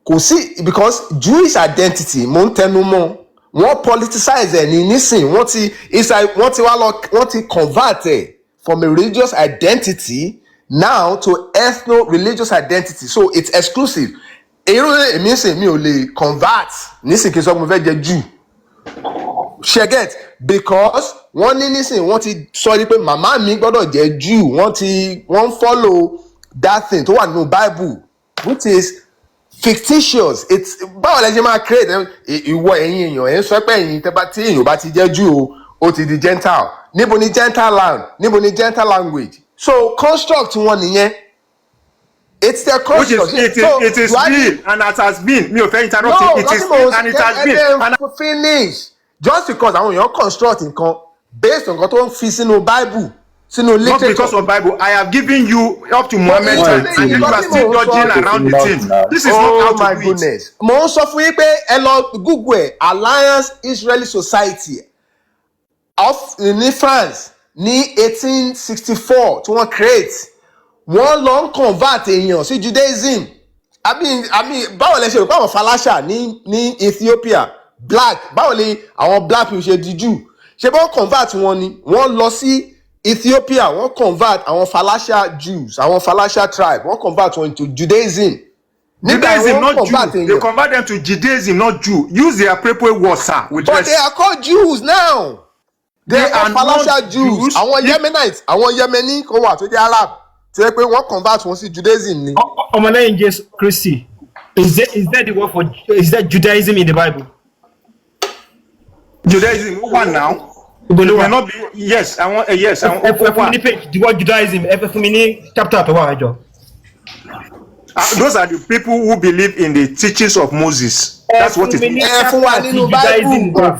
kò sí, because Jewish identity, mo ń tẹnu mọ́, wọ́n politicize ẹ̀ ní nísìn, wọ́n ti, it's like wọ́n ti wá lọ, wọ́n ti convert ẹ̀ from a religious identity now to ethno-religious identity, so it's exclusive. Èrò èmi sìn, mi ò lè convert nísìn kí n sọ pé mo fẹ́ jẹ́ Jew, ṣe get? Because wọ́n ní nísìn wọ́n ti sọ ní pé màmá mi gbọ́dọ̀ jẹ́ Jew, wọ́n ti, wọ́n ń follow that thing tó wà nínú Bible, which is fictitious. It's, báwo lẹ ṣe máa create ìwọ, ẹ̀yin èèyàn, ẹ̀ ń sọ pé ẹ̀yin tẹ́ bá, tí èèyàn bá ti jẹ́ Jew o, ó ti di Gentile. Níbo ni Gentile land? Níbo ni Gentile language? So construct wọn nìyẹn, it's their Which is construct. it is So it is do I real and it has been. Mi ò fẹ́ interrupt. No, It is nothing mo real and it has been. And ẹ finish. Just because àwọn èèyàn construct nǹkan based on nǹkan tó ń fi sínú Bible, sínú Not literature. because of Bible. I have given you up to Muhammad Why time and you are still dodging around the thing. This is not Oh how to my do it. goodness. Mo ń sọ fún yín pé ẹ lọ Google ẹ, Alliance Israeli Society of ní France ní 1864 tí wọ́n create, wọ́n lọ ń convert èèyàn sí Judaism. I mean, báwo lẹ ṣe rò pé àwọn Falasha ní Ethiopia, black, báwo lè àwọn black people ṣe di Jew? Ṣé bọ́n convert wọn ni? Wọ́n lọ sí Ethiopia, wọ́n convert àwọn Falasha Jews, àwọn Falasha tribe, wọ́n convert wọn into Judaism. Nígbà yẹn Judaism, wọ́n not convert Jew. They èèyàn. convert them to Judaism, not Jew. Use the appropriate word, sir. With But they respect. are called Jews now. They They are are called Falasha not Jews. Jews. Àwọn Yemenites, àwọn Yemeni kan wà tó jẹ́ Arab tó yẹ pé wọ́n convert wọn sí Judaism ni. Ọmọlẹ́yìn Jésù Kristi, is there the word for, is there Judaism in the Bible? Judaism ó wà now. Ibo ló It wà? may not be, yes, àwọn yes, àwọn Ẹ ó fún mi wà. ní page, the word Judaism, ẹ fún mi ní chapter tó wà, ẹ jọ̀ọ́. Those are the people who believe in the teachings of Moses. Ẹ That's what fún it mi ní means. Ẹ fún wa chapter tí nínú Judaism Bible. wà.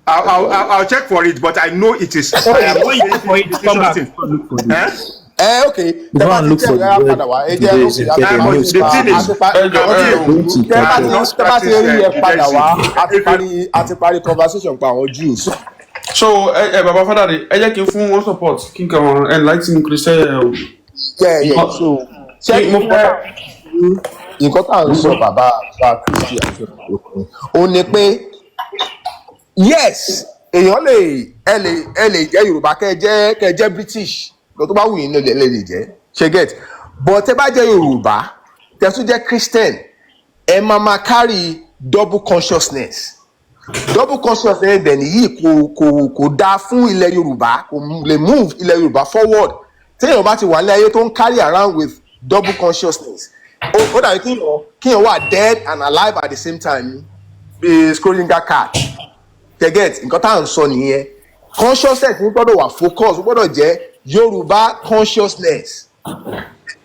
I'll check for it, but I know it is. I Okay, am not when you saying look for it, it come back. thing. Eh? Ẹ ok, tẹ Go bá and ti look jẹ́ for the ìrora word padà wá, ẹ jẹ́ Judaism. ok, Get the But news the paper. thing is, àti pa Ẹ jọ àwọn tí ẹ Going to tẹ bá get ti it. tẹ bá ti practice rí ẹ padà Judaism. wá, a ti parí conversation pa àwọn Jews. So ẹ bàbá Fádàdé, ẹ jẹ́ kí n fún wọn support, kí n kàn enlighten Christian. Yeah, so ṣé Mo fẹ́ nǹkan tá à ń sọ, bàbá bá Kristi àti òkun, ó ní pé yes, èèyàn lè ẹ lè jẹ́ Yorùbá, kẹ́ jẹ́ British lọ, tó bá wù yín lè jẹ́, ṣe get? But tẹ́ bá jẹ́ Yorùbá, tẹ́ tún jẹ́ Christian, ẹ máa carry double consciousness. Double consciousness dẹ̀ nìyí kò dáa fún ilẹ̀ Yorùbá, kò lè move ilẹ̀ Yorùbá forward. Téèyàn bá ti wà ní ayé tó ń carry around with double consciousness, ó dàbí kíyàn wà dead and alive at the same time, bí Schrodinger cat. You get? Nǹkan tá à ń sọ nìyẹn. Consciousness ní gbọ́dọ̀ wà focus, ó gbọ́dọ̀ jẹ́ Yorùbá consciousness.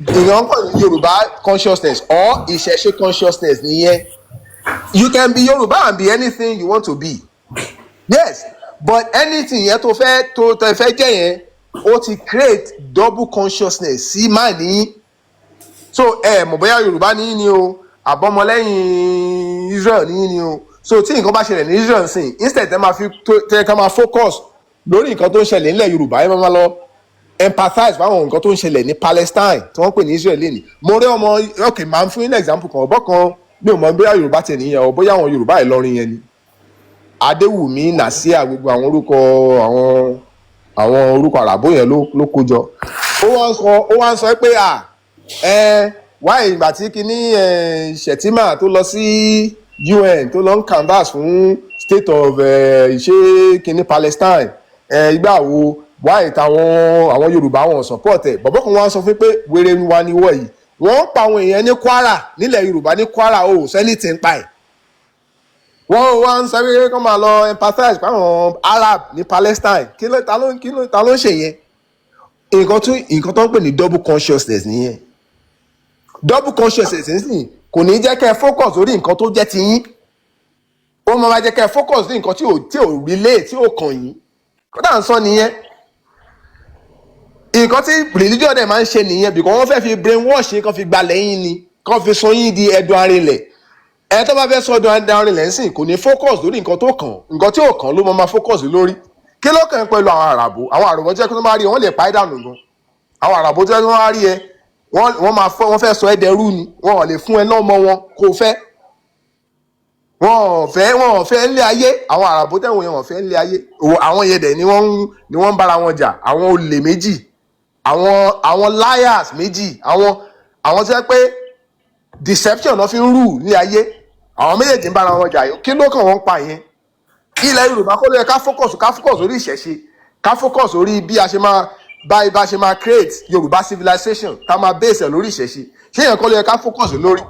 Èèyàn kàn ní Yorùbá consciousness or Ìṣẹ̀ṣe consciousness nìyẹn. You can be Yorùbá and be anything you want to be, yes, but anything yẹn tó fẹ́ tó fẹ́ jẹ́ yẹn, ó ti create double consciousness sí mind yín. So ẹ mọ̀ bóyá Yorùbá ní ni o, àbọ̀mọlẹ́yìn Israel ní ni o. So tí nǹkan bá ṣẹlẹ̀ ní Israel sìn, instead tẹ́ máa fi tẹ́ ká máa focus lórí nǹkan tó ń ṣẹlẹ̀ nílẹ̀ Yorùbá, ẹ máa lọ empathize fáwọn nǹkan tó ń ṣẹlẹ̀ ní Palestine tí wọ́n pè ní Israel lẹ́nìí. Mo rí ọmọ, ok, màá fún yín ní example kan. Ọ̀bọ kan, mi ò mọ bóyá Yorùbá tẹ̀ nìyẹn o, bóyá àwọn Yorùbá Ìlọrin yẹn ni, Adéwùmí Nàsíà, gbogbo àwọn orúkọ àwọn orúkọ àràbó yẹn ló kó jọ. Ó wá ń sọ pé à ẹ wá ìgbà tí kinní ẹ Shettima tó lọ sí UN, tó lọ ń canvass fún state of ẹ ṣé kinní Palestine ẹ ìgbà wo, wá ìtàwọn àwọn Yorùbá wọn support ẹ. Bọ̀bọ̀ kan wá ń sọ fún pé wéré wa ni wọ̀ yìí, wọ́n ń pa àwọn èèyàn ní Kwara, nílẹ̀ Yorùbá ní Kwara, o sẹ́ni tí ń pa ẹ̀. Wọ́n wá ń sọ pé kọ́ máa lọ empathize pàwọn Arab ní Palestine. Kí ló ta ló kí ló ta ló ń ṣe yẹn? Nǹkan tó ń pè ní double consciousness nìyẹn. Double consciousness nísìnyí kò ní jẹ́ kẹ́ ẹ focus lórí nǹkan tó jẹ́ tiyín, ó máa jẹ́ kẹ́ ẹ focus lórí nǹkan tí ò relate, tí ò kàn yín. Kódà ń sọ nìyẹn, nǹkan tí religion dẹ̀ máa ń ṣe nìyẹn, because wọ́n fẹ́ fi brainwash yín, kàn fi gbalẹ̀ yín ni, kàn fi sọ yín di ẹdun arinlẹ̀. Ẹ tó bá fẹ́ sọ ẹdun arinlẹ̀ ńsìn, kò ní focus lórí nǹkan tó kàn, nǹkan tí ò kàn ló máa focus lórí. Kí ló kàn pẹ̀lú àwọn àràbò? Àwọn àràbò jẹ́ kí wọ́n máa rí ẹ, wọ́n lè pa ẹ́ dànù gan. Àwọn àràbò jẹ́ kí wọ́n máa rí ẹ, wọ́n máa fẹ́, wọ́n fẹ́ sọ ẹ́ dẹrú ni. Wọ́n ò lè fún ẹ lọ́mọ wọn kó o fẹ́. Wọ́n ò fẹ́ ńlé ayé. Àwọn àràbò tẹ̀wọ̀n yẹn, wọ́n fẹ́ ńlé ayé. Àwọn yẹn dẹ̀ ni wọ́n ń bára wọn jà. Àwọn olè méjì, àwọn liars méjì, àwọn tó yẹ pé deception náà fi ń rù ní ayé, àwọn méjèèjì ń bára wọn jà. Kí ló kàn wọ́n pa yẹn? Ilẹ̀ Yorùbá kó ló yẹ ká focus orí ìṣẹ̀ṣe, ká focus orí bí a ṣe máa bá a ṣe máa create Yorùbá civilization, ká máa base ẹ̀ lórí ìṣẹ̀ṣe. Ṣé yẹn kọ́ ló yẹ ká focus lórí?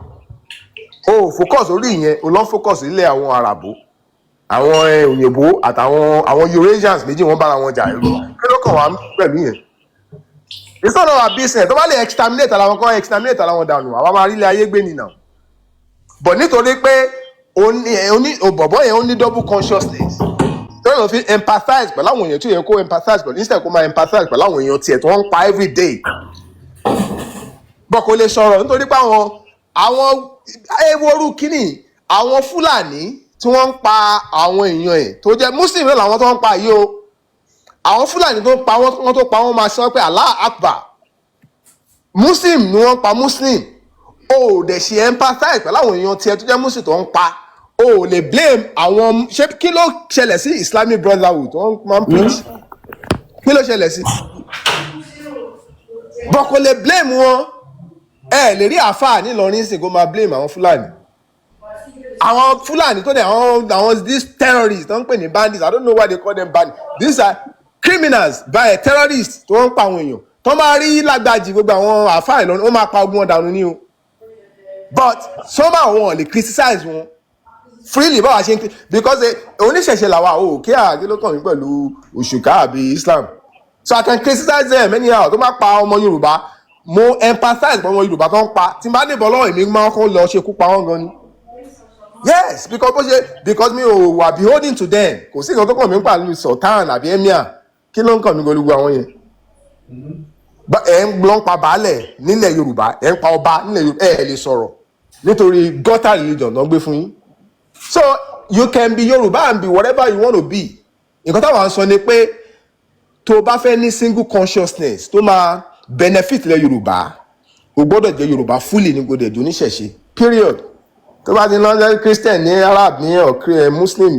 O ò focus lórí ìyẹn, o lọ focus nílẹ̀ àwọn àràbò, àwọn òyìnbó àtàwọn àwọn Eurasians méjì, wọ́n bára wọn jà. Kí ló kàn wá pẹ̀lú yẹn? It's not our business. Tó bá lè exterminate ara wọn, kọ́ exterminate ara wọn dànù, àwa máa rí ilé ayé gbé nìyà. But nítorí pé oní bọ̀bọ̀ yẹn, ó ní double consciousness tó lọ fi empathize pẹ̀lú àwọn èèyàn tí ó yẹ kó empathize pẹ̀lú, instead kó máa empathize pẹ̀lú àwọn èèyàn tiẹ̀ tó ń pa every day, but kò lè sọ̀rọ̀ nítorí pé àwọn eworu kínní, àwọn Fúlàní tí wọ́n ń pa àwọn èèyàn ẹ̀ tó jẹ́ Muslim náà làwọn tó ń pa yìí o. Àwọn Fúlàní tó ń pa wọ́n, wọ́n tó pa wọ́n máa sọ pé Allah Akbar. Muslim ni wọ́n pa Muslim. O ò dẹ̀ ṣe empathize pẹ̀lú àwọn èèyàn tiẹ̀ tó jẹ́ Muslim tó ń pa. O ò lè blame àwọn. Ṣé kí ló ṣẹlẹ̀ sí Islamic Brotherhood tó ń máa ń preach? Kí ló ṣẹlẹ̀ sí? But kò lè blame wọn. Ẹ lè rí àáfàá nílọrin sìn kó máa blame àwọn Fúlàní, àwọn Fúlàní tó dẹ̀ àwọn these terrorists tó ń pè ní bandits. I don't know why they call them bandits. These are criminals by terrorists tó ń pa àwọn èèyàn. Tó máa rí lágbàjì, gbogbo àwọn àáfàá Ìlọrin, ó máa pa ogun wọn dànù ní o. But somehow wọn ò lè criticize wọn freely báwa ṣe ń because oníṣẹ̀ṣe làwa o. Kí à kí ló kàn mí pẹ̀lú òṣùká àbí Islam? So I can criticize them anyhow. Tó máa pa ọmọ Yorùbá, mo empathize pẹ̀lú ọmọ Yorùbá tó ń pa. Tí n bá níbọn lọ́wọ́, èmi máa ń kọ́ lọ ṣekú pa wọ́n gan ni. Yes, because bó ṣe, because mi ò wà beholding to them. Kò sí nǹkan tó kàn mí pẹ̀lú sultan àbí emir. Kí ló ń kàn mí pẹ̀lú gbogbo àwọn yẹn? Ẹ̀ ń lọ ń pa baálẹ̀ nílẹ̀ Yorùbá, ẹ̀ ń pa ọba nílẹ̀ Yorùbá, ẹ̀ lè sọ̀rọ̀ nítorí gutter religion tó ń gbé fún yín. So you can be Yorùbá and be whatever you want to be. Nǹkan táwọn sọ ni pé tó o bá fẹ́ ní single consciousness tó máa benefit ilẹ̀ Yorùbá, o gbọ́dọ̀ jẹ́ Yorùbá fully ní gbọ́dọ̀ jẹ́ oníṣẹ̀ṣe, period. Tó bá ti lọ jẹ́ Christian ní Arab ní or Muslim,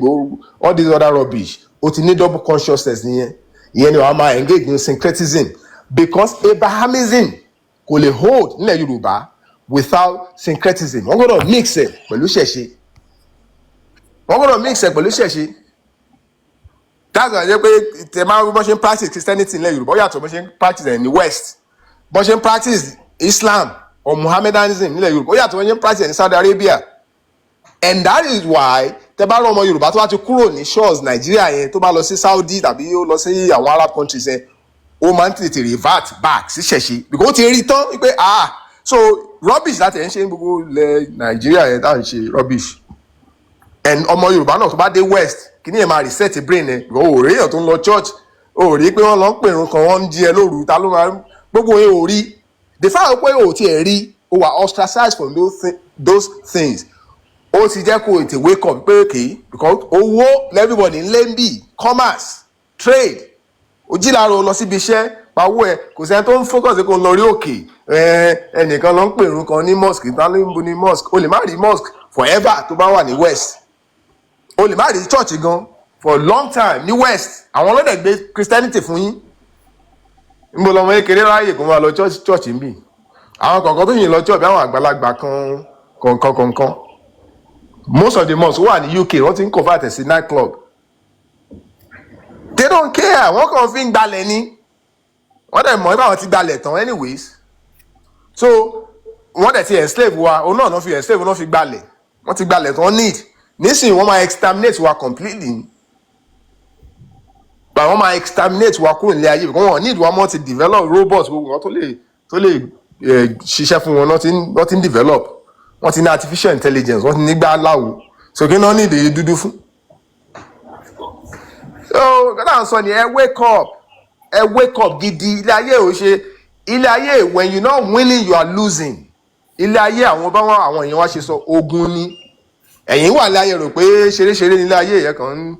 all this other rubbish, o ti ní double consciousness nìyẹn. Ìyẹn ni wàá máa engage in syncretism, because Abrahamism kò lè hold nílẹ̀ Yorùbá without syncretism. Wọ́n gbọ́dọ̀ mix ẹ̀ pẹ̀lú ṣẹ̀ṣe, wọ́n gbọ́dọ̀ mix ẹ̀ pẹ̀lú ṣẹ̀ṣe. That's why jẹ́ pé tẹ máa ń bọ́n ṣe ń practice Christianity nílẹ̀ Yorùbá, ó yàtọ̀ bọ́n ṣe ń practice ẹ̀ ní West. Bọ́n ṣe ń practice Islam or Muhammedanism nílẹ̀ Yorùbá, ó yàtọ̀ bọ́n ṣe ń practice ẹ̀ ní Saudi Arabia. And that is why tẹ bá rọ ọmọ Yorùbá tó bá ti kúrò ní shores Nàìjíríà yẹn, tó bá lọ sí Saudi tàbí ó lọ sí àwọn Arab countries yẹn, ó máa ń tètè revert back sí ṣẹ̀ṣe, because ó ti rí tán wípé, ah, so rubbish láti ẹ̀ ń ṣe ní gbogbo ilẹ̀ Nàìjíríà yẹn tá à ń ṣe rubbish. And ọmọ Yorùbá náà tó bá dé West, kí ni ẹ máa reset brain ẹ? Because ò rí èèyàn tó ń lọ church, ò rí pé wọ́n lọ ń pèrún kan, wọ́n ń jí ẹ lóru, ta ló máa ń gbogbo yẹn ò rí. The fact pé ò tiẹ̀ rí, o wà ostracized from those things, ó ti jẹ́ kó ètè wake up pé okay, because owó everybody ń lé ń bì, commerce, trade, ó jí láàárọ̀, ó lọ síbi iṣẹ́, pawó ẹ. Kò sẹ́ni tó ń focus kó ń lọ rí òkè. Ẹnìkan ló ń pèrún kan ní mosque, ta ló ń bu ní mosque? O lè má rí mosque forever tó bá wà ní West. O lè má rí church gan for a long time ní West. Àwọn ọlọ́dẹ̀ gbé Christianity fún yín. Níbo lọmọ kékeré ráàyè kó máa lọ church? Church ń bì, àwọn kọ̀ọ̀kan tó yìn lọ church bí àwọn àgbàlagbà kan kọ̀ọ̀kan kọ̀ọ̀kan. Most of the mosques wà ní UK, wọ́n ti ń convert ẹ̀ sí night club. They don't care. Wọ́n kàn fi ń gbalẹ̀ ni. Wọ́n dẹ̀ mọ̀ nípa àwọn ti gbalẹ̀ tán anyways, so wọ́n dẹ̀ ti enslave wa. Òun náà náà fi enslave, náà fi gbalẹ̀. Wọ́n ti gbalẹ̀ tán need. Nísìnyí, wọ́n máa exterminate wa completely, but wọ́n máa exterminate wa kúrò nílé ayé because wọ́n need wa mọ́. Ti develop robots, gbogbo nǹkan tó lè ṣiṣẹ́ fún wọn wọ́n ti ń develop. Wọ́n ti ní artificial intelligence, wọ́n ti ní gbá láwo. So kí náà ní èdè dúdú fún? So nǹkan tá à ń sọ ni, ẹ wake up, ẹ wake up gidi. Ilé ayé ò ṣe ilé ayé. When you not winning, you are losing. Ilé ayé, àwọn báwọn àwọn èèyàn wa ṣe sọ, ogun ni. Ẹ̀yin wà láyé rò pé ṣeréṣeré nílé ayé yẹn kàn ń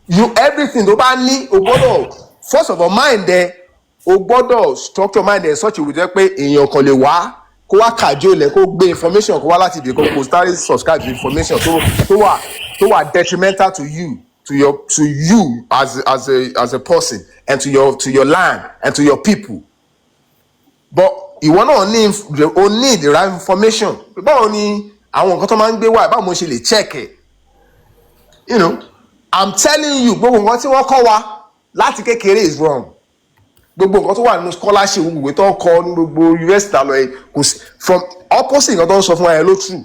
you. Everything tó bá ní, o gbọ́dọ̀ first of all mind ẹ, o gbọ́dọ̀ structure mind ẹ such a way jẹ́ pé èèyàn kan lè wá kó wá kàjọ ilẹ̀, kó gbé information kó wá láti ibì kan, kó start subscribe to information tó wà detrimental to you, to you as a person and to your land and to your people. But ìwọ náà ní o need the right information. Báwo ni àwọn nǹkan tó máa ń gbé wá, báwo mo ṣe lè check ẹ? I'm telling you, gbogbo nǹkan tí wọ́n kọ́ wa láti kékeré is wrong. Gbogbo nǹkan tó wà nínú scholarship, gbogbo ìwé tó ń kọ ní gbogbo university àlọ́ yìí, kò sí from opposite nǹkan tó ń sọ fún wa yẹn ló true.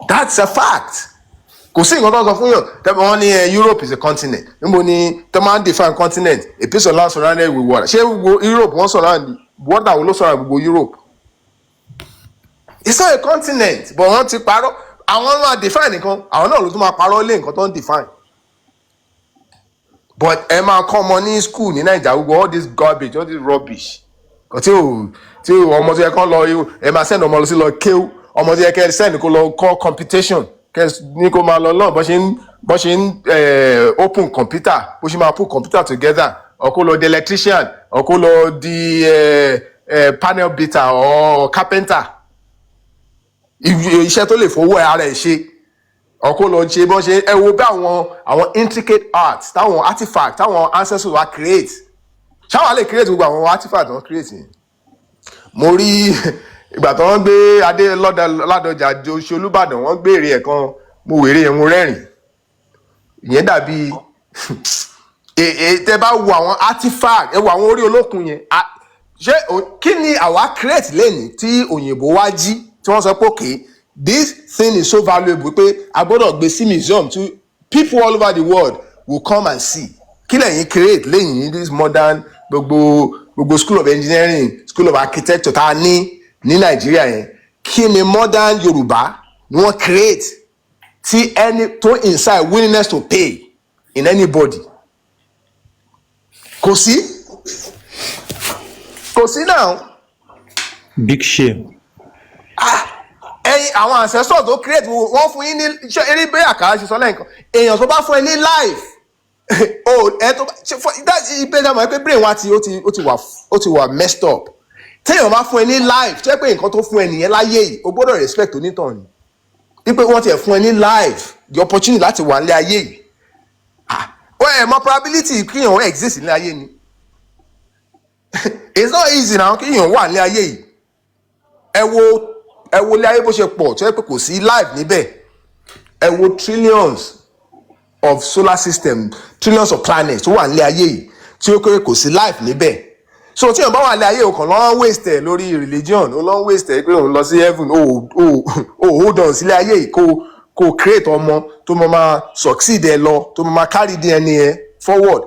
That's a fact. Kò sí nǹkan tó ń sọ fún yàn tẹ́lẹ̀. Wọ́n ní Europe is a continent. Níbo ni tó máa ń define continent? A piece of land surrounded with water. Ṣé gbogbo Europe wọ́n surround water? Wo ló surround gbogbo Europe? It's not a continent, but wọ́n ti parọ́. Àwọn máa define nǹkan, àwọn náà ló tún máa parọ́ lé nǹkan tó ń define. But ẹ máa kọ́ ọmọ ní school ní Naija, gbogbo all this garbage, all this rubbish kò tí ò ọmọ tó yẹ kán lọ, ẹ máa send ọmọ lọ sí lọ kéwú. Ọmọ tó yẹ kẹ́ send kó lọ kọ́ computation, kẹ́ ní kó máa lọ lọ́n bọ́n ṣe ń open computer, bó ṣe máa put computer together, or kó lọ di electrician, or kó lọ di panel beater or carpenter, iṣẹ́ tó lè fowó ara ẹ̀ ṣe, or kó lọ ṣe bọ́n ṣe. Ẹ wo bí àwọn intricate arts, táwọn artifact táwọn ancestors wa create. Ṣáwa lè create gbogbo àwọn artifact wọn create yẹn? Mo rí ìgbà tí wọ́n gbé adé Ládọjà ṣe Olúbàdàn, wọ́n gbé èrè ẹ̀ kan. Mo wèrè yẹn, mo rẹ́rìn. Ìyẹn dàbí tẹ bá wo àwọn artifact, ẹ wo àwọn orí olókun yẹn. Ṣé kí ni àwa create lẹ́nìí tí òyìnbó wá jí tí wọ́n sọ pé, "Okay, this thing is so valuable pé a gbọ́dọ̀ gbé sí museum to people all over the world will come and see"? Kí lẹ̀yin create lẹ́yìn ní this modern, gbogbo school of engineering, school of architecture tá a ní ní Nàìjíríà yẹn? Kí ni modern Yorùbá ni wọ́n create tí any tó incite willingness to pay in anybody? Kò sí. Kò sí náà. Big shame. Ẹyin àwọn ancestors tó create wọ́n fún yín ní ṣé eré bẹ́ẹ̀ àkàrà ṣe sọ lẹ́yìn èèyàn tó bá fún ẹ ní life o ẹ tó ṣe fún that ibẹ̀ dá mọ̀ pé brain wa ti ó ti wà messed up. Téèyàn bá fún ẹ ní life, tó yẹ pé nǹkan tó fún ẹ nìyẹn láyé yìí, o gbọ́dọ̀ respect onítàn ni wípé wọ́n ti ẹ̀ fún ẹ ní life, the opportunity láti wà nílé ayé yìí. Ah, ó ẹ̀ mọ probability kíyàn exist nílé ayé ni. It's not easy now kíyàn wà nílé ayé yìí. Ẹ wo ilé ayé bó ṣe pọ̀ tó yẹ pé kò sí life níbẹ̀. Ẹ wo trillions of solar system, trillions of planets tó wà nílé ayé yìí tí ó kéré, kò sí life níbẹ̀. So tí èèyàn bá wà nílé ayé, o kàn lọ́n waste ẹ̀ lórí religion, o lọ́n waste ẹ̀ pé òun lọ sí heaven, o hold on sílé ayé yìí kó create ọmọ tó máa succeed ẹ lọ, tó máa carry DNA ẹ forward.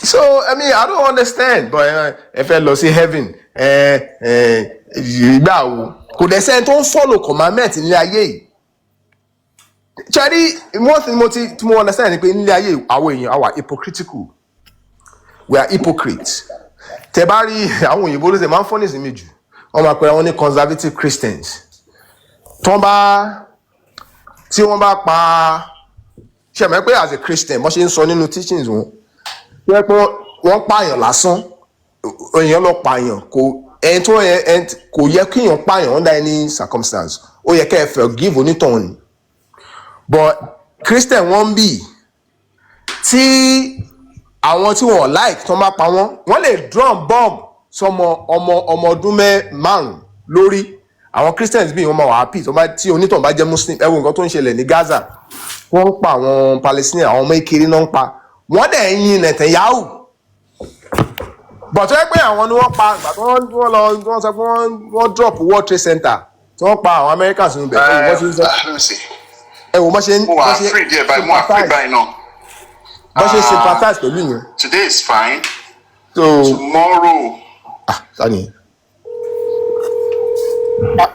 So I mean, I don't understand, but ẹ fẹ́ lọ sí heaven ẹ ẹ ìgbà wo? Kò dẹ̀ sẹ́ni tó ń follow commandment nílé ayé yìí. Cherry, one thing mo ti tí mo understand ni pé nílé ayé yìí, àwọn èèyàn àwa hypocritical, we are hypocrites. Tẹ bá rí àwọn òyìnbó ló ṣe máa ń fọ́ nísìnyí jù, wọ́n máa pera wọn ní conservative Christians. Tí wọ́n bá tí wọ́n bá pa ṣe mọ̀ pé as a Christian, wọ́n ṣe ń sọ nínú teachings wọn wọ́n pé wọ́n pààyàn lásán, èèyàn lọ pààyàn, kò ẹni tó yẹ ẹni kò yẹ kéèyàn pààyàn under any circumstance, ó yẹ kẹ́ ẹ forgive onítọ̀hún ni. But Christian wọ́n ń bì tí àwọn tí wọ́n like tó máa pa wọ́n, wọ́n lè drop bomb sọmọ ọmọ ọdún 5 lórí. Àwọn Christians bí wọ́n máa wà happy tó bá tí onítọ̀hún bá jẹ́ Muslim. Ẹ wo nǹkan tó ń ṣẹlẹ̀ ní Gaza, wọ́n ń pa àwọn Palestinian, àwọn ọmọ ìkéré náà ń pa wọ́n, dẹ̀ ń yin Netanyahu. But tó yẹ pé àwọn ni wọ́n pa ìgbà tí wọ́n lọ, wọ́n sọ pé wọ́n drop World Trade Center, tí wọ́n pa àwọn Americans nínú bẹ̀, ẹ wò bọ́ ṣe ń sọ, ẹ wò bọ́ ṣe ń Mo wà bọ́ ṣe free díẹ̀ báyìí, mo wà free báyìí náà. bọ́ ṣe sympathize pẹ̀lú yẹn. Today is fine. So Tomorrow. Ah, sani.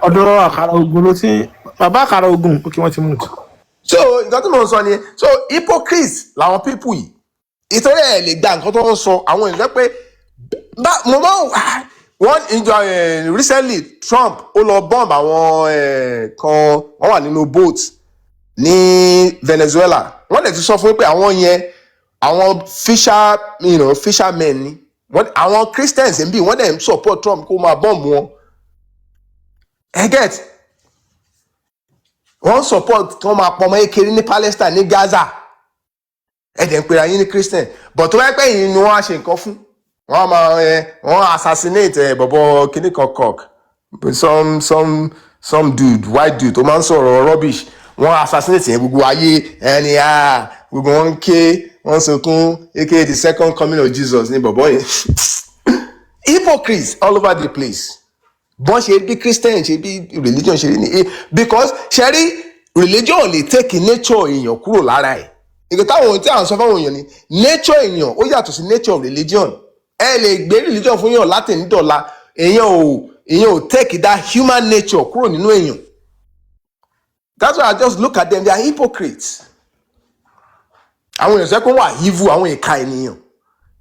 Ọ̀dọ̀ àkàrà ogun ló ti bàbá àkàrà ogun, ó kí wọ́n ti mú. So nǹkan tí mò ń sọ ni, so hypocrites làwọn people yìí, ìtorí ẹ̀ lè gba nǹkan tó ń sọ. Àwọn èèyàn pé bá mo máa ń wọ́n ìjọ recently, Trump ó lọ bomb àwọn kan, wọ́n wà nínú boat ní Venezuela. Wọ́n lè ti sọ fún pé àwọn yẹn, àwọn fishermen ni wọ́n. Àwọn Christians ń bí wọ́n dẹ̀ ń support Trump kó máa bomb wọn. Ẹ get, wọ́n support kí wọ́n máa pọmọ ékeré ní Palestine, ní Gaza. Ẹ dẹ̀ ń pera yín ní Christian, but tó bá yẹ pé yìí ni wọ́n á ṣe nǹkan fún wọ́n á máa ẹ wọ́n assassinate ẹ bọ̀bọ̀ kíní kan cock, some dude, white dude tó máa ń sọ̀rọ̀ rubbish, wọ́n assassinate yẹn, gbogbo ayé ẹni ah, gbogbo wọn ń ké, wọ́n ń sunkún, aka the second coming of Jesus ní bọ̀bọ̀ yẹn. Hypocrites all over the place. Bọ́n ṣe bí Christian ṣe bí religion ṣe rí ni, because ṣe rí, religion ò lè take nature èèyàn kúrò lára ẹ̀. Nǹkan táwọn tí à ń sọ fáwọn èèyàn ni nature èèyàn ó yàtọ̀ sí nature religion. Ẹ lè gbé religion fún yàn láti ní dọ̀la, èèyàn ò take that human nature kúrò nínú èèyàn. That's why I just look at them, they are hypocrites. Àwọn èèyàn sẹ́kọ̀ọ́ wà evil, àwọn ìka ènìyàn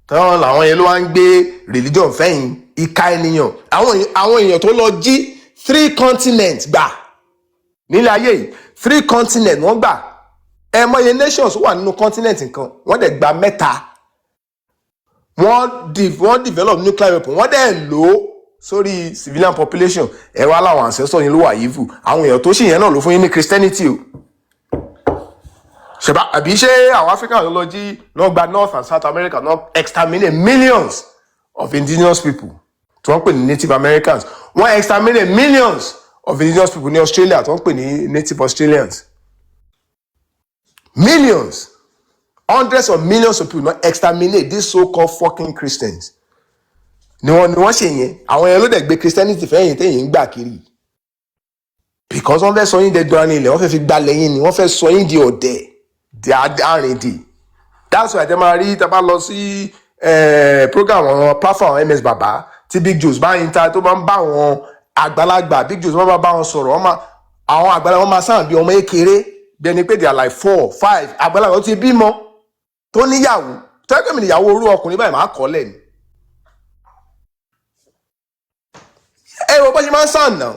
tọ́wọ́n làwọn yẹn ló wá ń gbé religion fẹ́yìn ìka ènìyàn. Àwọn èèyàn tó lọ jí three continents gbà nílé ayé yìí, three continents wọ́n gbà. Ẹ mọye nations wà nínú continent nǹkan, wọ́n dẹ̀ gba mẹ́ta. Wọ́n develop nuclear weapon, wọ́n dẹ̀ lò ó sórí civilian population. Ẹ wá láwọn ancestors yín ló wà evil. Àwọn èèyàn tó ṣì yẹn náà ló fún yín ní Christianity o. Ṣèbá àbí ṣé àwọn Africans ló lọ jí lọ gba North and South America náà, exterminate millions of indigenous people tí wọ́n pè ní Native Americans? Wọ́n exterminate millions of indigenous people ní Australia tí wọ́n pè ní Native Australians. Millions, hundreds of millions of people náà exterminate. These so-called fucking Christians ni wọ́n ṣe yẹn. Àwọn yẹn ló dẹ̀ gbé Christianity fẹ́yìn tẹ̀yìn ń gbà kiri, because wọ́n fẹ́ sọ yín dẹdun arin ilẹ̀, wọ́n fẹ́ fi gbalẹ̀ yín ni, wọ́n fẹ́ sọ yín di ọ̀dẹ̀, di arìndì. That's why tẹ máa rí tẹ bá lọ sí program àwọn platform àwọn MS Baba, tí Big Joes bá ń ta, tó bá ń bá àwọn àgbàlagbà, Big Joes bá bá wọn sọ̀rọ̀, wọ́n máa àwọn àgbàlagbà, wọ́n máa sáà bí ọmọ ékeré, bí ẹni pé they are like four, five. Àgbàlagbà tó ti bímọ, tó níyàwó, tó yẹ kí mi níyàwó orú ọkùnrin báyìí, máa kọ́ lẹ̀ ni. Ẹ wo bó ṣe máa ń sàn náà.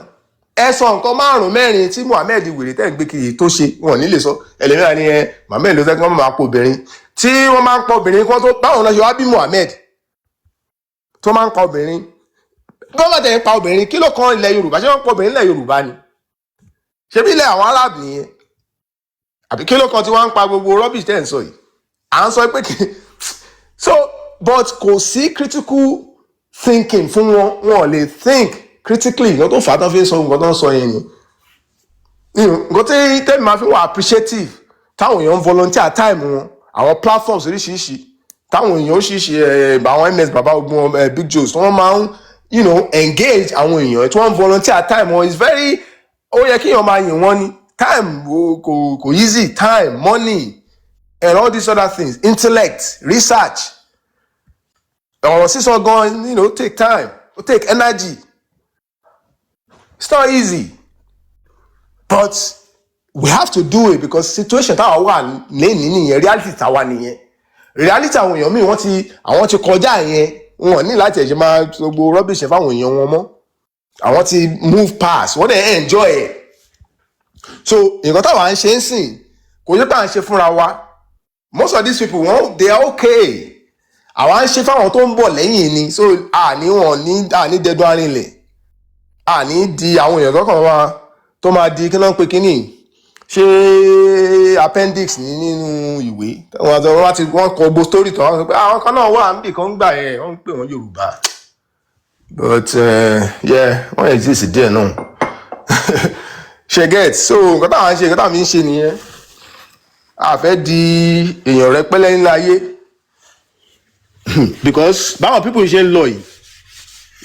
Ẹ sọ nǹkan márùn mẹ́rin tí Muhammed wèrè tẹ́ ń gbé kiri tó ṣe, wọn ò ní lè sọ. Ẹlẹ́mìíràn ni ẹ Muhammed ló fẹ́ kí wọ́n máa pọ obìnrin, tí wọ́n máa ń pọ obìnrin kí wọ́n tó báwọn náà ṣe wá bí Muhammed tó máa ń pa obìnrin, bí wọ́n bá tẹ̀ ń pa obìnrin, kí ló kan ilẹ̀ Yorùbá? Ṣé wọ́n ń pa obìnrin ilẹ̀ Yorùbá ni? Ṣebí ilẹ̀ àwọn Arab nìyẹn àbí? Kí ló kan tí wọ́n ń pa gbogbo rubbish tẹ́ ń sọ yìí? À ń sọ pé kí so, but kò sí critical thinking fún wọn. Wọn ò lè think critically. Nǹkan tó fà á tán fi ń sọ nǹkan tó ń sọ yẹn ni nǹkan tí tẹ́mi máa fi wà appreciative táwọn èèyàn ń volunteer time wọn, àwọn platforms oríṣiríṣi táwọn èèyàn oríṣiríṣi ẹ̀, àwọn ms baba ogun ẹ̀, Big Joes, tí wọ́n máa ń engage àwọn èèyàn tí wọ́n ń volunteer time wọn is very, ó yẹ kí èèyàn máa yìn wọ́n ní time kò easy. Time, money and all these other things, intellect, research, ọ̀rọ̀ sísọ gan take time, take energy. It's not easy, but we have to do it because situation táwa wà lẹ́nìí nìyẹn, reality táwa nìyẹn. Reality àwọn èèyàn míì, wọ́n ti, àwọn ti kọjá yẹn. Wọn ní láti ẹ̀ṣẹ̀ máa gbogbo rubbish ẹ̀ fáwọn èèyàn wọn mọ́. Àwọn ti move past, wọ́n dẹ̀ enjoy ẹ̀. So nǹkan táwa ń ṣe ń sìn kò yẹ pé à ń ṣe fúnra wa. Most of these people, wọ́n, they are okay. Àwa ń ṣe fáwọn tó ń bọ̀ lẹ́yìn ni. So àní wọn ní àní dẹdun arinlẹ̀, àní di àwọn èèyàn tó kàn wá tó máa di kí ló ń pe kínní, ṣé appendix ní nínú ìwé wọn àti wọn ti wọn kọ gbogbo story tó wọn sọ pé àwọn kan náà wà níbì kan gbà yẹn, wọn ń pè wọn Yorùbá, but yeah, wọ́n exist díẹ̀ náà, ṣe get? So nǹkan táwọn ń ṣe, nǹkan táwọn fi ń ṣe nìyẹn. A fẹ́ di èèyàn rẹpẹlẹ ńlá ayé because báwọn people ṣe ń lọ yìí,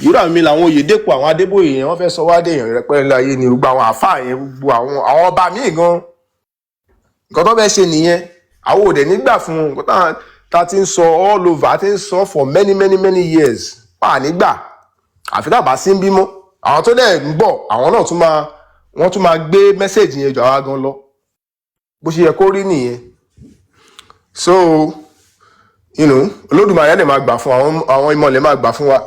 ìwúrà mi làwọn Oyèdèpọ̀, àwọn Adébóyè yẹn, wọ́n fẹ́ sọ wá dé èèyàn rẹpẹlẹ ńlá ayé ni. Gbogbo àwọn àáfàá yẹn, gbogbo àwọn ọba míì gan, nǹkan tó fẹ́ ṣe nìyẹn. Àwọn òde nígbà fún wọn. Nǹkan táwọn tá ti ń sọ all over, ti ń sọ for many, many, many years pa nígbà àfi tá a bá sí ń bímọ. Àwọn tó dẹ̀ ń bọ̀, àwọn náà tún máa, wọ́n tún máa gbé message yẹn jù àwa gan lọ. Bó ṣe yẹ kó rí nìyẹn. So Olódùmarè lè máa gbà fún àwọn ìmọ̀lẹ̀, máa gbà fún wa.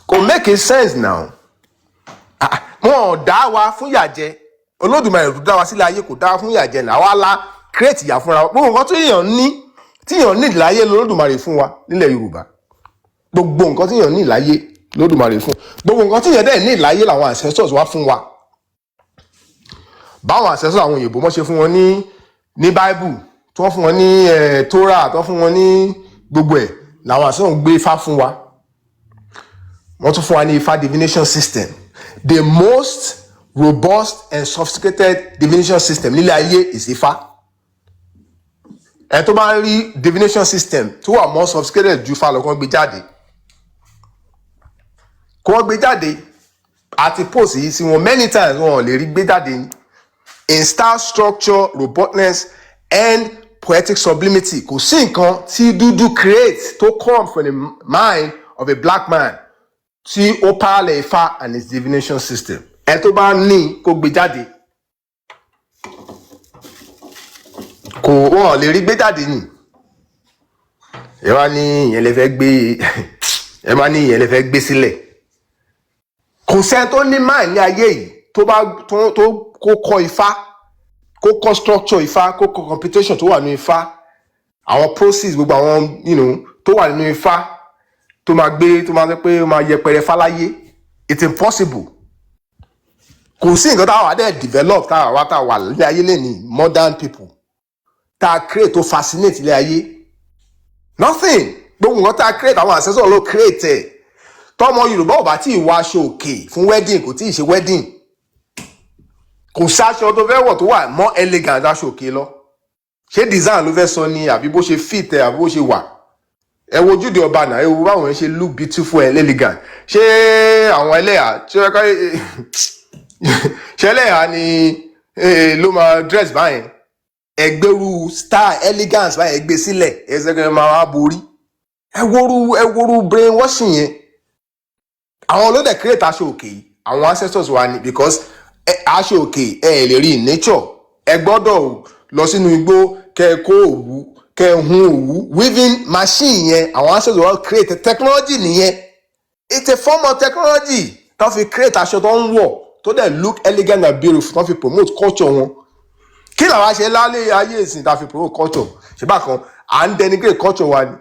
Kò make a sense now. Ah, wọn ò dá wa fún yàjẹ. Olódùmarè tó dá wa sílẹ̀ ayé kò dá wa fún yàjẹ náà. Àwa la create ìyà fúnra wa. Gbogbo nǹkan tí èèyàn ní, tí èèyàn ní láyé, lolódùmarè fún wa nílẹ̀ Yorùbá. Gbogbo nǹkan tí èèyàn ní láyé, lolódùmarè fún. Gbogbo nǹkan tí èèyàn dẹ̀ ní láyé làwọn ancestors wá fún wa. Báwọn ancestors àwọn òyìnbó mọ́ ṣe fún wọn ní Bible, tí wọ́n fún wọn ní Torah, tí wọ́n fún wọn ní gbogbo ẹ̀, làwọn ancestors gbé Ifá fún wa. Wọ́n tún fún wa ní Ifá divination system, the most robust and sophisticated divination system nílé ayé is Ifá. Ẹ tó bá ń rí divination system tó wà more sophisticated ju Ifá lọ, kó wọ́n gbé jáde, kó wọ́n gbé jáde. Àti post yìí sí wọn many times, wọn ò lè rí gbé jáde ni. In style, structure, robustness and poetic sublimity, kò sí nǹkan tí dúdú create tó come from the mind of a black man tí ó parallel Ifá and his divination system. Ẹ tó bá ní, kó gbé jáde. Kò, wọn ò lè rí gbé jáde ni. Ẹ wá ní ìyẹn lè fẹ́ gbé, ẹ má ní ìyẹn lè fẹ́ gbé sílẹ̀. Kò sẹ́ni tó ní mind ní ayé yìí tó bá tó kó kọ́ Ifá, kó kọ́ structure Ifá, kó kọ́ computation tó wà nínú Ifá, àwọn process, gbogbo àwọn tó wà nínú Ifá, tó máa gbé, tó máa sọ pé ó máa yẹpẹrẹ fáláyé. It's impossible. Kò sí nǹkan táwa dẹ̀ develop, táwa wá táwa wà ní ayé lẹ́ni, modern people, tá a create tó fascinate ilé ayé. Nothing. Gbogbo nǹkan tá a create, àwọn ancestors ló create ẹ̀. Tọmọ Yorùbá ò bá tí ì wọ aṣọ òkè fún wedding, kò tí ì ṣe wedding. Kò sáṣọ tó fẹ́ wọ̀ tó wà more elegant aṣọ òkè lọ. Ṣé design ló fẹ́ sọ ni, àbí bó ṣe fit ẹ, àbí bó ṣe wà? Ẹ wo ojúde ọba náà, ẹ wo báwọn ṣe look beautiful and elegant. Ṣé àwọn ẹlẹ́yà, ṣé ṣé ẹlẹ́yà ni ló máa dress báyẹn? Ẹgbẹ́rú style elegance báyẹn gbé sílẹ̀, ẹsẹ̀ kan máa wá borí. Ẹ woru brain washing yẹn. Àwọn ló dẹ̀ create aṣọ òkè yìí, àwọn ancestors wa ni, because aṣọ òkè ẹ lè rí in nature. Ẹ gbọ́dọ̀ lọ sínú igbó, kẹ ẹ kó òwú, kẹ ẹ hun òwú. Weaving machine yẹn, àwọn ancestors wa create technology nìyẹn. It's a form of technology tó fi create aṣọ tó ń wọ̀, tó dẹ̀ look elegant and beautiful, tó fi promote culture wọn. Kí làwa ṣe lálẹ́ ayé ìsìn tá a fi promote culture? Ṣe bákan à ń denigrate culture wa ni.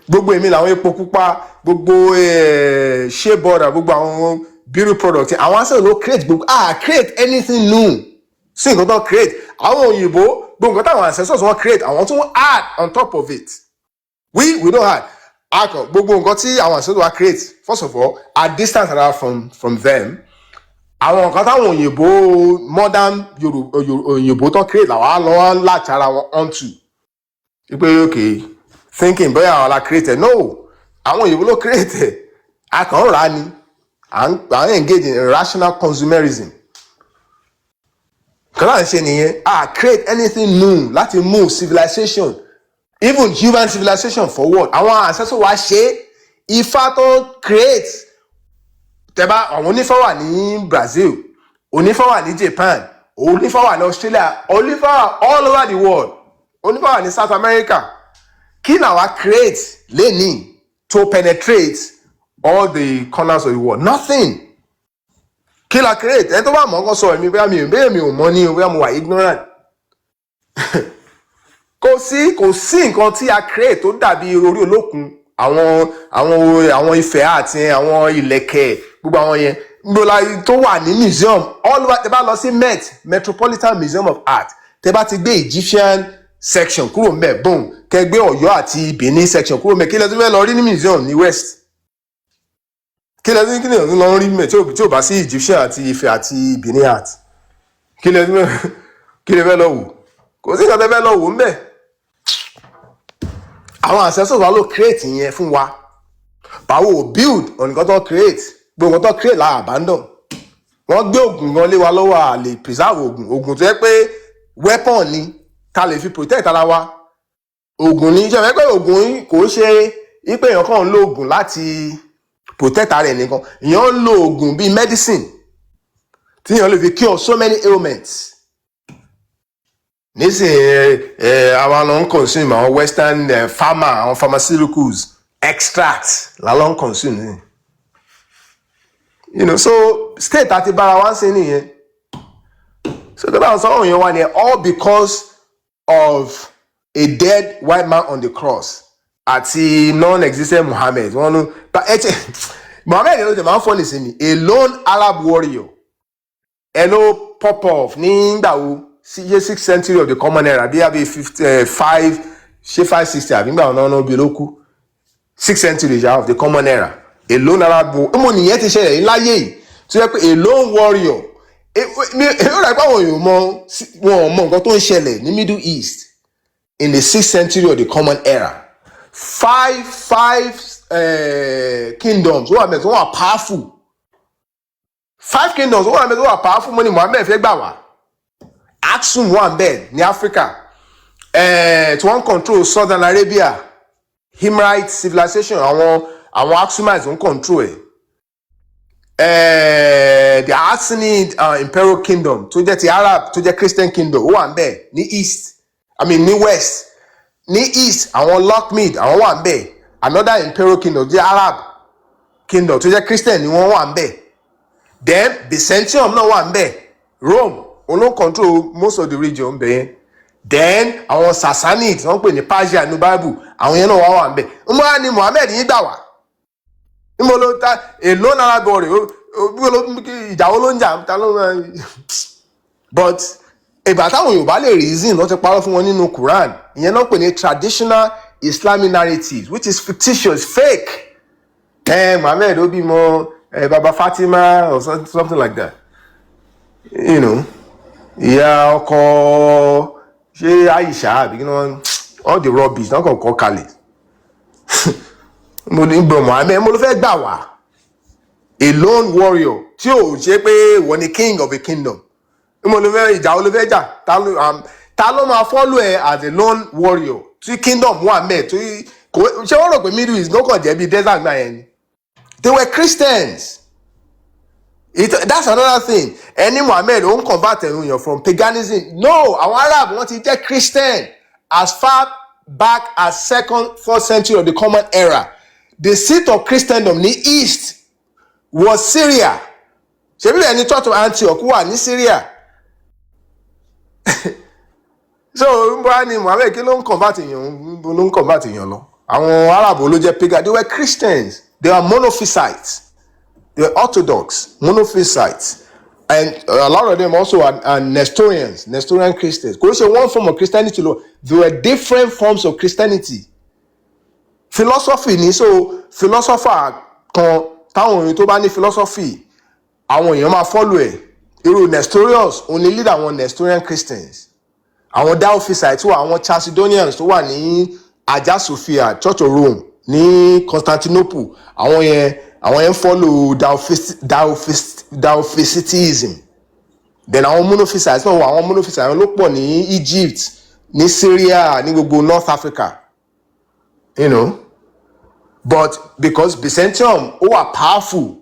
Gbogbo èmi làwọn epo pupa, gbogbo shea butter, gbogbo àwọn beauty product, àwọn aṣọ ló create gbogbo. Ah, create anything new sí nǹkan tó create àwọn òyìnbó, gbogbo nǹkan táwọn ancestors wọn create, àwọn tún add on top of it. We don't add akọ gbogbo nǹkan tí àwọn ancestors wa create. First of all, a distance ara from them. Àwọn nǹkan táwọn òyìnbó, modern Yorùbá òyìnbó tó create, làwọn á lọ láti ara wọn onto wípé okay, thinking bóyá àwọn la create ẹ. No, àwọn òyìnbó ló create ẹ, a kàn ń rà á ni. À ń engage in irrational consumerism kan láà ń ṣe nìyẹn. A create anything new láti move civilization, even human civilization, forward. Àwọn ancestors wa ṣe é. Ifá tó create, tẹ́bá àwọn onífá wà ní Brazil, onífá wà ní Japan, onífá wà ní Australia, onífá wà all over the world, onífá wà ní South America. Kí làwa create lẹ́nìí to penetrate all the corners of the world? Nothing. Kí la create? Ẹni tó bá mọ̀ ọ́ kó sọ. Èmi bóyá mi ò, bóyá mi ò mọ̀ ní o, bóyá mo wà ignorant. Kò sí nǹkan tí a create tó dàbí orí olókun, àwọn Ifẹ̀ àti àwọn ìlẹ̀kẹ̀, gbogbo àwọn yẹn gbogbo tó wà ní museum all over. Tẹ́ bá lọ sí Met, Metropolitan Museum of Art, tẹ́ bá ti gbé Egyptian section kúrò ńbẹ̀, boom, kẹ́ gbé Ọ̀yọ́ àti Benin section kúrò ńbẹ̀, kí lẹ tún fẹ́ lọ rí ní museum ní West? Kí lẹ tún, kí lẹ tún lọ rí ńbẹ̀ tí ò bá sí Egyptian àti Ifẹ̀ àti Benin art? Kí lẹ tún fẹ́, kí lẹ fẹ́ lọ wò? Kò sí nǹkan tẹ́ fẹ́ lọ wò ńbẹ̀. Àwọn ancestors wa ló create yẹn fún wa. Báwo build on nǹkan tó create? Gbogbo nǹkan tó create la abandon. Wọ́n gbé oògùn gan lé wa lọ́wọ́, à lè preserve oògùn. Oògùn tó yẹ pé weapon ni ta lè fi protect ara wa, oògùn ni. Ṣe fẹ́ pé oògùn kò ṣe ipe èèyàn kàn ń lo oògùn láti protect ara ẹ̀ nìkan? Èèyàn ń lo oògùn bíi medicine tí èèyàn lè fi cure so many ailments. Nísìnyí, ẹ àwọn ló ń consume àwọn western pharma, àwọn pharmaceuticals extract la ló ń consume ní. So state àti bára wa ń sin nìyẹn. So tó bá ń sọ òyìn wa ni, all because of a dead white man on the cross àti non-existent Muhammad. Wọn ló ẹ tẹ Muhammad ló tẹ máa ń fọ́ ní sinmi, a lone Arab warrior ẹ ló pop off nígbà wo? Ṣe sixth century of the common era bí àbí fifty five, ṣé 560 àbí nígbà wọn náà bí ló kú? Sixth century ṣá of the common era, a lone Arab. Ọmọ nìyẹn ti ṣẹlẹ̀ láyé yìí tó yẹ pé a lone warrior. Ó rà pé àwọn èèyàn mọ, wọn ò mọ nǹkan tó ń ṣẹlẹ̀ ní Middle East in the sixth century of the common era. Five kingdoms wọ́n wà mẹ́tọ́, wọ́n wà powerful. Five kingdoms wọ́n wà mẹ́tọ́, wọ́n wà powerful. Mo ní Muhammed fẹ́ gbà wá. Aksum wà bẹ́ẹ̀ ní Africa, tí wọ́n ń control Southern Arabia, Himyarite civilization, àwọn Aksumites ń control ẹ̀. The Ghassanid Imperial Kingdom tó jẹ́ ti Arab, tó jẹ́ Christian kingdom, ó wà ń bẹ̀ ní east, I mean ní west. Ní east, àwọn Lakhmid, àwọn wà ń bẹ̀. Another imperial kingdom tó jẹ́ Arab kingdom, tó jẹ́ Christian ni wọ́n wà ń bẹ̀. Then Byzantium náà wà ń bẹ̀. Rome òun ló control most of the region bẹ̀ yẹn. Then àwọn Sassanid, wọ́n pè ní Persia ní Bible, àwọn yẹn náà wà ń bẹ̀. Ń bá ní Muhammed yín gbà wá, níbo ló ta èlò náírà bọ̀ rè? Ìjà wo ló ń jà? Ta ló ń? But ìgbà táwọn Yorùbá lè reason, ló ti parọ́ fún wọn nínú Quran. Ìyẹn náà pè ní traditional Islamic narrative, which is fictitious, fake. Muhammed ó bímọ baba Fatima or something like that. Ìyá ọkọ, ṣé Aisha àbí kí wọ́n, all the rubbish náà kàn kọ́ kalẹ̀. Mo ní gbọ́ Muhammed mo ló fẹ́ gbà wá, a lone warrior tí ò ṣe pé wọ́n ni king of a kingdom. Mo ló fẹ́, ìjà wo ló fẹ́ jà? Ta ló máa follow ẹ as a lone warrior tí kingdom wà mẹ́ẹ̀ tí kò ṣé? Wọ́n rò pé Middle East ló kàn jẹ́ bí desert náà yẹn ni. They were Christians. That's another thing. Ẹni Muhammed ó ń convert ẹ̀rù yàn from paganism? No, àwọn Arab, wọ́n ti jẹ́ Christian as far back as second, fourth century of the common era. The seat of Christendom ní east was Syria. Ṣebí bẹ́ẹ̀ ni Church of Antioch wà ní Syria. So ń bá ní Muhammed, kí ló ń convert èèyàn, ló ń convert èèyàn lọ? Àwọn Arab ló jẹ́ pagan. They were Christians. They were Monophysites. They were Orthodox Monophysites, and a lot of them also are Nestorians, Nestorian Christians. Kò ṣe one form of Christianity lọ. There were different forms of Christianity. Philosophy ni. So philosopher kan táwọn èèyàn tó bá ní philosophy, àwọn èèyàn máa follow ẹ̀. Irú Nestorius, òun ni leader àwọn Nestorian Christians. Àwọn Diophysite wà, àwọn Chalcedonians tó wà ní Hagia Sophia, Church of Rome ní Constantinople, àwọn yẹn follow Diophysitism. Then àwọn Monophysites náà wà. Àwọn Monophysites, àwọn ló pọ̀ ní Egypt, ní Syria, ní gbogbo North Africa. But because Byzantium ó wà powerful,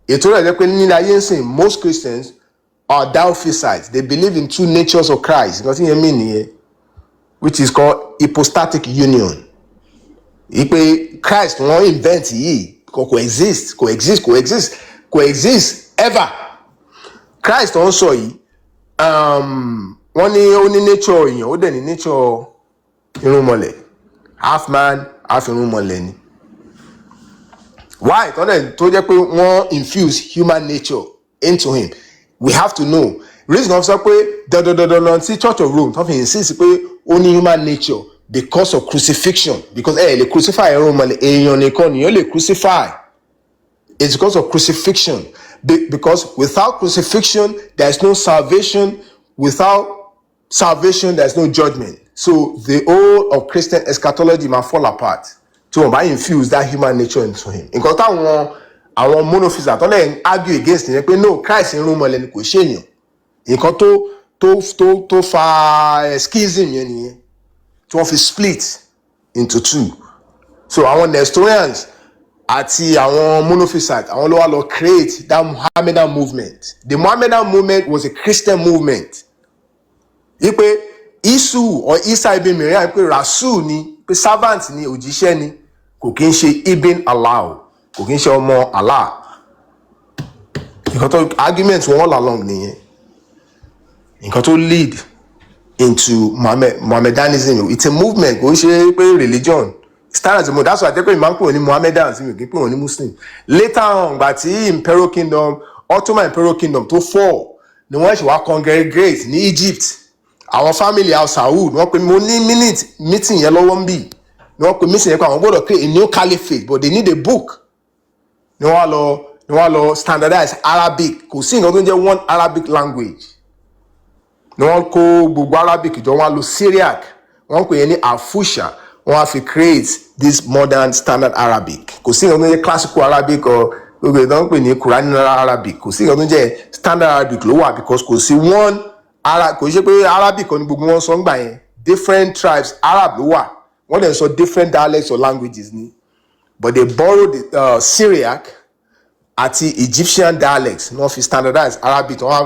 ètò rẹ̀ jẹ́ pé nílẹ̀ ayé ń sìn, most Christians are Diophysites. They believe in two natures of Christ. Nǹkan tí yẹn mean nìyẹn, which is called hypostatic union, ìpè Christ wọ́n invent yìí kò exist, kò exist, kò exist, kò exist ever. Christ tó ń sọ yìí, wọ́n ní ó ní nature èèyàn, ó dẹ̀ ní nature irúnmọlẹ̀. Half man, half irúnmọlẹ̀ ni. Why tọ́lẹ̀ tó jẹ́ pé wọ́n infuse human nature into him? We have to know reason of sọ pé dandandandan tí Church of Rome tó fi insist pé ó ní human nature, because of crucifixion, because ẹ lè crucify irúnmọlẹ̀. Èèyàn nìkan nìyẹn lè crucify. It's because of crucifixion. Because without crucifixion, there is no salvation. Without salvation, there is no judgment. So the whole of Christian eschatology ma fall apart tí wọn bá infuse that human nature into him. Nǹkan táwọn àwọn Monophysites tó lè ń argue against nìyẹn pé no, Christ irúnmọlẹ̀ ni, kò ṣèyàn. Nǹkan tó fa schism yẹn nìyẹn, tí wọ́n fi split into two. So àwọn Nestorians àti àwọn Monophysites, àwọn ló wá lọ create that Mohammedan movement. The Mohammedan movement was a Christian movement, wípé Isu or Isa ibn Miriam, pé Rasul ni, pé servant ni, òjíṣẹ́ ni, kò kí ń ṣe ibn Allah, kò kí ń ṣe ọmọ Allah. Nǹkan tó argument wọn all along nìyẹn. Nǹkan tó lead into Mohammedanism, it's a movement, kò ń ṣe pé religion start as a movement. That's why àtẹ́pẹ́ ìmáa ń pè wọ́n ní Mohammedans, mi ò kí ń pè wọ́n ní Muslim. Later on, gbà tí Imperial Kingdom, Ottoman Imperial Kingdom tó fall, ni wọ́n ṣe wá congregate ní Egypt. Àwọn family Al Saud, wọ́n pe, mo ní minute meeting yẹn lọ́wọ́ ń bì, ni wọ́n pe meeting yẹn pé àwọn gbọ́dọ̀ create a new caliphate, but they need a book. Ni wọ́n lọ standardize Arabic. Kò sí nǹkan tó ń jẹ́ one Arabic language. Ni wọ́n kó gbogbo Arabic jọ, wọ́n á lo Syriac, wọ́n pè é ní Afusha, wọ́n á fi create this modern standard Arabic. Kò sí nǹkan tó ń jẹ́ classical Arabic or gbogbo ìtàn pè ní Quranic Arabic. Kò sí nǹkan tó ń jẹ́. Standard Arabic ló wà, because kò sí one ara, kò ṣe pé Arabic kan ní gbogbo wọn sọ ń gbà yẹn. Different tribes Arab ló wà, wọ́n dẹ̀ sọ different dialects or languages ni, but they borrowed the Syriac àti Egyptian dialects ní wọ́n fi standardize Arabic. Wọ́n á